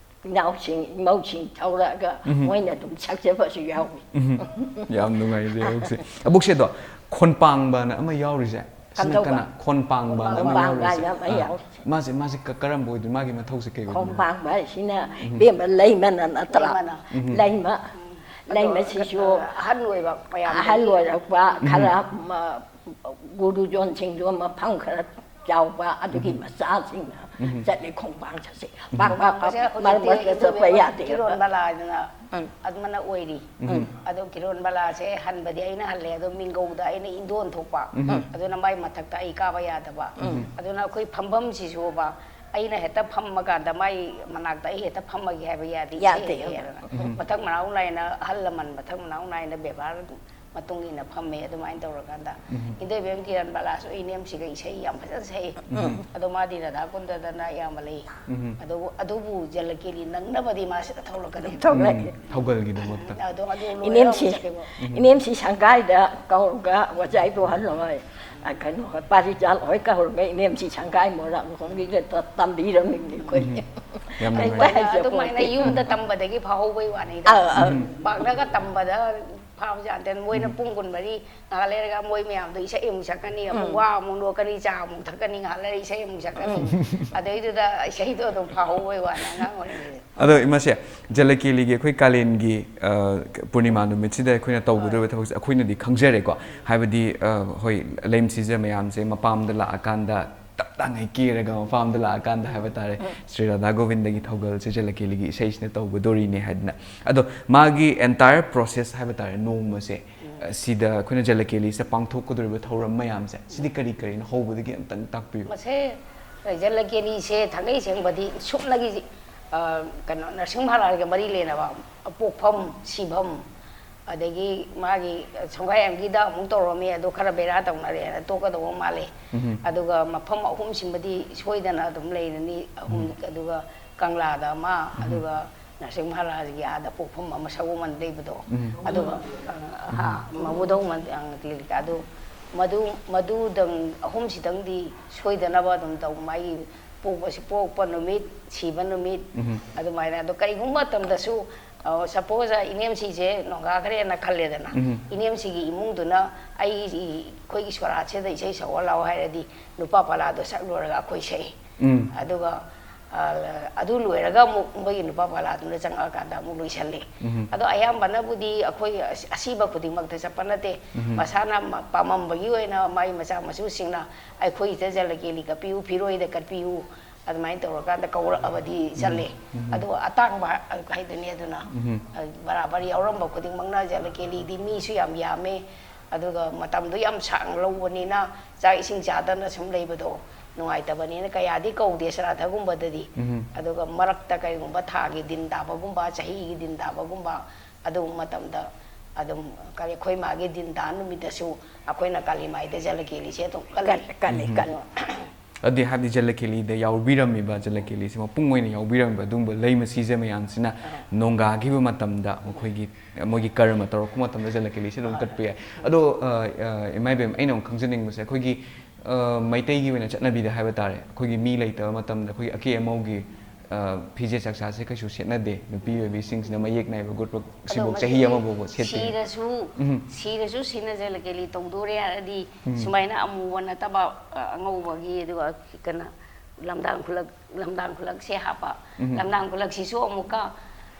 ꯏꯅꯥꯎꯁꯤꯡ, ꯏꯃꯧꯁꯤꯡ ꯊꯧꯔꯛꯑꯒ ꯎꯝ꯫ ꯃꯣꯏꯅ ꯑꯗꯨꯝ ꯁꯛꯆꯕꯁꯨ ꯌꯥꯎꯏ꯫ ꯎꯝ꯫ ꯌꯥꯝ ꯅꯨꯡꯉꯥꯏꯖꯩ, ꯑꯕꯣꯛꯁꯦ꯫ ꯑꯕꯣꯛꯁꯦ, ꯑꯗꯣ ꯈꯣꯟꯄꯥꯡꯕꯅ ꯑꯃ ꯌꯥꯎꯔꯤꯁꯦ, ꯁꯤꯅ ꯀꯝꯗꯧꯕ? ꯀꯅꯥ? ꯈꯣꯟꯄꯥꯡꯕꯅ ꯑꯃ ꯈꯣꯟꯄꯥꯡ ꯌꯥꯎꯔꯤꯁꯦ꯫ ꯍꯥꯏꯅ ꯑꯃ ꯑꯥ, ꯌꯥꯎꯔꯤ꯫ ꯃꯥꯁꯦ, ꯃꯥꯁꯦ ꯀ-, ꯀꯔꯝꯕ ꯑꯣꯏꯗꯣꯏꯅꯣ? ꯃꯥꯒꯤ ꯃꯊꯧꯁꯦ ꯀꯩ ꯑꯣꯏꯗꯣꯏꯅꯣ? ꯈꯣꯡꯄꯥꯡꯕ ꯍꯥꯏꯁꯤꯅ ꯎꯝ꯫ ꯏꯕꯦꯝꯃ ꯂꯩꯃꯅ ꯅꯠꯇ꯭ꯔꯥ? ꯂꯩꯃꯅ꯫ ꯎꯝ꯫ ꯂꯩꯃ꯫ ꯑꯗꯣ, ꯁꯤꯁꯨ ꯑꯍꯜ ꯑꯣꯏꯕ ꯃꯌꯥꯝꯗꯒꯤ ꯑꯍꯜ ꯑꯣꯏꯔꯛꯄ ꯎꯝ꯫ ꯈꯔ ꯃ-, ꯒꯨꯔꯨꯖꯣꯟꯁꯤꯡꯗꯣ ꯃꯐꯝ ꯈꯔ ꯆꯥꯎꯕ ꯑꯗꯨꯒꯤ ꯎꯝ꯫ ꯃꯆꯥꯁꯤꯡꯅ ꯎꯝ꯫ ꯆꯠꯂꯤ ꯈꯣꯡꯄꯥꯡ ꯆꯠꯁꯤ꯫ ꯎꯝ꯫ ꯄꯥꯡ ꯄꯥꯡ ꯄꯥꯡ ꯑꯁꯦ ꯃꯔꯛ ꯍꯧꯖꯤꯛꯇꯤ ꯃꯔꯛꯇ ꯆꯠꯄ ꯏꯕꯦꯝꯃ ꯌꯥꯗꯦ꯫ ꯀꯤꯔꯣꯟ ꯕꯂꯥ ꯍꯥꯏꯗꯅ ꯎꯝ꯫ ꯑꯗꯨꯃꯅ ꯑꯣꯏꯔꯤ꯫ ꯎꯝ꯫ ꯑꯗꯣ ꯀꯤꯔꯣꯟ ꯕꯂꯥꯁꯦ ꯍꯟꯕꯗꯤ ꯑꯩꯅ ꯍꯜꯂꯦ, ꯑꯗꯣ ꯃꯤꯡꯒꯧꯗ ꯑꯩꯅ ꯏꯟꯗꯣꯟ ꯊꯣꯛꯄ꯫ ꯎꯝ꯫ ꯑꯗꯨꯅ ꯃꯥꯏ ꯃꯊꯛꯇ ꯑꯩ ꯀꯥꯕ ꯌꯥꯗꯕ꯫ ꯎꯝ꯫ ꯑꯗꯨꯅ ꯑꯩꯈꯣꯏ ꯐꯝꯐꯝꯁꯤꯁꯨꯕ ꯑꯩꯅ ꯍꯦꯛꯇ ꯐꯝꯃꯀꯥꯟꯗ ꯃꯥꯏ ꯃꯅꯥꯛꯇ ꯑꯩ ꯍꯦꯛꯇ ꯐꯝꯃꯒꯦ ꯍꯥꯏꯕ ꯌꯥꯗꯦ, ꯏꯁꯩ ꯌꯥꯗꯦ꯫ ꯍꯦꯛ ꯍꯦꯛ ꯍꯥꯏꯔꯒ꯫ ꯎꯝ꯫ ꯃꯊꯛ ꯃꯅꯥꯎ ꯅꯥꯏꯅ, ꯑꯍꯜ ꯂꯃꯟ ꯃꯊꯛ ꯃꯅꯥꯎ ꯅꯥꯏꯅ ꯕꯦꯕꯥꯔ ꯑꯗꯨꯝ ꯃꯇꯨꯡ ꯏꯟꯅ ꯐꯝꯃꯦ꯫ ꯑꯗꯨꯃꯥꯏꯅ ꯇꯧꯔꯀꯥꯟꯗ ꯏꯟꯗꯣ ꯏꯕꯦꯝ ꯀꯤꯔꯟ ꯕꯥꯂꯥꯁꯨ ꯏꯅꯦꯝꯁꯤꯒ ꯏꯁꯩ ꯌꯥꯝ ꯐꯖꯅ ꯁꯛꯏ꯫ ꯑꯗꯣ ꯃꯥꯗꯤ ꯔꯥꯙꯥ ꯀꯨꯟꯗꯗꯅ ꯑꯌꯥꯝꯕ ꯂꯩ꯫ ꯑꯗꯨꯕꯨ ꯑꯗꯨꯕꯨ ꯖꯂꯀꯦꯂꯤ ꯅꯪꯅꯕꯗꯤ ꯃꯥꯁꯤꯗ ꯊꯣꯛꯂꯛꯀꯗꯕ꯫ ꯊꯣꯛꯂꯛꯑꯦ꯫ ꯊꯧꯒꯜꯒꯤꯗꯃꯛꯇ꯫ ꯑꯗꯣ ꯑꯗꯨ ꯂꯣꯏꯔꯒ ꯏꯅꯦꯝꯁꯤ ꯑꯃꯨꯛ ꯆꯠꯈꯤꯕ꯫ ꯏꯅꯦꯝꯁꯤ ꯁꯪꯒꯥꯏꯗ ꯀꯧꯔꯒ ꯑꯣꯖꯥ ꯏꯕꯣꯍꯟ ꯍꯣꯏ, ꯑ, ꯀꯩꯅꯣ ꯍꯣꯏ, ꯄꯥꯔꯤꯖꯥꯜ ꯍꯣꯏ ꯀꯧꯔꯒ ꯏꯅꯦꯝꯁꯤ ꯁꯪꯒꯥꯏ ꯃꯣꯏꯔꯥꯡ ꯈꯣꯡꯒꯤꯗ ꯇꯝꯕꯤꯔꯝꯃꯤꯅꯦ ꯑꯩꯈꯣꯏ꯫ ꯌꯥꯝ ꯑꯩ ꯅꯨꯡꯉꯥꯏ꯫ ꯍꯥꯏꯖꯕ ꯑꯗꯨꯃꯥꯏꯅ ꯄꯣꯠꯇꯦ꯫ ꯌꯨꯝꯗ ꯇꯝꯕꯗꯒꯤ ꯐꯥꯍꯧꯕꯩ ꯋꯥꯅꯤꯗ꯫ ꯑꯥ, ꯑꯥ꯫ ꯄꯥꯛꯅꯒ ꯇꯝꯕꯗ ꯐꯥꯕꯖꯥꯠ ꯅꯠꯇꯦ꯫ ꯃꯣꯏꯅ ꯄꯨꯡ ꯀꯨꯟꯃꯔꯤ ꯉꯥꯏꯍꯥꯛ ꯂꯩꯔꯒ ꯃꯣꯏ ꯃꯌꯥꯝꯗꯣ ꯏꯁꯩ ꯑꯃꯨꯛ ꯁꯛꯀꯅꯤ, ꯑꯃꯨꯛ ꯋꯥ ꯑꯃꯨꯛ ꯅꯣꯛꯀꯅꯤ, ꯆꯥ ꯑꯃꯨꯛ ꯊꯛꯀꯅꯤ, ꯉꯥꯏꯍꯥꯛ ꯂꯩꯔꯒ ꯏꯁꯩ ꯑꯃꯨꯛ ꯁꯛꯀꯅꯤ꯫ ꯑꯗꯩꯗꯨꯗ ꯏꯁꯩꯗꯣ ꯑꯗꯨꯝ ꯐꯥꯍꯧꯕꯩ ꯋꯥꯅꯤ ꯑꯉꯥꯡ ꯑꯣꯏꯔꯤꯉꯩꯗ꯫ ꯑꯗꯣ ꯏꯃꯥꯁꯦ, ꯖꯂꯀꯦꯂꯤꯒꯤ ꯑꯩꯈꯣꯏ ꯀꯥꯂꯦꯟꯒꯤ, ꯑ, ꯄꯨꯔꯅꯤꯃꯥ ꯅꯨꯃꯤꯠꯁꯤꯗ ꯑꯩꯈꯣꯏꯅ ꯇꯧꯒꯗꯧꯔꯤꯕ ꯊꯕꯛꯁꯦ ꯑꯩꯈꯣꯏꯅꯗꯤ ꯈꯪꯖꯔꯦꯀꯣ꯫ ꯍꯥꯏꯕꯗꯤ, ꯑ, ꯍꯣꯏ, ꯂꯩꯝꯁꯤꯁꯦ ꯃꯌꯥꯝꯁꯦ ꯃꯄꯥꯝꯗ ꯂꯥꯛꯑꯀꯥꯟꯗ ꯇꯞ ꯇꯥꯉꯩ ꯀꯦꯔꯒ ꯃꯄꯥꯝꯗ ꯂꯥꯛꯑꯀꯥꯟꯗ ꯍꯥꯏꯕ ꯇꯥꯔꯦ, ꯁ꯭ꯔꯤ ꯔꯥꯙꯥ ꯒꯣꯕꯤꯟꯗꯒꯤ ꯊꯧꯒꯜꯁꯦ ꯖꯂꯀꯦꯂꯤꯒꯤ ꯏꯁꯩꯁꯤꯅ ꯇꯧꯒꯗꯣꯔꯤꯅꯦ ꯍꯥꯏꯗꯅ꯫ ꯑꯗꯣ ꯃꯥꯒꯤ entire process ꯍꯥꯏꯕ ꯇꯥꯔꯦ, ꯅꯣꯡꯃꯁꯦ, ꯑ, ꯁꯤꯗ ꯑꯩꯈꯣꯏꯅ ꯖꯂꯀꯦꯂꯤꯁꯤꯗ ꯄꯥꯡꯊꯣꯛꯀꯗꯧꯔꯤꯕ ꯊꯧꯔꯝ ꯃꯌꯥꯝꯁꯦ, ꯁꯤꯗꯤ ꯀꯔꯤ ꯀꯔꯤꯅꯣ? ꯍꯧꯕꯗꯒꯤ ꯑꯝꯇꯪ ꯇꯥꯛꯄꯤꯌꯨ꯫ ꯃꯁꯦ ꯖꯂꯀꯦꯂꯤꯁꯦ ꯊꯥꯡꯒꯩ ꯁꯦꯡꯕꯗꯤ ꯁꯨꯞꯅꯒꯤ, ꯑ, ꯀꯩꯅꯣ, ꯅꯔꯁꯤꯡ ꯃꯍꯥꯔꯥꯖꯒ ꯃꯔꯤ ꯂꯩꯅꯕ ꯄꯣꯛꯐꯝ, ꯁꯤꯐꯝ, ꯑꯗꯒꯤ ꯃꯥꯒꯤ ꯁꯪꯒꯥꯏ ꯑꯃꯒꯤꯗ ꯑꯃꯨꯛ ꯇꯧꯔꯝꯃꯤ, ꯑꯗꯣ ꯈꯔ ꯕꯦꯔꯥ ꯇꯧꯅꯔꯦꯅ ꯇꯣꯛꯀꯗꯧꯕ ꯃꯥꯜꯂꯦ꯫ ꯑꯗꯨꯒ ꯃꯐꯝ ꯑꯍꯨꯝꯁꯤꯃꯗꯤ ꯁꯣꯏꯗꯅ ꯑꯗꯨꯝ ꯂꯩꯔꯅꯤ꯫ ꯑꯍꯨꯝ, ꯑꯗꯨꯒ ꯀꯪꯂꯥꯗ ꯑꯃ, ꯑꯗꯨꯒ ꯅꯔꯁꯤꯡ ꯃꯍꯥꯔꯥꯖꯒꯤ ꯑꯥꯗ ꯄꯣꯛꯐꯝ ꯑꯃ ꯁꯒꯣꯜꯕꯟꯗ ꯂꯩꯕꯗꯣ, ꯑꯗꯨꯒ, ꯑ, ꯍꯥ, ꯃꯕꯨꯙꯧ ꯃꯟ-, ꯑ, ꯀꯂꯤꯅꯤꯀꯥ ꯑꯗꯨ, ꯃꯗꯨ, ꯃꯗꯨꯗꯪ, ꯑꯍꯨꯝꯁꯤꯗꯪꯗꯤ ꯁꯣꯏꯗꯅꯕ ꯑꯗꯨꯝ ꯇꯧ꯫ ꯃꯥꯒꯤ ꯄꯣꯛꯄꯁꯤ, ꯄꯣꯛꯄ ꯅꯨꯃꯤꯠ, ꯁꯤꯕ ꯅꯨꯃꯤꯠ, ꯑꯗꯨꯃꯥꯏꯅ꯫ ꯑꯗꯣ ꯀꯔꯤꯒꯨꯝꯕ ꯃꯇꯝꯗꯁꯨ, ꯑ, suppose ꯏꯅꯦꯝꯁꯤꯁꯦ ꯅꯣꯡꯒꯥꯈ꯭ꯔꯦꯅ ꯈꯜꯂꯦꯗꯅ, ꯏꯅꯦꯝꯁꯤꯒꯤ ꯏꯃꯨꯡꯗꯨꯅ ꯑꯩ, ꯑꯩꯈꯣꯏꯒꯤ ꯁꯣꯔꯥꯠꯁꯤꯗ ꯏꯁꯩ ꯁꯛꯑꯣ ꯂꯥꯛꯑꯣ ꯍꯥꯏꯔꯗꯤ ꯅꯨꯄꯥ ꯄꯂꯥꯗꯣ ꯁꯛꯂꯨꯔꯒ ꯑꯩꯈꯣꯏ ꯁꯛꯏ꯫ ꯑꯗꯨꯒ, ꯑ, ꯑꯗꯨ ꯂꯣꯏꯔꯒ ꯑꯃꯨꯛ ꯃꯣꯏꯒꯤ ꯅꯨꯄꯥ ꯄꯂꯥꯗꯨꯅ ꯆꯪꯉꯛꯑꯀꯥꯟꯗ ꯑꯃꯨꯛ ꯂꯣꯏꯁꯜꯂꯤ꯫ ꯑꯗꯣ ꯑꯌꯥꯝꯕꯅꯕꯨꯗꯤ ꯑꯩꯈꯣꯏ ꯑꯁ-, ꯑꯁꯤꯕ ꯈꯨꯗꯤꯡꯃꯛꯇ ꯆꯠꯄ ꯅꯠꯇꯦ꯫ ꯃꯁꯥꯅ ꯃ-, ꯄꯥꯝꯃꯝꯕꯒꯤ ꯑꯣꯏꯅ ꯃꯥꯒꯤ ꯃꯆꯥ ꯃꯁꯨꯁꯤꯡꯅ ꯑꯩꯈꯣꯏꯗ ꯖꯂꯀꯦꯂꯤ ꯀꯠꯄꯤꯌꯨ, ꯐꯤꯔꯣꯏꯗ ꯀꯠꯄꯤꯌꯨ, ꯑꯗꯨꯃꯥꯏꯅ ꯇꯧꯔꯀꯥꯟꯗ ꯀꯧꯔꯛꯑꯕꯗꯤ ꯆꯠꯂꯦ꯫ ꯑꯗꯣ ꯑꯇꯥꯡꯕ ꯍꯥꯏꯗꯨꯅꯤ ꯑꯗꯨꯅ, ꯑ, ꯕꯔꯥꯕꯔ ꯌꯥꯎꯔꯝꯕ ꯈꯨꯗꯤꯡꯃꯛꯅ ꯖꯂꯀꯦꯂꯤꯗꯤ ꯃꯤꯁꯨ ꯌꯥꯝ ꯌꯥꯝꯃꯦ, ꯑꯗꯨꯒ ꯃꯇꯝꯗꯣ ꯌꯥꯝ ꯁꯥꯡꯅ ꯂꯧꯕꯅꯤꯅ ꯆꯥꯛ ꯏꯁꯤꯡ ꯆꯥꯗꯅ ꯁꯨꯝ ꯂꯩꯕꯗꯣ ꯅꯨꯡꯉꯥꯏꯇꯕꯅꯤꯅ ꯀꯌꯥꯗꯤ ꯀꯧꯗꯦ ꯁ꯭ꯔꯥꯙꯒꯨꯝꯕꯗꯗꯤ꯫ ꯑꯗꯨꯒ ꯃꯔꯛꯇ ꯀꯔꯤꯒꯨꯝꯕ ꯊꯥꯒꯤ ꯗꯤꯟ ꯇꯥꯕꯒꯨꯝꯕ, ꯆꯍꯤꯒꯤ ꯗꯤꯟ ꯇꯥꯕꯒꯨꯝꯕ, ꯑꯗꯨꯒꯨꯝꯕ ꯃꯇꯝꯗ, ꯑꯗꯨꯝ ꯀꯔꯤ, ꯑꯩꯈꯣꯏ ꯃꯥꯒꯤ ꯗꯤꯟ ꯗꯥꯟ ꯅꯨꯃꯤꯠꯇꯁꯨ ꯑꯩꯈꯣꯏꯅ ꯀꯥꯂꯤ ꯃꯥꯏꯗ ꯖꯂꯀꯦꯂꯤꯁꯦ ꯑꯗꯨꯝ ꯀꯜꯂꯤ꯫ ꯀꯜꯂꯤ, ꯀꯜꯂꯤ꯫ ꯑꯗꯨꯗꯤ ꯍꯥꯏꯕꯗꯤ ꯖꯂꯀꯦꯂꯤꯗ ꯌꯥꯎꯕꯤꯔꯝꯃꯤꯕ, ꯖꯂꯀꯦꯂꯤꯁꯦ ꯃꯄꯨꯡ ꯑꯣꯏꯅ ꯌꯥꯎꯕꯤꯔꯝꯃꯤꯕ ꯑꯗꯨꯒꯨꯝꯕ ꯂꯩ ꯃꯁꯤꯁꯦ ꯃꯌꯥꯝꯁꯤꯅ ꯅꯣꯡꯒꯥꯈꯤꯕ ꯃꯇꯝꯗ ꯃꯈꯣꯏꯒꯤ, ꯃꯣꯏꯒꯤ ꯀꯔꯃ ꯇꯧꯔꯛꯄ ꯃꯇꯝꯗ ꯖꯂꯀꯦꯂꯤꯁꯦ ꯑꯗꯨꯝ ꯀꯠꯄ ꯌꯥꯏ꯫ ꯑꯗꯣ, ꯑ, ꯑ, ꯏꯃꯥ ꯏꯕꯦꯝ, ꯑꯩꯅ ꯑꯃꯨꯛ ꯈꯪꯖꯅꯤꯡꯕꯁꯦ, ꯑꯩꯈꯣꯏꯒꯤ, ꯑ, ꯃꯩꯇꯩꯒꯤ ꯑꯣꯏꯅ ꯆꯠꯅꯕꯤꯗ ꯍꯥꯏꯕ ꯇꯥꯔꯦ, ꯑꯩꯈꯣꯏꯒꯤ ꯃꯤ ꯂꯩꯇꯕ ꯃꯇꯝꯗ ꯑꯩꯈꯣꯏꯒꯤ ꯑꯀꯦ ꯑꯃꯧꯒꯤ, ꯑ, ꯐꯤꯖꯦꯠ ꯆꯥꯛꯆꯥꯁꯦ ꯀꯩꯁꯨ ꯁꯦꯠꯅꯗꯦ꯫ ꯅꯨꯄꯤ ꯑꯣꯏꯕꯤꯁꯤꯡꯁꯤꯅ ꯃꯌꯦꯛ ꯅꯥꯏꯕ ꯒꯨꯠꯄ ꯁꯤꯐꯧ ꯆꯍꯤ ꯑꯃꯐꯥꯎꯕ ꯁꯦꯠꯇꯦ꯫ ꯁꯤꯔꯁꯨ, ꯎꯝ꯫ ꯁꯤꯔꯁꯨ ꯁꯤꯅ ꯖꯂꯀꯦꯂꯤ ꯇꯧꯗꯣꯔꯦ ꯍꯥꯏꯔꯗꯤ, ꯁꯨꯃꯥꯏꯅ ꯑꯃꯨꯕ ꯅꯠꯇꯕ, ꯑ, ꯑꯉꯧꯕꯒꯤ, ꯑꯗꯨꯒ ꯀꯩꯅꯣ, ꯂꯝꯗꯥꯡ ꯈꯨꯂꯛ, ꯂꯝꯗꯥꯡ ꯈꯨꯂꯛꯁꯦ ꯍꯥꯞꯄ꯫ ꯂꯝꯗꯥꯡ ꯈꯨꯂꯛꯁꯤꯁꯨ ꯑꯃꯨꯛꯀ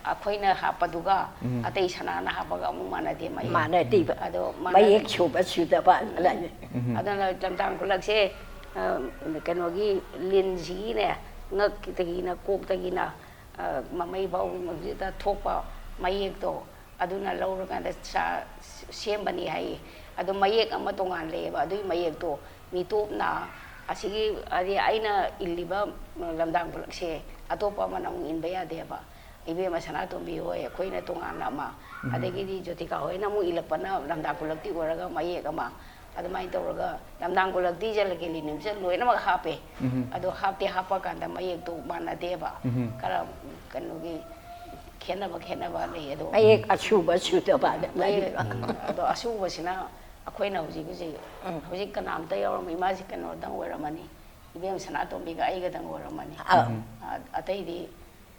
ꯑꯩꯈꯣꯏꯅ ꯍꯥꯞꯄꯗꯨꯒ ꯑꯇꯩ ꯁꯅꯥꯅ ꯍꯥꯞꯄꯒ ꯑꯃꯨꯛ ꯃꯥꯟꯅꯗꯦ ꯃꯌꯦꯛ꯫ ꯃꯥꯟꯅꯗꯦꯕ꯫ ꯑꯗꯣ ꯃꯥꯟꯅꯗꯦ꯫ ꯃꯌꯦꯛ ꯁꯨꯕ ꯁꯨꯗꯕ ꯂꯩ꯫ ꯑꯗꯨꯅ ꯂꯝꯗꯥꯡ ꯈꯨꯂꯛꯁꯦ, ꯑ, ꯀꯩꯅꯣꯒꯤ ꯂꯤꯟꯁꯤꯒꯤꯅꯦ, ꯉꯛꯇꯒꯤꯅ ꯀꯣꯛꯇꯒꯤꯅ, ꯑ, ꯃꯃꯩ ꯐꯥꯎꯕꯁꯤꯗ ꯊꯣꯛꯄ ꯃꯌꯦꯛꯇꯣ, ꯑꯗꯨꯅ ꯂꯧꯔꯀꯥꯟꯗ ꯁꯥ-, ꯁꯦꯝꯕꯅꯤ ꯍꯥꯏꯌꯦ꯫ ꯑꯗꯣ ꯃꯌꯦꯛ ꯑꯃ ꯇꯣꯉꯥꯟ ꯂꯩꯌꯦꯕ꯫ ꯑꯗꯨꯒꯤ ꯃꯌꯦꯛꯇꯣ ꯃꯤꯇꯣꯞꯅ ꯑꯁꯤꯒꯤ, ꯍꯥꯏꯗꯤ ꯑꯩꯅ ꯏꯜꯂꯤꯕ ꯂꯝꯗꯥꯡ ꯈꯨꯂꯛꯁꯦ ꯑꯇꯣꯞꯄ ꯑꯃꯅ ꯑꯃꯨꯛ ꯏꯟꯕ ꯌꯥꯗꯦꯕ꯫ ꯏꯕꯦꯝꯃ ꯁꯅꯥꯇꯣꯝꯕꯤ ꯍꯣꯏ, ꯑꯩꯈꯣꯏꯅ ꯇꯣꯉꯥꯟꯅ ꯑꯃ, ꯑꯗꯒꯤꯗꯤ ꯖꯣꯇꯤꯀꯥ ꯍꯣꯏꯅ ꯑꯃꯨꯛ ꯏꯜꯂꯛꯄꯅ ꯂꯝꯗꯥꯡ ꯈꯨꯂꯛꯇꯤ ꯑꯣꯏꯔꯒ ꯃꯌꯦꯛ ꯑꯃ, ꯑꯗꯨꯃꯥꯏꯅ ꯇꯧꯔꯒ ꯂꯝꯗꯥꯡ ꯈꯨꯂꯛꯇꯤ ꯖꯂꯀꯦꯂꯤ ꯅꯨꯃꯤꯠꯁꯤꯗ ꯂꯣꯏꯅꯃꯛ ꯍꯥꯞꯄꯦ꯫ ꯑꯗꯣ ꯍꯥꯞꯇꯤ ꯍꯥꯞꯄ ꯀꯥꯟꯗ ꯃꯌꯦꯛꯇꯣ ꯃꯥꯟꯅꯗꯦꯕ꯫ ꯈꯔ ꯀꯩꯅꯣꯒꯤ ꯈꯦꯠꯅꯕ, ꯈꯦꯠꯅꯕ ꯂꯩ꯫ ꯑꯗꯣ ꯃꯌꯦꯛ ꯑꯁꯨꯕ ꯁꯨꯗꯕ ꯃꯌꯦꯛ, ꯂꯩꯕ꯫ ꯑꯗꯣ ꯑꯁꯨꯕꯁꯤꯅ ꯑꯩꯈꯣꯏꯅ ꯍꯧꯖꯤꯛ ꯍꯧꯖꯤꯛ, ꯍꯧꯖꯤꯛ ꯀꯅꯥꯝꯇ ꯌꯥꯎꯔꯝꯃꯣꯏ꯫ ꯏꯃꯥꯁꯤ ꯀꯩꯅꯣꯗꯪ ꯑꯣꯏꯔꯝꯃꯅꯤ, ꯏꯕꯦꯝ ꯁꯅꯥꯇꯣꯝꯕꯤꯒ ꯑꯩꯒꯗꯪ ꯑꯣꯏꯔꯝꯃꯅꯤ꯫ ꯑꯥ꯫ ꯑ-, ꯑꯇꯩꯗꯤ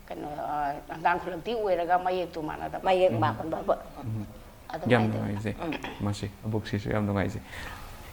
ꯀꯩꯅꯣ, ꯑ, ꯂꯝꯗꯥꯡ ꯈꯨꯂꯛꯇꯤ ꯑꯣꯏꯔꯒ ꯃꯌꯦꯛꯇꯣ ꯃꯥꯟꯅꯗꯕ꯫ ꯃꯌꯦꯛ ꯃꯥꯟꯅꯗꯕ꯫ ꯌꯥꯝ ꯑꯗꯨꯃꯥꯏꯅ ꯇꯧꯋꯤ꯫ ꯅꯨꯡꯉꯥꯏꯖꯩ꯫ ꯃꯁꯤ ꯑꯕꯣꯛꯁꯤꯁꯨ ꯌꯥꯝ ꯅꯨꯡꯉꯥꯏꯖꯩ꯫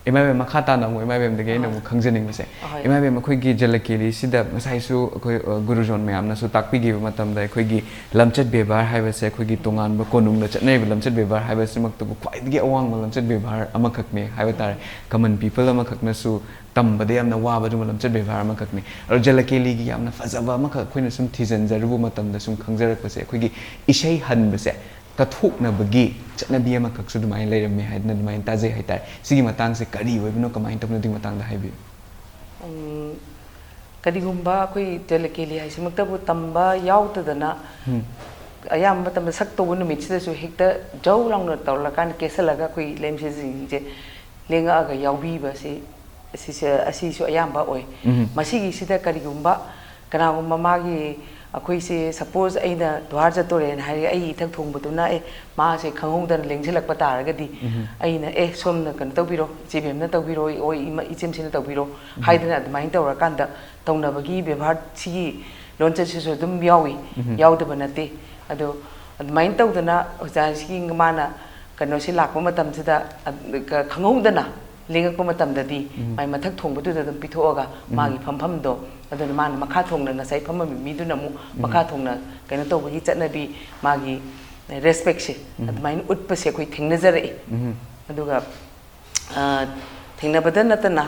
ꯏꯃꯥ ꯏꯕꯦꯝ, ꯃꯈꯥ ꯇꯥꯅ ꯑꯃꯨꯛ ꯏꯃꯥ ꯏꯕꯦꯝꯗꯒꯤ ꯑꯩꯅ ꯑꯃꯨꯛ ꯈꯪꯖꯅꯤꯡꯕꯁꯦ, ꯑꯍꯣꯏ꯫ ꯏꯃꯥ ꯏꯕꯦꯝ, ꯑꯩꯈꯣꯏꯒꯤ ꯖꯂꯀꯦꯂꯤꯁꯤꯗ ꯉꯁꯥꯏꯁꯨ ꯑꯩꯈꯣꯏ, ꯑ, ꯒꯨꯔꯨꯖꯣꯟ ꯃꯌꯥꯝꯅꯁꯨ ꯇꯥꯛꯄꯤꯈꯤꯕ ꯃꯇꯝꯗ ꯑꯩꯈꯣꯏꯒꯤ ꯂꯝꯆꯠ ꯕꯦꯕꯥꯔ ꯍꯥꯏꯕꯁꯦ, ꯑꯩꯈꯣꯏꯒꯤ ꯇꯣꯉꯥꯟꯕ ꯀꯣꯅꯨꯡꯗ ꯆꯠꯅꯔꯤꯕ ꯂꯝꯆꯠ ꯕꯦꯕꯥꯔ ꯍꯥꯏꯕꯁꯤꯃꯛꯇꯕꯨ ꯈ꯭ꯋꯥꯏꯗꯒꯤ ꯑꯋꯥꯡꯕ ꯂꯝꯆꯠ ꯕꯦꯕꯥꯔ ꯑꯃꯈꯛꯅꯦ ꯍꯥꯏꯕ ꯇꯥꯔꯦ꯫ ꯀꯃꯟ ꯄꯤꯄꯜ ꯑꯃꯈꯛꯅꯁꯨ ꯇꯝꯕꯗ ꯌꯥꯝꯅ ꯋꯥꯕ ꯑꯗꯨꯒꯨꯝꯕ ꯂꯝꯆꯠ ꯕꯦꯕꯥꯔ ꯑꯃꯈꯛꯅꯤ꯫ ꯑꯗꯣ ꯖꯂꯀꯦꯂꯤꯒꯤ ꯌꯥꯝꯅ ꯐꯖꯕ ꯑꯃꯈꯛ ꯑꯩꯈꯣꯏꯅ ꯁꯨꯝ ꯊꯤꯖꯤꯟꯖꯔꯨꯕ ꯃꯇꯝꯗ ꯁꯨꯝ ꯈꯪꯖꯔꯛꯄꯁꯦ, ꯑꯩꯈꯣꯏꯒꯤ ꯏꯁꯩ ꯍꯟꯕꯁꯦ ꯀꯠꯊꯣꯛꯅꯕꯒꯤ ꯆꯠꯅꯕꯤ ꯑꯃꯈꯛꯁꯨ ꯑꯗꯨꯃꯥꯏꯅ ꯂꯩꯔꯝꯃꯦ ꯍꯥꯏꯗꯅ ꯑꯗꯨꯃꯥꯏꯅ ꯇꯥꯖꯩ ꯍꯥꯏꯇꯥꯔꯦ꯫ ꯁꯤꯒꯤ ꯃꯇꯥꯡꯁꯦ ꯀꯔꯤ ꯑꯣꯏꯕꯅꯣ, ꯀꯃꯥꯏꯅ ꯇꯧꯕꯅꯣ, ꯑꯗꯨꯒꯤ ꯃꯇꯥꯡꯗ ꯍꯥꯏꯕꯤꯌꯨ꯫ ꯎꯝ, ꯀꯔꯤꯒꯨꯝꯕ ꯑꯩꯈꯣꯏ ꯖꯂꯀꯦꯂꯤ ꯍꯥꯏꯁꯤꯃꯛꯇꯕꯨ ꯇꯝꯕ ꯌꯥꯎꯗꯗꯅ ꯎꯝ꯫ ꯑꯌꯥꯝꯕ ꯃꯇꯝꯗ ꯁꯛ ꯇꯧꯕ ꯅꯨꯃꯤꯠꯁꯤꯗꯁꯨ ꯍꯦꯛꯇ ꯖꯧ ꯂꯥꯎꯅ ꯇꯧꯔꯀꯥꯟꯗ ꯀꯦꯁꯜꯂꯒ ꯑꯩꯈꯣꯏ ꯂꯩꯃꯁꯦꯟꯁꯤꯡꯁꯦ ꯂꯦꯡꯉꯛꯑꯒ ꯌꯥꯎꯕꯤꯕꯁꯤ, ꯑꯁꯤꯁꯦ, ꯑꯁꯤꯁꯨ ꯑꯌꯥꯝꯕ ꯑꯣꯏ꯫ ꯎꯝ꯫ ꯃꯁꯤꯒꯤꯁꯤꯗ ꯀꯔꯤꯒꯨꯝꯕ ꯀꯅꯥꯒꯨꯝꯕ ꯃꯥꯒꯤ, ꯑꯩꯈꯣꯏꯁꯦ ꯁꯄꯣꯁ ꯑꯩꯅ ꯗꯨꯍꯥꯔ ꯆꯠꯇꯣꯔꯦꯅ ꯍꯥꯏꯔꯒ ꯑꯩ ꯏꯊꯛ ꯊꯣꯡꯕꯗꯨꯅ ꯑꯦ ꯃꯥꯁꯦ ꯈꯪꯍꯧꯗꯅ ꯂꯦꯡꯁꯤꯜꯂꯛꯄ ꯇꯥꯔꯒꯗꯤ, ꯎꯝ꯫ ꯑꯩꯅ ꯑꯦ ꯁꯣꯝꯅ ꯀꯩꯅꯣ ꯇꯧꯕꯤꯔꯣ, ꯏꯆꯦ ꯃꯦꯝꯅ ꯇꯧꯕꯤꯔꯣ, ꯑꯣ ꯏꯃꯥ ꯏꯆꯦꯝꯁꯤꯅ ꯇꯧꯕꯤꯔꯣ, ꯎꯝ꯫ ꯍꯥꯏꯗꯅ ꯑꯗꯨꯃꯥꯏꯅ ꯇꯧꯔꯀꯥꯟꯗ ꯇꯧꯅꯕꯒꯤ ꯕꯦꯕꯥꯔ ꯁꯤꯒꯤ ꯂꯣꯟꯆꯠꯁꯤꯁꯨ ꯑꯗꯨꯝ ꯌꯥꯎꯏ, ꯎꯝ꯫ ꯌꯥꯎꯗꯕ ꯅꯠꯇꯦ꯫ ꯑꯗꯣ ꯑꯗꯨꯃꯥꯏꯅ ꯇꯧꯗꯅ ꯑꯣꯖꯥꯁꯤꯒꯤ ꯃꯥꯅ ꯀꯩꯅꯣꯁꯤ ꯂꯥꯛꯄ ꯃꯇꯝꯁꯤꯗ, ꯑ, ꯈꯪꯍꯧꯗꯅ ꯂꯦꯡꯉꯛꯄ ꯃꯇꯝꯗꯗꯤ ꯎꯝ꯫ ꯃꯥꯏ ꯃꯊꯛ ꯊꯣꯡꯕꯗꯨꯗ ꯑꯗꯨꯝ ꯄꯤꯊꯣꯛꯑꯒ ꯎꯝ꯫ ꯃꯥꯒꯤ ꯐꯝꯐꯝꯗꯣ, ꯑꯗꯨꯅ ꯃꯥꯅ ꯃꯈꯥ ꯊꯣꯡꯅ ꯉꯁꯥꯏ ꯐꯝꯃꯝꯃꯤ ꯃꯤꯗꯨꯅ ꯑꯃꯨꯛ ꯎꯝ꯫ ꯃꯈꯥ ꯊꯣꯡꯅ ꯀꯩꯅꯣ ꯇꯧꯕꯒꯤ ꯆꯠꯅꯕꯤ, ꯃꯥꯒꯤ ꯔꯦꯁꯄꯦꯛꯁꯦ ꯎꯝ꯫ ꯑꯗꯨꯃꯥꯏꯅ ꯎꯠꯄꯁꯦ ꯑꯩꯈꯣꯏ ꯊꯦꯡꯅꯖꯔꯛꯏ꯫ ꯎꯝ꯫ ꯑꯗꯨꯒ, ꯑ, ꯊꯦꯡꯅꯕꯗ ꯅꯠꯇꯅ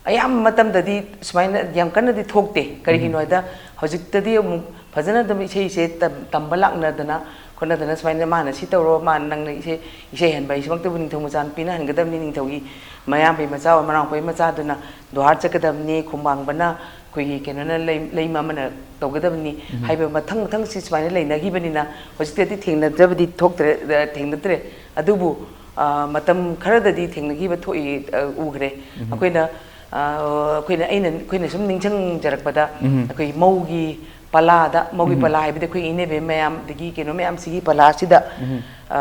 ꯑꯌꯥꯝꯕ ꯃꯇꯝꯗꯗꯤ ꯁꯨꯃꯥꯏꯅ ꯌꯥꯝ ꯀꯟꯅꯗꯤ ꯊꯣꯛꯇꯦ꯫ ꯀꯔꯤꯒꯤꯅꯣ ꯎꯝ꯫ ꯍꯥꯏꯗ ꯍꯧꯖꯤꯛꯇꯗꯤ ꯑꯃꯨꯛ ꯐꯖꯅ ꯑꯗꯨꯝ ꯏꯁꯩꯁꯦ ꯇꯝ-, ꯇꯝꯕ ꯂꯥꯛꯅꯗꯅ ꯈꯣꯠꯅꯗꯅ ꯁꯨꯃꯥꯏꯅ ꯃꯥꯅ ꯁꯤ ꯇꯧꯔꯣ, ꯃꯥꯅ ꯅꯪꯅ ꯏꯁꯩ, ꯏꯁꯩ ꯍꯟꯕ ꯍꯥꯏꯁꯤꯃꯛꯇꯕꯨ ꯅꯤꯡꯊꯧ ꯃꯆꯥꯅꯨꯄꯤꯅ ꯍꯟꯒꯗꯕꯅꯤ, ꯅꯤꯡꯊꯧꯒꯤ ꯃꯌꯥꯝꯕꯩ ꯃꯆꯥ ꯑꯣꯏ, ꯃꯔꯥꯡꯈꯣꯏ ꯃꯆꯥꯗꯨꯅ ꯗꯣꯍꯥꯔ ꯆꯠꯀꯗꯕꯅꯤ, ꯈꯣꯡꯕꯥꯡꯕꯅ ꯑꯩꯈꯣꯏꯒꯤ ꯀꯩꯅꯣꯅ ꯂꯩ-, ꯂꯩꯃ ꯑꯃꯅ ꯇꯧꯒꯗꯕꯅꯤ ꯎꯝ꯫ ꯍꯥꯏꯕ ꯃꯊꯪ ꯃꯊꯪ ꯁꯤ ꯁꯨꯃꯥꯏꯅ ꯂꯩꯅꯈꯤꯕꯅꯤꯅ ꯍꯧꯖꯤꯛꯇꯗꯤ ꯊꯦꯡꯅꯗ꯭ꯔꯕꯗꯤ ꯊꯣꯛꯇ꯭ꯔꯦ, ꯑ, ꯊꯦꯡꯅꯗ꯭ꯔꯦ꯫ ꯑꯗꯨꯕꯨ, ꯑ, ꯃꯇꯝ ꯈꯔꯗꯗꯤ ꯊꯦꯡꯅꯈꯤꯕ ꯊꯣꯛꯏ, ꯑ, ꯎꯈ꯭ꯔꯦ꯫ ꯎꯝ꯫ ꯑꯩꯈꯣꯏꯅ, ꯑ, ꯑꯩꯈꯣꯏꯅ, ꯑꯩꯅ, ꯑꯩꯈꯣꯏꯅ ꯁꯨꯝ ꯅꯤꯡꯁꯤꯡꯖꯔꯛꯄꯗ ꯎꯝ꯫ ꯑꯩꯈꯣꯏ ꯃꯧꯒꯤ ꯄꯂꯥꯗ, ꯃꯧꯒꯤ ꯎꯝ꯫ ꯄꯂꯥ ꯍꯥꯏꯕꯗꯤ ꯑꯩꯈꯣꯏ ꯏꯅꯦꯕꯦꯝ ꯃꯌꯥꯝ, ꯑꯗꯒꯤ ꯀꯩꯅꯣ ꯃꯌꯥꯝꯁꯤꯒꯤ ꯄꯂꯥꯁꯤꯗ, ꯎꯝ꯫ ꯑ,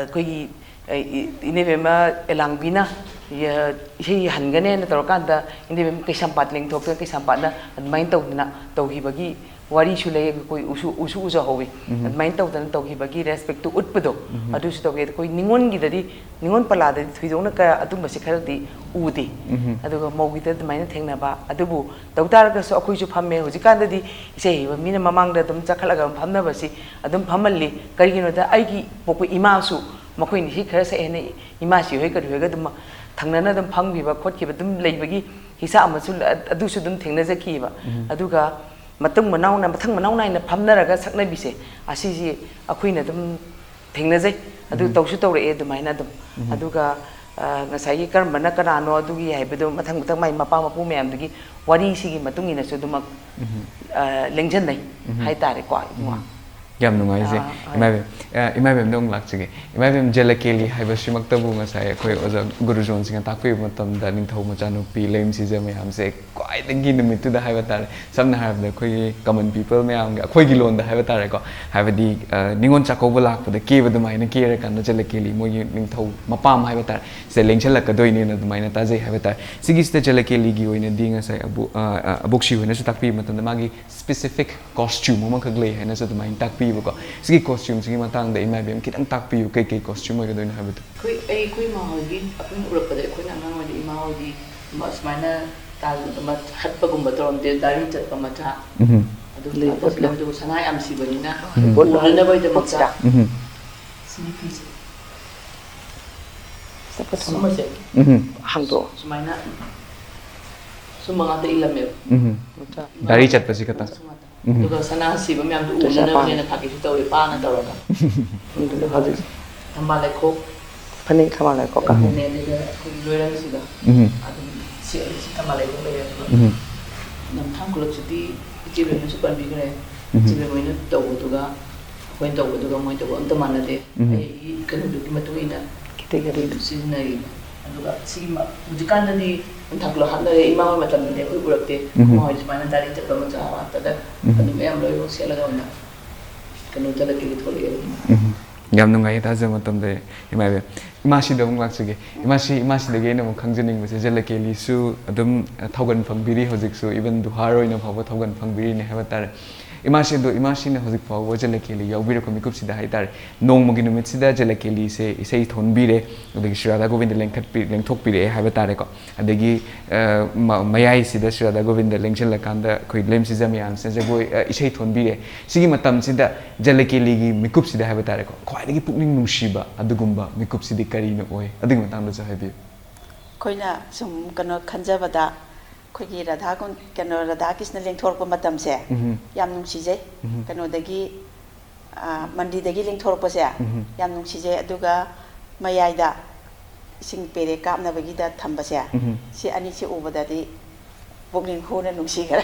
ꯑꯩꯈꯣꯏꯒꯤ ꯑ, ꯏ-, ꯏꯅꯦꯕꯦꯝꯃ ꯑꯦꯂꯥꯡꯕꯤꯅ ꯌ-, ꯏꯁꯩ ꯍꯟꯒꯅꯦꯅ ꯇꯧꯔꯀꯥꯟꯗ ꯏꯅꯦꯕꯦꯝꯃ ꯀꯩꯁꯥꯝꯄꯥꯠ ꯂꯦꯡꯊꯣꯛꯇꯅ ꯀꯩꯁꯥꯝꯄꯥꯠꯅ ꯑꯗꯨꯃꯥꯏꯅ ꯇꯧꯗꯅ ꯇꯧꯈꯤꯕꯒꯤ ꯋꯥꯔꯤꯁꯨ ꯂꯩ, ꯑꯩꯈꯣꯏ ꯎꯁꯨ, ꯎꯁꯨ ꯎꯖꯍꯧꯋꯤ꯫ ꯎꯝ꯫ ꯑꯗꯨꯃꯥꯏꯅ ꯇꯧꯗꯅ ꯇꯧꯈꯤꯕꯒꯤ ꯔꯦꯁꯄꯦꯛꯇꯨ ꯎꯠꯄꯗꯣ, ꯎꯝ꯫ ꯑꯗꯨꯁꯨ ꯇꯧꯋꯤ꯫ ꯑꯗ ꯑꯩꯈꯣꯏ ꯅꯤꯉꯣꯜꯒꯤꯗꯗꯤ, ꯅꯤꯉꯣꯜ ꯄꯂꯥꯗꯗꯤ ꯊꯣꯏꯗꯣꯛꯅ ꯀꯌꯥ ꯑꯗꯨꯝꯕꯁꯦ ꯈꯔꯗꯤ ꯎꯗꯦ꯫ ꯎꯝ꯫ ꯑꯗꯨꯒ ꯃꯧꯒꯤꯗ ꯑꯗꯨꯃꯥꯏꯅ ꯊꯦꯡꯅꯕ, ꯑꯗꯨꯕꯨ ꯇꯧ ꯇꯥꯔꯒꯁꯨ ꯑꯩꯈꯣꯏꯁꯨ ꯐꯝꯃꯦ꯫ ꯍꯧꯖꯤꯛꯀꯥꯟꯗꯗꯤ ꯏꯁꯩ ꯍꯩꯕ ꯃꯤꯅ ꯃꯃꯥꯡꯗ ꯑꯗꯨꯝ ꯆꯈꯠꯂꯒ ꯐꯝꯅꯕꯁꯤ ꯑꯗꯨꯝ ꯐꯝꯍꯜꯂꯤ꯫ ꯀꯔꯤꯒꯤꯅꯣꯗ ꯑꯩꯒꯤ ꯄꯣꯛꯄ ꯏꯃꯥꯁꯨ ꯃꯈꯣꯏꯅ ꯁꯤ ꯈꯔ ꯁꯛꯑꯦꯅ ꯏꯃꯥꯁꯤ ꯍꯣꯏ ꯀꯔꯤ ꯍꯣꯏꯒ ꯑꯗꯨꯝ ꯊꯪꯅꯅ ꯑꯗꯨꯝ ꯐꯝꯈꯤꯕ ꯈꯣꯠꯈꯤꯕ ꯑꯗꯨꯝ ꯂꯩꯕꯒꯤ ꯍꯤꯁꯥ ꯑꯃꯁꯨ ꯂ-, ꯑꯗꯨꯁꯨ ꯑꯗꯨꯝ ꯊꯦꯡꯅꯖꯈꯤꯑꯕ꯫ ꯎꯝ꯫ ꯑꯗꯨꯒ ꯃꯇꯨꯡ ꯃꯅꯥꯎꯅ, ꯃꯊꯪ ꯃꯅꯥꯎ ꯅꯥꯏꯅ ꯐꯝꯅꯔꯒ ꯁꯛꯅꯕꯤꯁꯦ, ꯑꯁꯤꯁꯤ ꯑꯩꯈꯣꯏꯅ ꯑꯗꯨꯝ ꯊꯦꯡꯅꯖꯩ꯫ ꯑꯗꯨ ꯎꯝ꯫ ꯇꯧꯁꯨ ꯇꯧꯔꯛꯑꯦ ꯑꯗꯨꯃꯥꯏꯅ ꯑꯗꯨꯝ꯫ ꯎꯝ꯫ ꯑꯗꯨꯒ, ꯑ, ꯉꯁꯥꯏꯒꯤ ꯀꯔꯝꯕꯅ ꯀꯅꯥꯅꯣ ꯑꯗꯨꯒꯤ ꯍꯥꯏꯕꯗꯣ ꯃꯊꯪ ꯃꯊꯪ ꯃꯥꯏ ꯃꯄꯥ ꯃꯄꯨ ꯃꯌꯥꯝꯗꯨꯒꯤ ꯋꯥꯔꯤꯁꯤꯒꯤ ꯃꯇꯨꯡ ꯏꯟꯅꯁꯨ ꯑꯗꯨꯃꯛ, ꯎꯝ꯫ ꯑ, ꯂꯦꯡꯖꯟꯅꯩ ꯎꯝ꯫ ꯍꯥꯏꯇꯥꯔꯦꯀꯣ, ꯏꯕꯨꯡꯉꯣ꯫ ꯎꯝ꯫ ꯌꯥꯝ ꯅꯨꯡꯉꯥꯏꯖꯩ꯫ ꯑꯥ, ꯍꯣꯏ꯫ ꯏꯃꯥ ꯏꯕꯦꯝ, ꯑ, ꯏꯃꯥ ꯏꯕꯦꯝꯗ ꯑꯃꯨꯛ ꯂꯥꯛꯆꯒꯦ꯫ ꯏꯃꯥ ꯏꯕꯦꯝ, ꯖꯂꯀꯦꯂꯤ ꯍꯥꯏꯕꯁꯤꯃꯛꯇꯕꯨ ꯉꯁꯥꯏ ꯑꯩꯈꯣꯏ ꯑꯣꯖꯥ ꯒꯨꯔꯨꯖꯣꯟꯁꯤꯡꯅ ꯇꯥꯛꯄꯤꯕ ꯃꯇꯝꯗ ꯅꯤꯡꯊꯧ ꯃꯆꯥꯅꯨꯄꯤ ꯂꯩꯝ ꯁꯤꯖ ꯃꯌꯥꯝꯁꯦ ꯈ꯭ꯋꯥꯏꯗꯒꯤ ꯅꯨꯃꯤꯠꯇꯨꯗ ꯍꯥꯏꯕ ꯇꯥꯔꯦ, ꯁꯝꯅ ꯍꯥꯏꯔꯕꯗ ꯑꯩꯈꯣꯏꯒꯤ common people ꯃꯌꯥꯝꯒꯤ, ꯑꯩꯈꯣꯏꯒꯤ ꯂꯣꯟꯗ ꯍꯥꯏꯕ ꯇꯥꯔꯦꯀꯣ, ꯍꯥꯏꯕꯗꯤ, ꯑ, ꯅꯤꯉꯣꯜ ꯆꯥꯛꯀꯧꯕ ꯂꯥꯛꯄꯗ ꯀꯦꯕ ꯑꯗꯨꯃꯥꯏꯅ ꯀꯦꯔꯀꯥꯟꯗ ꯖꯂꯀꯦꯂꯤ ꯃꯣꯏꯒꯤ ꯅꯤꯡꯊꯧ ꯃꯄꯥꯝ ꯍꯥꯏꯕ ꯇꯥꯔꯦ, ꯁꯤꯗ ꯂꯦꯡꯁꯤꯜꯂꯛꯀꯗꯣꯏꯅꯦꯅ ꯑꯗꯨꯃꯥꯏꯅ ꯇꯥꯖꯩ ꯍꯥꯏꯕ ꯇꯥꯔꯦ꯫ ꯁꯤꯒꯤꯁꯤꯗ ꯖꯂꯀꯦꯂꯤꯒꯤ ꯑꯣꯏꯅꯗꯤ ꯉꯁꯥꯏ ꯑꯕꯨ-, ꯑ, ꯑ, ꯑꯕꯣꯛꯁꯤ ꯍꯣꯏꯅꯁꯨ ꯇꯥꯛꯄꯤꯕ ꯃꯇꯝꯗ ꯃꯥꯒꯤ specific costume ꯑꯃꯈꯛ ꯂꯩ ꯍꯥꯏꯅꯁꯨ ꯑꯗꯨꯃꯥꯏꯅ ꯇꯥꯛꯄꯤꯌꯦꯕꯀꯣ꯫ ꯁꯤꯒꯤ costumeꯁꯤꯒꯤ ꯃꯇꯥꯡꯗ ꯏꯃꯥ ꯏꯕꯦꯝ ꯈꯤꯇꯪ ꯇꯥꯛꯄꯤꯌꯨ, ꯀꯩ ꯀꯩ costume ꯑꯣꯏꯒꯗꯣꯏꯅꯣ ꯍꯥꯏꯕꯗꯣ꯫ ꯑꯩꯈꯣꯏ, ꯑꯩ, ꯑꯩꯈꯣꯏ ꯏꯃꯥ ꯍꯣꯏꯒꯤ, ꯑꯩꯈꯣꯏꯅ ꯎꯔꯛꯄꯗ, ꯑꯩꯈꯣꯏꯅ ꯑꯉꯥꯡ ꯑꯣꯏꯔꯤꯉꯩꯗ ꯏꯃꯥ ꯍꯣꯏꯗꯤ ꯑꯃ ꯁꯨꯃꯥꯏꯅ ꯇꯥꯜ-, ꯑꯃ ꯍꯠꯄꯒꯨꯝꯕ ꯇꯧꯔꯝꯗꯦ, ꯗꯥꯔꯤ ꯆꯠꯄ ꯃꯆꯥ, ꯎꯝ꯫ ꯑꯗꯨ ꯂꯩ, ꯇꯧꯔꯝꯗꯦ꯫ ꯎꯠꯂꯣ꯫ ꯑꯗꯨꯕꯨ ꯁꯅꯥ ꯌꯥꯝ ꯁꯤꯕꯅꯤꯅ, ꯎꯝ꯫ ꯎꯠꯂꯣ꯫ ꯎꯍꯟꯅꯕꯒꯤꯗꯃꯛꯇ ꯎꯠꯁꯤꯔꯥ? ꯎꯝ꯫ ꯁꯤꯅꯤ ꯐꯤꯁꯦ꯫ ꯆꯠꯄ ꯊꯝꯃꯣ꯫ ꯁꯨꯝꯕꯁꯦ ꯎꯝ꯫ ꯍꯥꯡꯗꯣꯛꯑꯣ꯫ ꯁꯨꯃꯥꯏꯅ ꯁꯨꯝꯕ ꯉꯥꯛꯇ ꯏꯜꯂꯝꯃꯦꯕ꯫ ꯎꯝ꯫ ꯃꯆꯥ꯫ ꯗꯥꯔꯤ ꯆꯠꯄꯁꯤ ꯈꯛꯇꯪ꯫ ꯃꯆꯥ ꯉꯥꯛꯇ꯫ ꯎꯝ꯫ ꯑꯗꯨꯒ ꯁꯅꯥ ꯁꯤꯕ ꯃꯌꯥꯝꯗꯨ ꯇꯣꯁꯤ ꯎꯅꯅꯕꯅꯦꯅ ꯑꯄꯥꯝꯕ꯫ ꯐꯥꯒꯤꯁꯨ ꯇꯧꯋꯦ, ꯄꯥꯅ ꯇꯧꯔꯒ꯫ ꯑꯗꯨ ꯍꯧꯖꯤꯛ ꯊꯝꯕꯥꯜ ꯂꯩꯈꯣꯛ꯫ ꯐꯅꯦꯛ ꯊꯝꯕꯥꯜ ꯂꯩꯈꯣꯛ꯫ ꯎꯝ꯫ ꯐꯅꯦꯛ ꯑꯗꯨꯒ ꯑꯩꯈꯣꯏꯒꯤ ꯂꯣꯏꯔꯪꯁꯤꯗ ꯎꯝ꯫ ꯑꯗꯨꯝ ꯁꯤ-, ꯁꯤ ꯊꯝꯕꯥꯜ ꯂꯩꯈꯣꯛ ꯂꯩꯔꯦ꯫ ꯑꯗꯨꯒ ꯎꯝ꯫ ꯅꯝꯊꯥꯡ ꯈꯨꯂꯛꯁꯤꯗꯤ ꯏꯆꯦ ꯂꯣꯏꯅꯁꯨ ꯄꯟꯕꯤꯈ꯭ꯔꯦ꯫ ꯎꯝ꯫ ꯏꯆꯦ ꯂꯣꯏꯅ ꯇꯧꯕꯗꯨꯒ ꯑꯩꯈꯣꯏꯅ ꯇꯧꯕꯗꯨꯒ ꯃꯣꯏ ꯇꯧꯕ ꯑꯝꯇ ꯃꯥꯟꯅꯗꯦ꯫ ꯎꯝ꯫ ꯑꯩꯒꯤ ꯀꯩꯅꯣꯗꯨꯒꯤ ꯃꯇꯨꯡ ꯏꯟꯅ category ꯁꯤꯖꯤꯟꯅꯩ꯫ ꯑꯗꯨꯒ ꯁꯤꯒꯤ ꯃ-, ꯍꯧꯖꯤꯛꯀꯥꯟꯗꯗꯤ ꯅꯝꯊꯥꯡ ꯈꯨꯂꯛ ꯍꯥꯞꯅꯔꯦ, ꯏꯃꯥ ꯍꯣꯏ ꯃꯇꯝꯗꯗꯤ ꯑꯩꯈꯣꯏ ꯎꯔꯛꯇꯦ꯫ ꯎꯝ꯫ ꯏꯃꯥ ꯍꯣꯏ ꯁꯨꯃꯥꯏꯅ ꯗꯥꯔꯤ ꯆꯠꯄ ꯃꯆꯥ ꯉꯥꯛꯇꯗ ꯎꯝ꯫ ꯑꯗꯨꯝ ꯑꯌꯥꯝꯕ ꯂꯣꯏꯅꯃꯛ ꯁꯦꯠꯂꯒ ꯑꯣꯏꯅ ꯀꯩꯅꯣ ꯆꯠꯂꯛꯀꯦꯗꯤ ꯊꯣꯛꯂꯛꯑꯦ꯫ ꯎꯝ꯫ ꯌꯥꯝ ꯅꯨꯡꯉꯥꯏꯌꯦ ꯇꯥꯖꯕ ꯃꯇꯝꯗ, ꯏꯃꯥ ꯏꯕꯦꯝ꯫ ꯏꯃꯥꯁꯤꯗ ꯑꯃꯨꯛ ꯂꯥꯛꯆꯒꯦ꯫ ꯏꯃꯥꯁꯤ, ꯏꯃꯥꯁꯤꯗꯒꯤ ꯑꯩꯅ ꯑꯃꯨꯛ ꯈꯪꯖꯅꯤꯡꯕꯁꯦ, ꯖꯂꯀꯦꯂꯤꯁꯨ ꯑꯗꯨꯝ, ꯑ, ꯊꯧꯒꯟ ꯐꯪꯕꯤꯔꯤ ꯍꯧꯖꯤꯛꯁꯨ, even ꯗꯨꯍꯥꯔ ꯑꯣꯏꯅ ꯐꯥꯎꯕ ꯊꯧꯒꯟ ꯐꯪꯕꯤꯔꯤꯅꯦ ꯍꯥꯏꯕ ꯇꯥꯔꯦ꯫ ꯏꯃꯥꯁꯤ ꯑꯗꯣ, ꯏꯃꯥꯁꯤꯅ ꯍꯧꯖꯤꯛ ꯐꯥꯎꯕ ꯖꯂꯀꯦꯂꯤ ꯌꯥꯎꯕꯤꯔꯛꯄ ꯃꯤꯀꯨꯞꯁꯤꯗ ꯍꯥꯏ ꯇꯥꯔꯦ, ꯅꯣꯡꯃꯒꯤ ꯅꯨꯃꯤꯠꯁꯤꯗ ꯖꯂꯀꯦꯂꯤꯁꯦ ꯏꯁꯩ ꯊꯣꯟꯕꯤꯔꯦ, ꯑꯗꯒꯤ ꯁ꯭ꯔꯤ ꯔꯥꯙꯥ ꯒꯣꯕꯤꯟꯗ ꯂꯦꯡꯈꯠꯄꯤ-, ꯂꯦꯡꯊꯣꯛꯄꯤꯔꯛꯑꯦ ꯍꯥꯏꯕ ꯇꯥꯔꯦꯀꯣ꯫ ꯑꯗꯒꯤ, ꯑ, ꯃ-, ꯃꯌꯥꯏꯁꯤꯗ ꯁ꯭ꯔꯤ ꯔꯥꯙꯥ ꯒꯣꯕꯤꯟꯗ ꯂꯦꯡꯁꯤꯜꯂꯀꯥꯟꯗ ꯑꯩꯈꯣꯏ ꯂꯦꯝꯁꯤꯖ ꯃꯌꯥꯝꯁꯤꯅ ꯖꯒꯣꯏ, ꯑ, ꯏꯁꯩ ꯊꯣꯟꯕꯤꯔꯦ꯫ ꯁꯤꯒꯤ ꯃꯇꯝꯁꯤꯗ ꯖꯂꯀꯦꯂꯤꯒꯤ ꯃꯤꯀꯨꯞꯁꯤꯗ ꯍꯥꯏꯕ ꯇꯥꯔꯦꯀꯣ, ꯈ꯭ꯋꯥꯏꯗꯒꯤ ꯄꯨꯛꯅꯤꯡ ꯅꯨꯡꯁꯤꯕ ꯑꯗꯨꯒꯨꯝꯕ ꯃꯤꯀꯨꯞꯁꯤꯗꯤ ꯀꯔꯤꯅ ꯑꯣꯏ? ꯑꯗꯨꯒꯤ ꯃꯇꯥꯡꯗꯁꯨ ꯍꯥꯏꯕꯤꯌꯨ꯫ ꯑꯩꯈꯣꯏꯅ ꯁꯨꯝ ꯀꯩꯅꯣ ꯈꯟꯖꯕꯗ, ꯑꯩꯈꯣꯏꯒꯤ ꯔꯥꯙꯥ ꯀꯨꯟ-, ꯀꯩꯅꯣ, ꯔꯥꯙꯥ ꯀ꯭ꯔꯤꯁꯅ ꯂꯦꯡꯊꯣꯔꯛꯄ ꯃꯇꯝꯁꯦ ꯎꯝ꯫ ꯌꯥꯝ ꯅꯨꯡꯁꯤꯖꯩ꯫ ꯎꯝ꯫ ꯀꯩꯅꯣꯗꯒꯤ, ꯑ, ꯃꯟꯗꯤꯔꯗꯒꯤ ꯂꯦꯡꯊꯣꯔꯛꯄꯁꯦ ꯎꯝ꯫ ꯌꯥꯝ ꯅꯨꯡꯁꯤꯖꯩ꯫ ꯑꯗꯨꯒ ꯃꯌꯥꯏꯗ ꯏꯁꯤꯡ ꯄꯦꯔꯦ ꯀꯥꯞꯅꯕꯒꯤꯗ ꯊꯝꯕꯁꯦ, ꯎꯝ꯫ ꯁꯤ ꯑꯅꯤꯁꯦ ꯎꯕꯗꯗꯤ ꯄꯨꯛꯅꯤꯡ ꯍꯨꯅ ꯅꯨꯡꯁꯤꯈ꯭ꯔꯦ꯫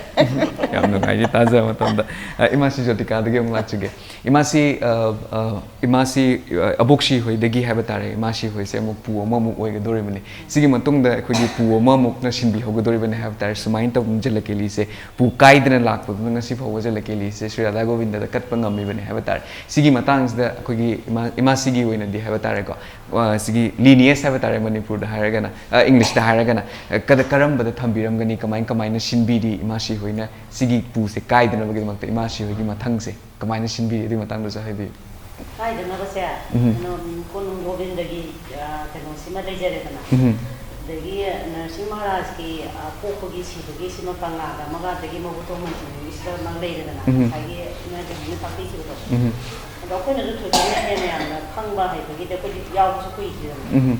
ꯌꯥꯝ ꯅꯨꯡꯉꯥꯏꯔꯤ ꯇꯥꯖꯕ ꯃꯇꯝꯗ꯫ ꯑ, ꯏꯃꯥꯁꯤ ꯖꯣꯇꯤꯀꯥꯗꯒꯤ ꯑꯃꯨꯛ ꯂꯥꯛꯆꯒꯦ꯫ ꯏꯃꯥꯁꯤ, ꯑ, ꯑ, ꯏꯃꯥꯁꯤ, ꯑ, ꯑꯕꯣꯛꯁꯤ ꯍꯣꯏꯗꯒꯤ ꯍꯥꯏꯕ ꯇꯥꯔꯦ꯫ ꯏꯃꯥꯁꯤ ꯍꯣꯏꯁꯦ ꯑꯃꯨꯛ ꯄꯨ ꯑꯃꯃꯨꯛ ꯑꯣꯏꯒꯗꯧꯔꯤꯕꯅꯤ꯫ ꯁꯤꯒꯤ ꯃꯇꯨꯡꯗ ꯑꯩꯈꯣꯏꯒꯤ ꯄꯨ ꯑꯃꯃꯨꯛꯅ ꯁꯤꯟꯕꯤꯍꯧꯒꯗꯧꯔꯤꯕꯅꯤ ꯍꯥꯏꯕ ꯇꯥꯔꯦ꯫ ꯁꯨꯃꯥꯏꯅ ꯇꯧꯗꯅ ꯖꯂꯀꯦꯂꯤꯁꯦ ꯄꯨ ꯀꯥꯏꯗꯅ ꯂꯥꯛꯄꯗꯨꯅ ꯉꯁꯤ ꯐꯥꯎꯕ ꯖꯂꯀꯦꯂꯤꯁꯦ ꯁ꯭ꯔꯤ ꯔꯥꯙꯥ ꯒꯣꯕꯤꯟꯗꯗ ꯀꯠꯄ ꯉꯝꯃꯤꯕꯅꯤ ꯍꯥꯏꯕ ꯇꯥꯔꯦ꯫ ꯁꯤꯒꯤ ꯃꯇꯥꯡꯁꯤꯗ ꯑꯩꯈꯣꯏꯒꯤ ꯏꯃꯥ, ꯏꯃꯥꯁꯤꯒꯤ ꯑꯣꯏꯅꯗꯤ ꯍꯥꯏꯕ ꯇꯥꯔꯦꯀꯣ, ꯑ, ꯁꯤꯒꯤ lineage ꯍꯥꯏꯕ ꯇꯥꯔꯦ ꯃꯅꯤꯄꯨꯔꯗ ꯍꯥꯏꯔꯒꯅ, ꯑ, ꯏꯪꯂꯤꯁꯇ ꯍꯥꯏꯔꯒꯅ, ꯑ, ꯀꯗ-, ꯀꯔꯝꯕꯗ ꯊꯝꯕꯤꯔꯝꯒꯅꯤ, ꯀꯃꯥꯏ ꯀꯃꯥꯏꯅ ꯁꯤꯟꯕꯤꯔꯤ ꯏꯃꯥꯁꯤ ꯍꯣꯏꯅ ꯁꯤꯒꯤ ꯄꯨꯁꯦ ꯀꯥꯏꯗꯅꯕꯒꯤꯗꯃꯛꯇ ꯏꯃꯥꯁꯤ ꯍꯣꯏꯒꯤ ꯃꯊꯪꯁꯦ ꯀꯃꯥꯏꯅ ꯁꯤꯟꯕꯤꯔꯤ, ꯑꯗꯨꯒꯤ ꯃꯇꯥꯡꯗꯁꯨ ꯍꯥꯏꯕꯤꯌꯨ꯫ ꯀꯥꯏꯗꯅꯕꯁꯦ ꯎꯝ꯫ ꯀꯩꯅꯣ, ꯀꯣꯅꯨꯡ ꯒꯣꯕꯤꯟꯗꯒꯤ, ꯑ, ꯀꯩꯅꯣꯁꯤꯃ ꯂꯩꯖꯔꯦꯗꯅ꯫ ꯎꯝ꯫ ꯑꯗꯒꯤ ꯅꯔꯁꯤꯡ ꯃꯍꯥꯔꯥꯖꯀꯤ, ꯑ, ꯄꯣꯛꯄꯒꯤ ꯁꯤꯕꯒꯤ ꯁꯤꯃ ꯀꯪꯂꯥꯗ ꯑꯃꯒ, ꯑꯗꯒꯤ ꯃꯕꯨꯛꯊꯣꯡ ꯃꯟꯁꯤꯡꯕꯒꯤꯁꯤꯗ ꯑꯃ ꯂꯩꯔꯦꯗꯅ, ꯎꯝ꯫ ꯉꯁꯥꯏꯒꯤ ꯏꯃꯥ ꯏꯕꯦꯝꯃꯅ ꯇꯥꯛꯄꯤꯈꯤꯕꯗꯣ꯫ ꯎꯝ꯫ ꯑꯗꯣ ꯑꯩꯈꯣꯏꯅꯁꯨ ꯊꯣꯏꯗꯣꯛꯅ ꯍꯦꯟꯅ ꯌꯥꯝꯅ ꯈꯪꯕ ꯍꯩꯕꯒꯤꯗꯤ ꯑꯩꯈꯣꯏꯗꯤ ꯌꯥꯎꯕꯁꯨ ꯀꯨꯏꯗ꯭ꯔꯤꯗꯅ꯫ ꯎꯝ꯫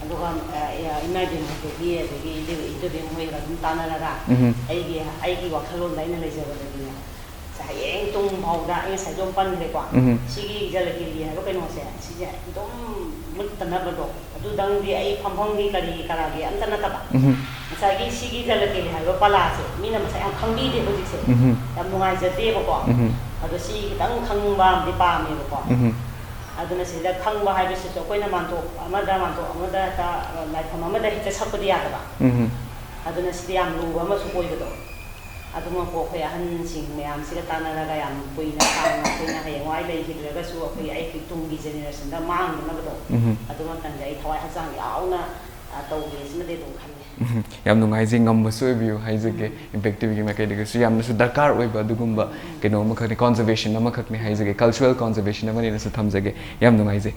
ꯑꯗꯨꯒ, ꯑ, ꯏꯃꯥ ꯏꯕꯦꯝꯃ ꯍꯣꯏꯗꯒꯤ, ꯑꯗꯒꯤ ꯏꯟꯗꯣ-, ꯏꯟꯗꯣꯕꯦꯝ ꯍꯣꯏꯒ ꯑꯗꯨꯝ ꯇꯥꯟꯅꯔꯒ, ꯎꯝ꯫ ꯑꯩꯒꯤ, ꯑꯩꯒꯤ ꯋꯥꯈꯜꯂꯣꯟꯗ ꯑꯩꯅ ꯂꯩꯖꯕꯗꯗꯤꯅꯦ, ꯁꯦ, ꯍꯌꯦꯡ ꯇꯨꯡ ꯐꯥꯎꯗ ꯑꯩ ꯉꯁꯥꯏꯁꯨ ꯑꯃ ꯄꯟꯈ꯭ꯔꯦꯀꯣ꯫ ꯎꯝ꯫ ꯁꯤꯒꯤ ꯖꯂꯀꯦꯂꯤ ꯍꯥꯏꯕ ꯀꯩꯅꯣꯁꯦ, ꯁꯤꯁꯦ ꯑꯗꯨꯝ ꯃꯨꯠꯇꯅꯕꯗꯣ, ꯑꯗꯨꯗꯪꯗꯤ ꯑꯩ ꯐꯝꯐꯝꯒꯤ ꯀꯔꯤ ꯀꯔꯥꯒꯤ ꯑꯝꯇ ꯅꯠꯇꯕ꯫ ꯎꯝ꯫ ꯉꯁꯥꯏꯒꯤ ꯁꯤꯒꯤ ꯖꯂꯀꯦꯂꯤ ꯍꯥꯏꯕ ꯄꯂꯥꯁꯦ ꯃꯤꯅ ꯃꯁꯛ ꯌꯥꯝ ꯈꯪꯕꯤꯗꯦ ꯍꯧꯖꯤꯛꯁꯦ꯫ ꯎꯝ꯫ ꯌꯥꯝ ꯅꯨꯡꯉꯥꯏꯖꯗꯦꯕꯀꯣ꯫ ꯎꯝ꯫ ꯑꯗꯣ ꯁꯤ ꯈꯤꯇꯪ ꯈꯪꯕ ꯑꯃꯗꯤ ꯄꯥꯝꯃꯦꯕꯀꯣ꯫ ꯎꯝ꯫ ꯑꯗꯨꯅ ꯁꯤꯗ ꯈꯪꯕ ꯍꯥꯏꯕꯁꯤꯁꯨ ꯑꯩꯈꯣꯏꯅ ꯃꯥꯟꯇꯣꯞ ꯑꯃꯗ, ꯃꯥꯟꯇꯣꯞ ꯑꯃꯗ ꯍꯦꯛꯇ, ꯂꯥꯏꯐꯝ ꯑꯃꯗ ꯍꯦꯛꯇ ꯁꯛꯄꯗꯤ ꯌꯥꯗꯕ꯫ ꯎꯝ꯫ ꯑꯗꯨꯅ ꯁꯤꯗꯤ ꯌꯥꯝ ꯂꯨꯕ ꯑꯃꯁꯨ ꯑꯣꯏꯕꯗꯣ꯫ ꯑꯗꯨꯃꯛꯄꯨ ꯑꯩꯈꯣꯏ ꯑꯍꯟꯁꯤꯡ ꯃꯌꯥꯝꯁꯤꯒ ꯇꯥꯟꯅꯔꯒ ꯌꯥꯝ ꯀꯨꯏꯅ ꯁꯥꯡꯅ ꯑꯩꯈꯣꯏꯅ ꯍꯌꯦꯡꯋꯥꯏ ꯂꯩꯈꯤꯗ꯭ꯔꯒꯁꯨ ꯑꯩꯈꯣꯏ ꯑꯩꯒꯤ ꯇꯨꯡꯒꯤ ꯖꯦꯅꯦꯔꯦꯁꯟꯗ ꯃꯥꯡꯗꯅꯕꯗꯣ꯫ ꯎꯝ꯫ ꯑꯗꯨ ꯃꯇꯝꯗ ꯑꯩ ꯊꯋꯥꯏ ꯍꯛꯆꯥꯡ ꯌꯥꯎꯅ, ꯑ, ꯇꯧꯒꯦꯁꯤꯃꯗꯤ ꯑꯗꯨꯝ ꯈꯜꯂꯤ꯫ ꯎꯝ, ꯌꯥꯝ ꯅꯨꯡꯉꯥꯏꯖꯩ, ꯉꯝꯕꯁꯨ ꯑꯣꯏꯕꯤꯌꯨ ꯍꯥꯏꯖꯒꯦ꯫ ꯏꯝꯄꯦꯛ ꯇꯤꯚꯤꯒꯤ ꯃꯥꯏꯀꯩꯗꯒꯤꯁꯨ ꯌꯥꯝꯅꯁꯨ ꯗꯔꯀꯥꯔ ꯑꯣꯏꯕ ꯑꯗꯨꯒꯨꯝꯕ ꯀꯩꯅꯣ ꯑꯃꯈꯛꯅꯤ, ꯀꯣꯟꯖꯔꯕꯦꯁꯟ ꯑꯃꯈꯛꯅꯤ ꯍꯥꯏꯖꯒꯦ, ꯀꯜꯆꯔꯦꯜ ꯀꯣꯟꯖꯔꯕꯦꯁꯟ ꯑꯃꯅꯤꯅꯁꯨ ꯊꯝꯖꯒꯦ꯫ ꯌꯥꯝ ꯅꯨꯡꯉꯥꯏꯖꯩ꯫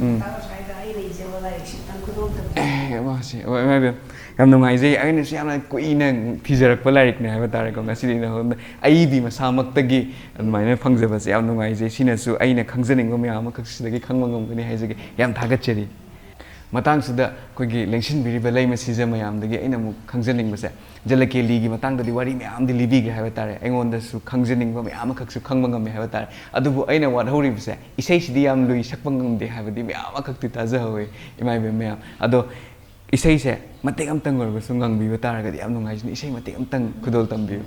ꯎꯝ꯫ ꯉꯁꯥꯏꯗ ꯑꯩ ꯂꯩꯖꯕ ꯂꯥꯏꯔꯤꯛꯁꯤ ꯈꯤꯇꯪ ꯈꯨꯗꯣꯝꯇ ꯑꯦ, ꯃꯥꯁꯤ, ꯍꯣꯏ, ꯏꯃꯥ ꯏꯕꯦꯝ, ꯌꯥꯝ ꯅꯨꯡꯉꯥꯏꯖꯩ꯫ ꯑꯩꯅꯁꯨ ꯌꯥꯝꯅ ꯀꯨꯏꯅ ꯊꯤꯖꯔꯛꯄ ꯂꯥꯏꯔꯤꯛꯅꯦ ꯍꯥꯏꯕ ꯇꯥꯔꯦꯀꯣ꯫ ꯉꯁꯤꯗꯤ ꯅꯉꯣꯟꯗ ꯑꯩꯗꯤ ꯃꯁꯥꯃꯛꯇꯒꯤ ꯑꯗꯨꯃꯥꯏꯅ ꯐꯪꯖꯕꯁꯦ ꯌꯥꯝ ꯅꯨꯡꯉꯥꯏꯖꯩ꯫ ꯁꯤꯅꯁꯨ ꯑꯩꯅ ꯈꯪꯖꯅꯤꯡꯕ ꯃꯌꯥꯝ ꯑꯃꯈꯛ ꯁꯤꯗꯒꯤ ꯈꯪꯕ ꯉꯝꯒꯅꯤ ꯍꯥꯏꯖꯒꯦ꯫ ꯌꯥꯝ ꯊꯥꯒꯠꯆꯔꯤ꯫ ꯃꯇꯥꯡꯁꯤꯗ ꯑꯩꯈꯣꯏꯒꯤ ꯂꯦꯡꯁꯤꯟꯕꯤꯔꯤꯕ ꯂꯩꯃ ꯁꯤꯖ ꯃꯌꯥꯝꯗꯒꯤ ꯑꯩꯅ ꯑꯃꯨꯛ ꯈꯪꯖꯅꯤꯡꯕꯁꯦ, ꯖꯂꯀꯦꯂꯤꯒꯤ ꯃꯇꯥꯡꯗꯗꯤ ꯋꯥꯔꯤ ꯃꯌꯥꯝꯗꯤ ꯂꯤꯕꯤꯈ꯭ꯔꯦ ꯍꯥꯏꯕ ꯇꯥꯔꯦ꯫ ꯑꯩꯉꯣꯟꯗꯁꯨ ꯈꯪꯖꯅꯤꯡꯕ ꯃꯌꯥꯝ ꯑꯃꯈꯛꯁꯨ ꯈꯪꯕ ꯉꯝꯃꯦ ꯍꯥꯏꯕ ꯇꯥꯔꯦ꯫ ꯑꯗꯨꯕꯨ ꯑꯩꯅ ꯋꯥꯠꯍꯧꯔꯤꯕꯁꯦ, ꯏꯁꯩꯁꯤꯗꯤ ꯌꯥꯝ ꯂꯨꯏ, ꯁꯛꯄ ꯉꯝꯗꯦ ꯍꯥꯏꯕꯗꯤ ꯃꯌꯥꯝ ꯑꯃꯈꯛꯇꯤ ꯇꯥꯖꯍꯧꯋꯤ, ꯏꯃꯥ ꯏꯕꯦꯟ ꯃꯌꯥꯝ꯫ ꯑꯗꯣ ꯏꯁꯩꯁꯦ ꯃꯇꯦꯛ ꯑꯃꯇꯪ ꯑꯣꯏꯔꯒꯁꯨ ꯉꯪꯕꯤꯕ ꯇꯥꯔꯒꯗꯤ ꯌꯥꯝ ꯅꯨꯡꯉꯥꯏꯖꯅꯤ꯫ ꯏꯁꯩ ꯃꯇꯦꯛ ꯑꯃꯇꯪ ꯈꯨꯗꯣꯜ ꯇꯝꯕꯤꯌꯨ꯫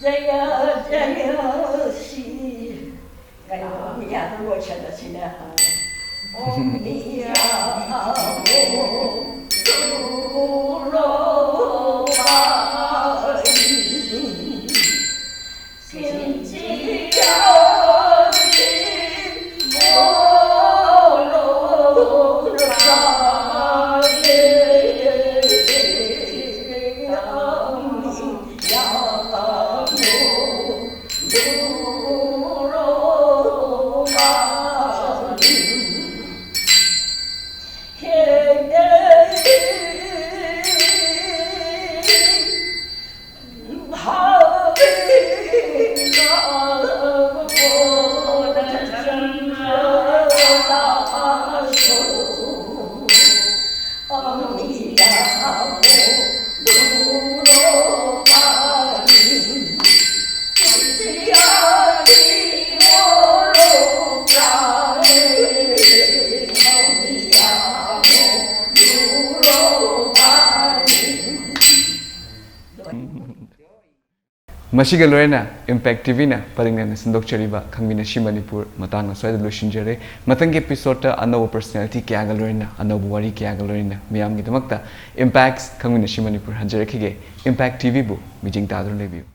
जय जय श्री गणपति। ॐ निया ॐ निया ꯃꯁꯤꯒ ꯂꯣꯏꯅꯅ Impact ꯇꯤ ꯚꯤꯅ ꯄꯔꯤꯡꯅꯅ ꯁꯟꯗꯣꯛꯆꯔꯤꯕ ꯈꯪꯃꯤꯟꯅꯁꯤ ꯃꯅꯤꯄꯨꯔ ꯃꯇꯥꯡ ꯑꯁ꯭ꯋꯥꯏꯗ ꯂꯣꯏꯁꯤꯟꯖꯔꯦ꯫ ꯃꯊꯪꯒꯤ ꯑꯦꯄꯤꯁꯣꯗꯇ ꯑꯅꯧꯕ ꯄꯔꯁꯣꯅꯦꯂꯤꯇꯤ ꯀꯌꯥꯒ ꯂꯣꯏꯅꯅ, ꯑꯅꯧꯕ ꯋꯥꯔꯤ ꯀꯌꯥꯒ ꯂꯣꯏꯅꯅ ꯃꯤꯌꯥꯝꯒꯤꯗꯃꯛꯇ Impact ꯈꯪꯃꯤꯟꯅꯁꯤ ꯃꯅꯤꯄꯨꯔ ꯍꯟꯖꯔꯛꯈꯤꯒꯦ꯫ Impact ꯇꯤ ꯚꯤꯕꯨ ꯃꯤꯠꯌꯦꯡ ꯇꯥꯗꯨꯅ ꯂꯩꯕꯤꯌꯨ꯫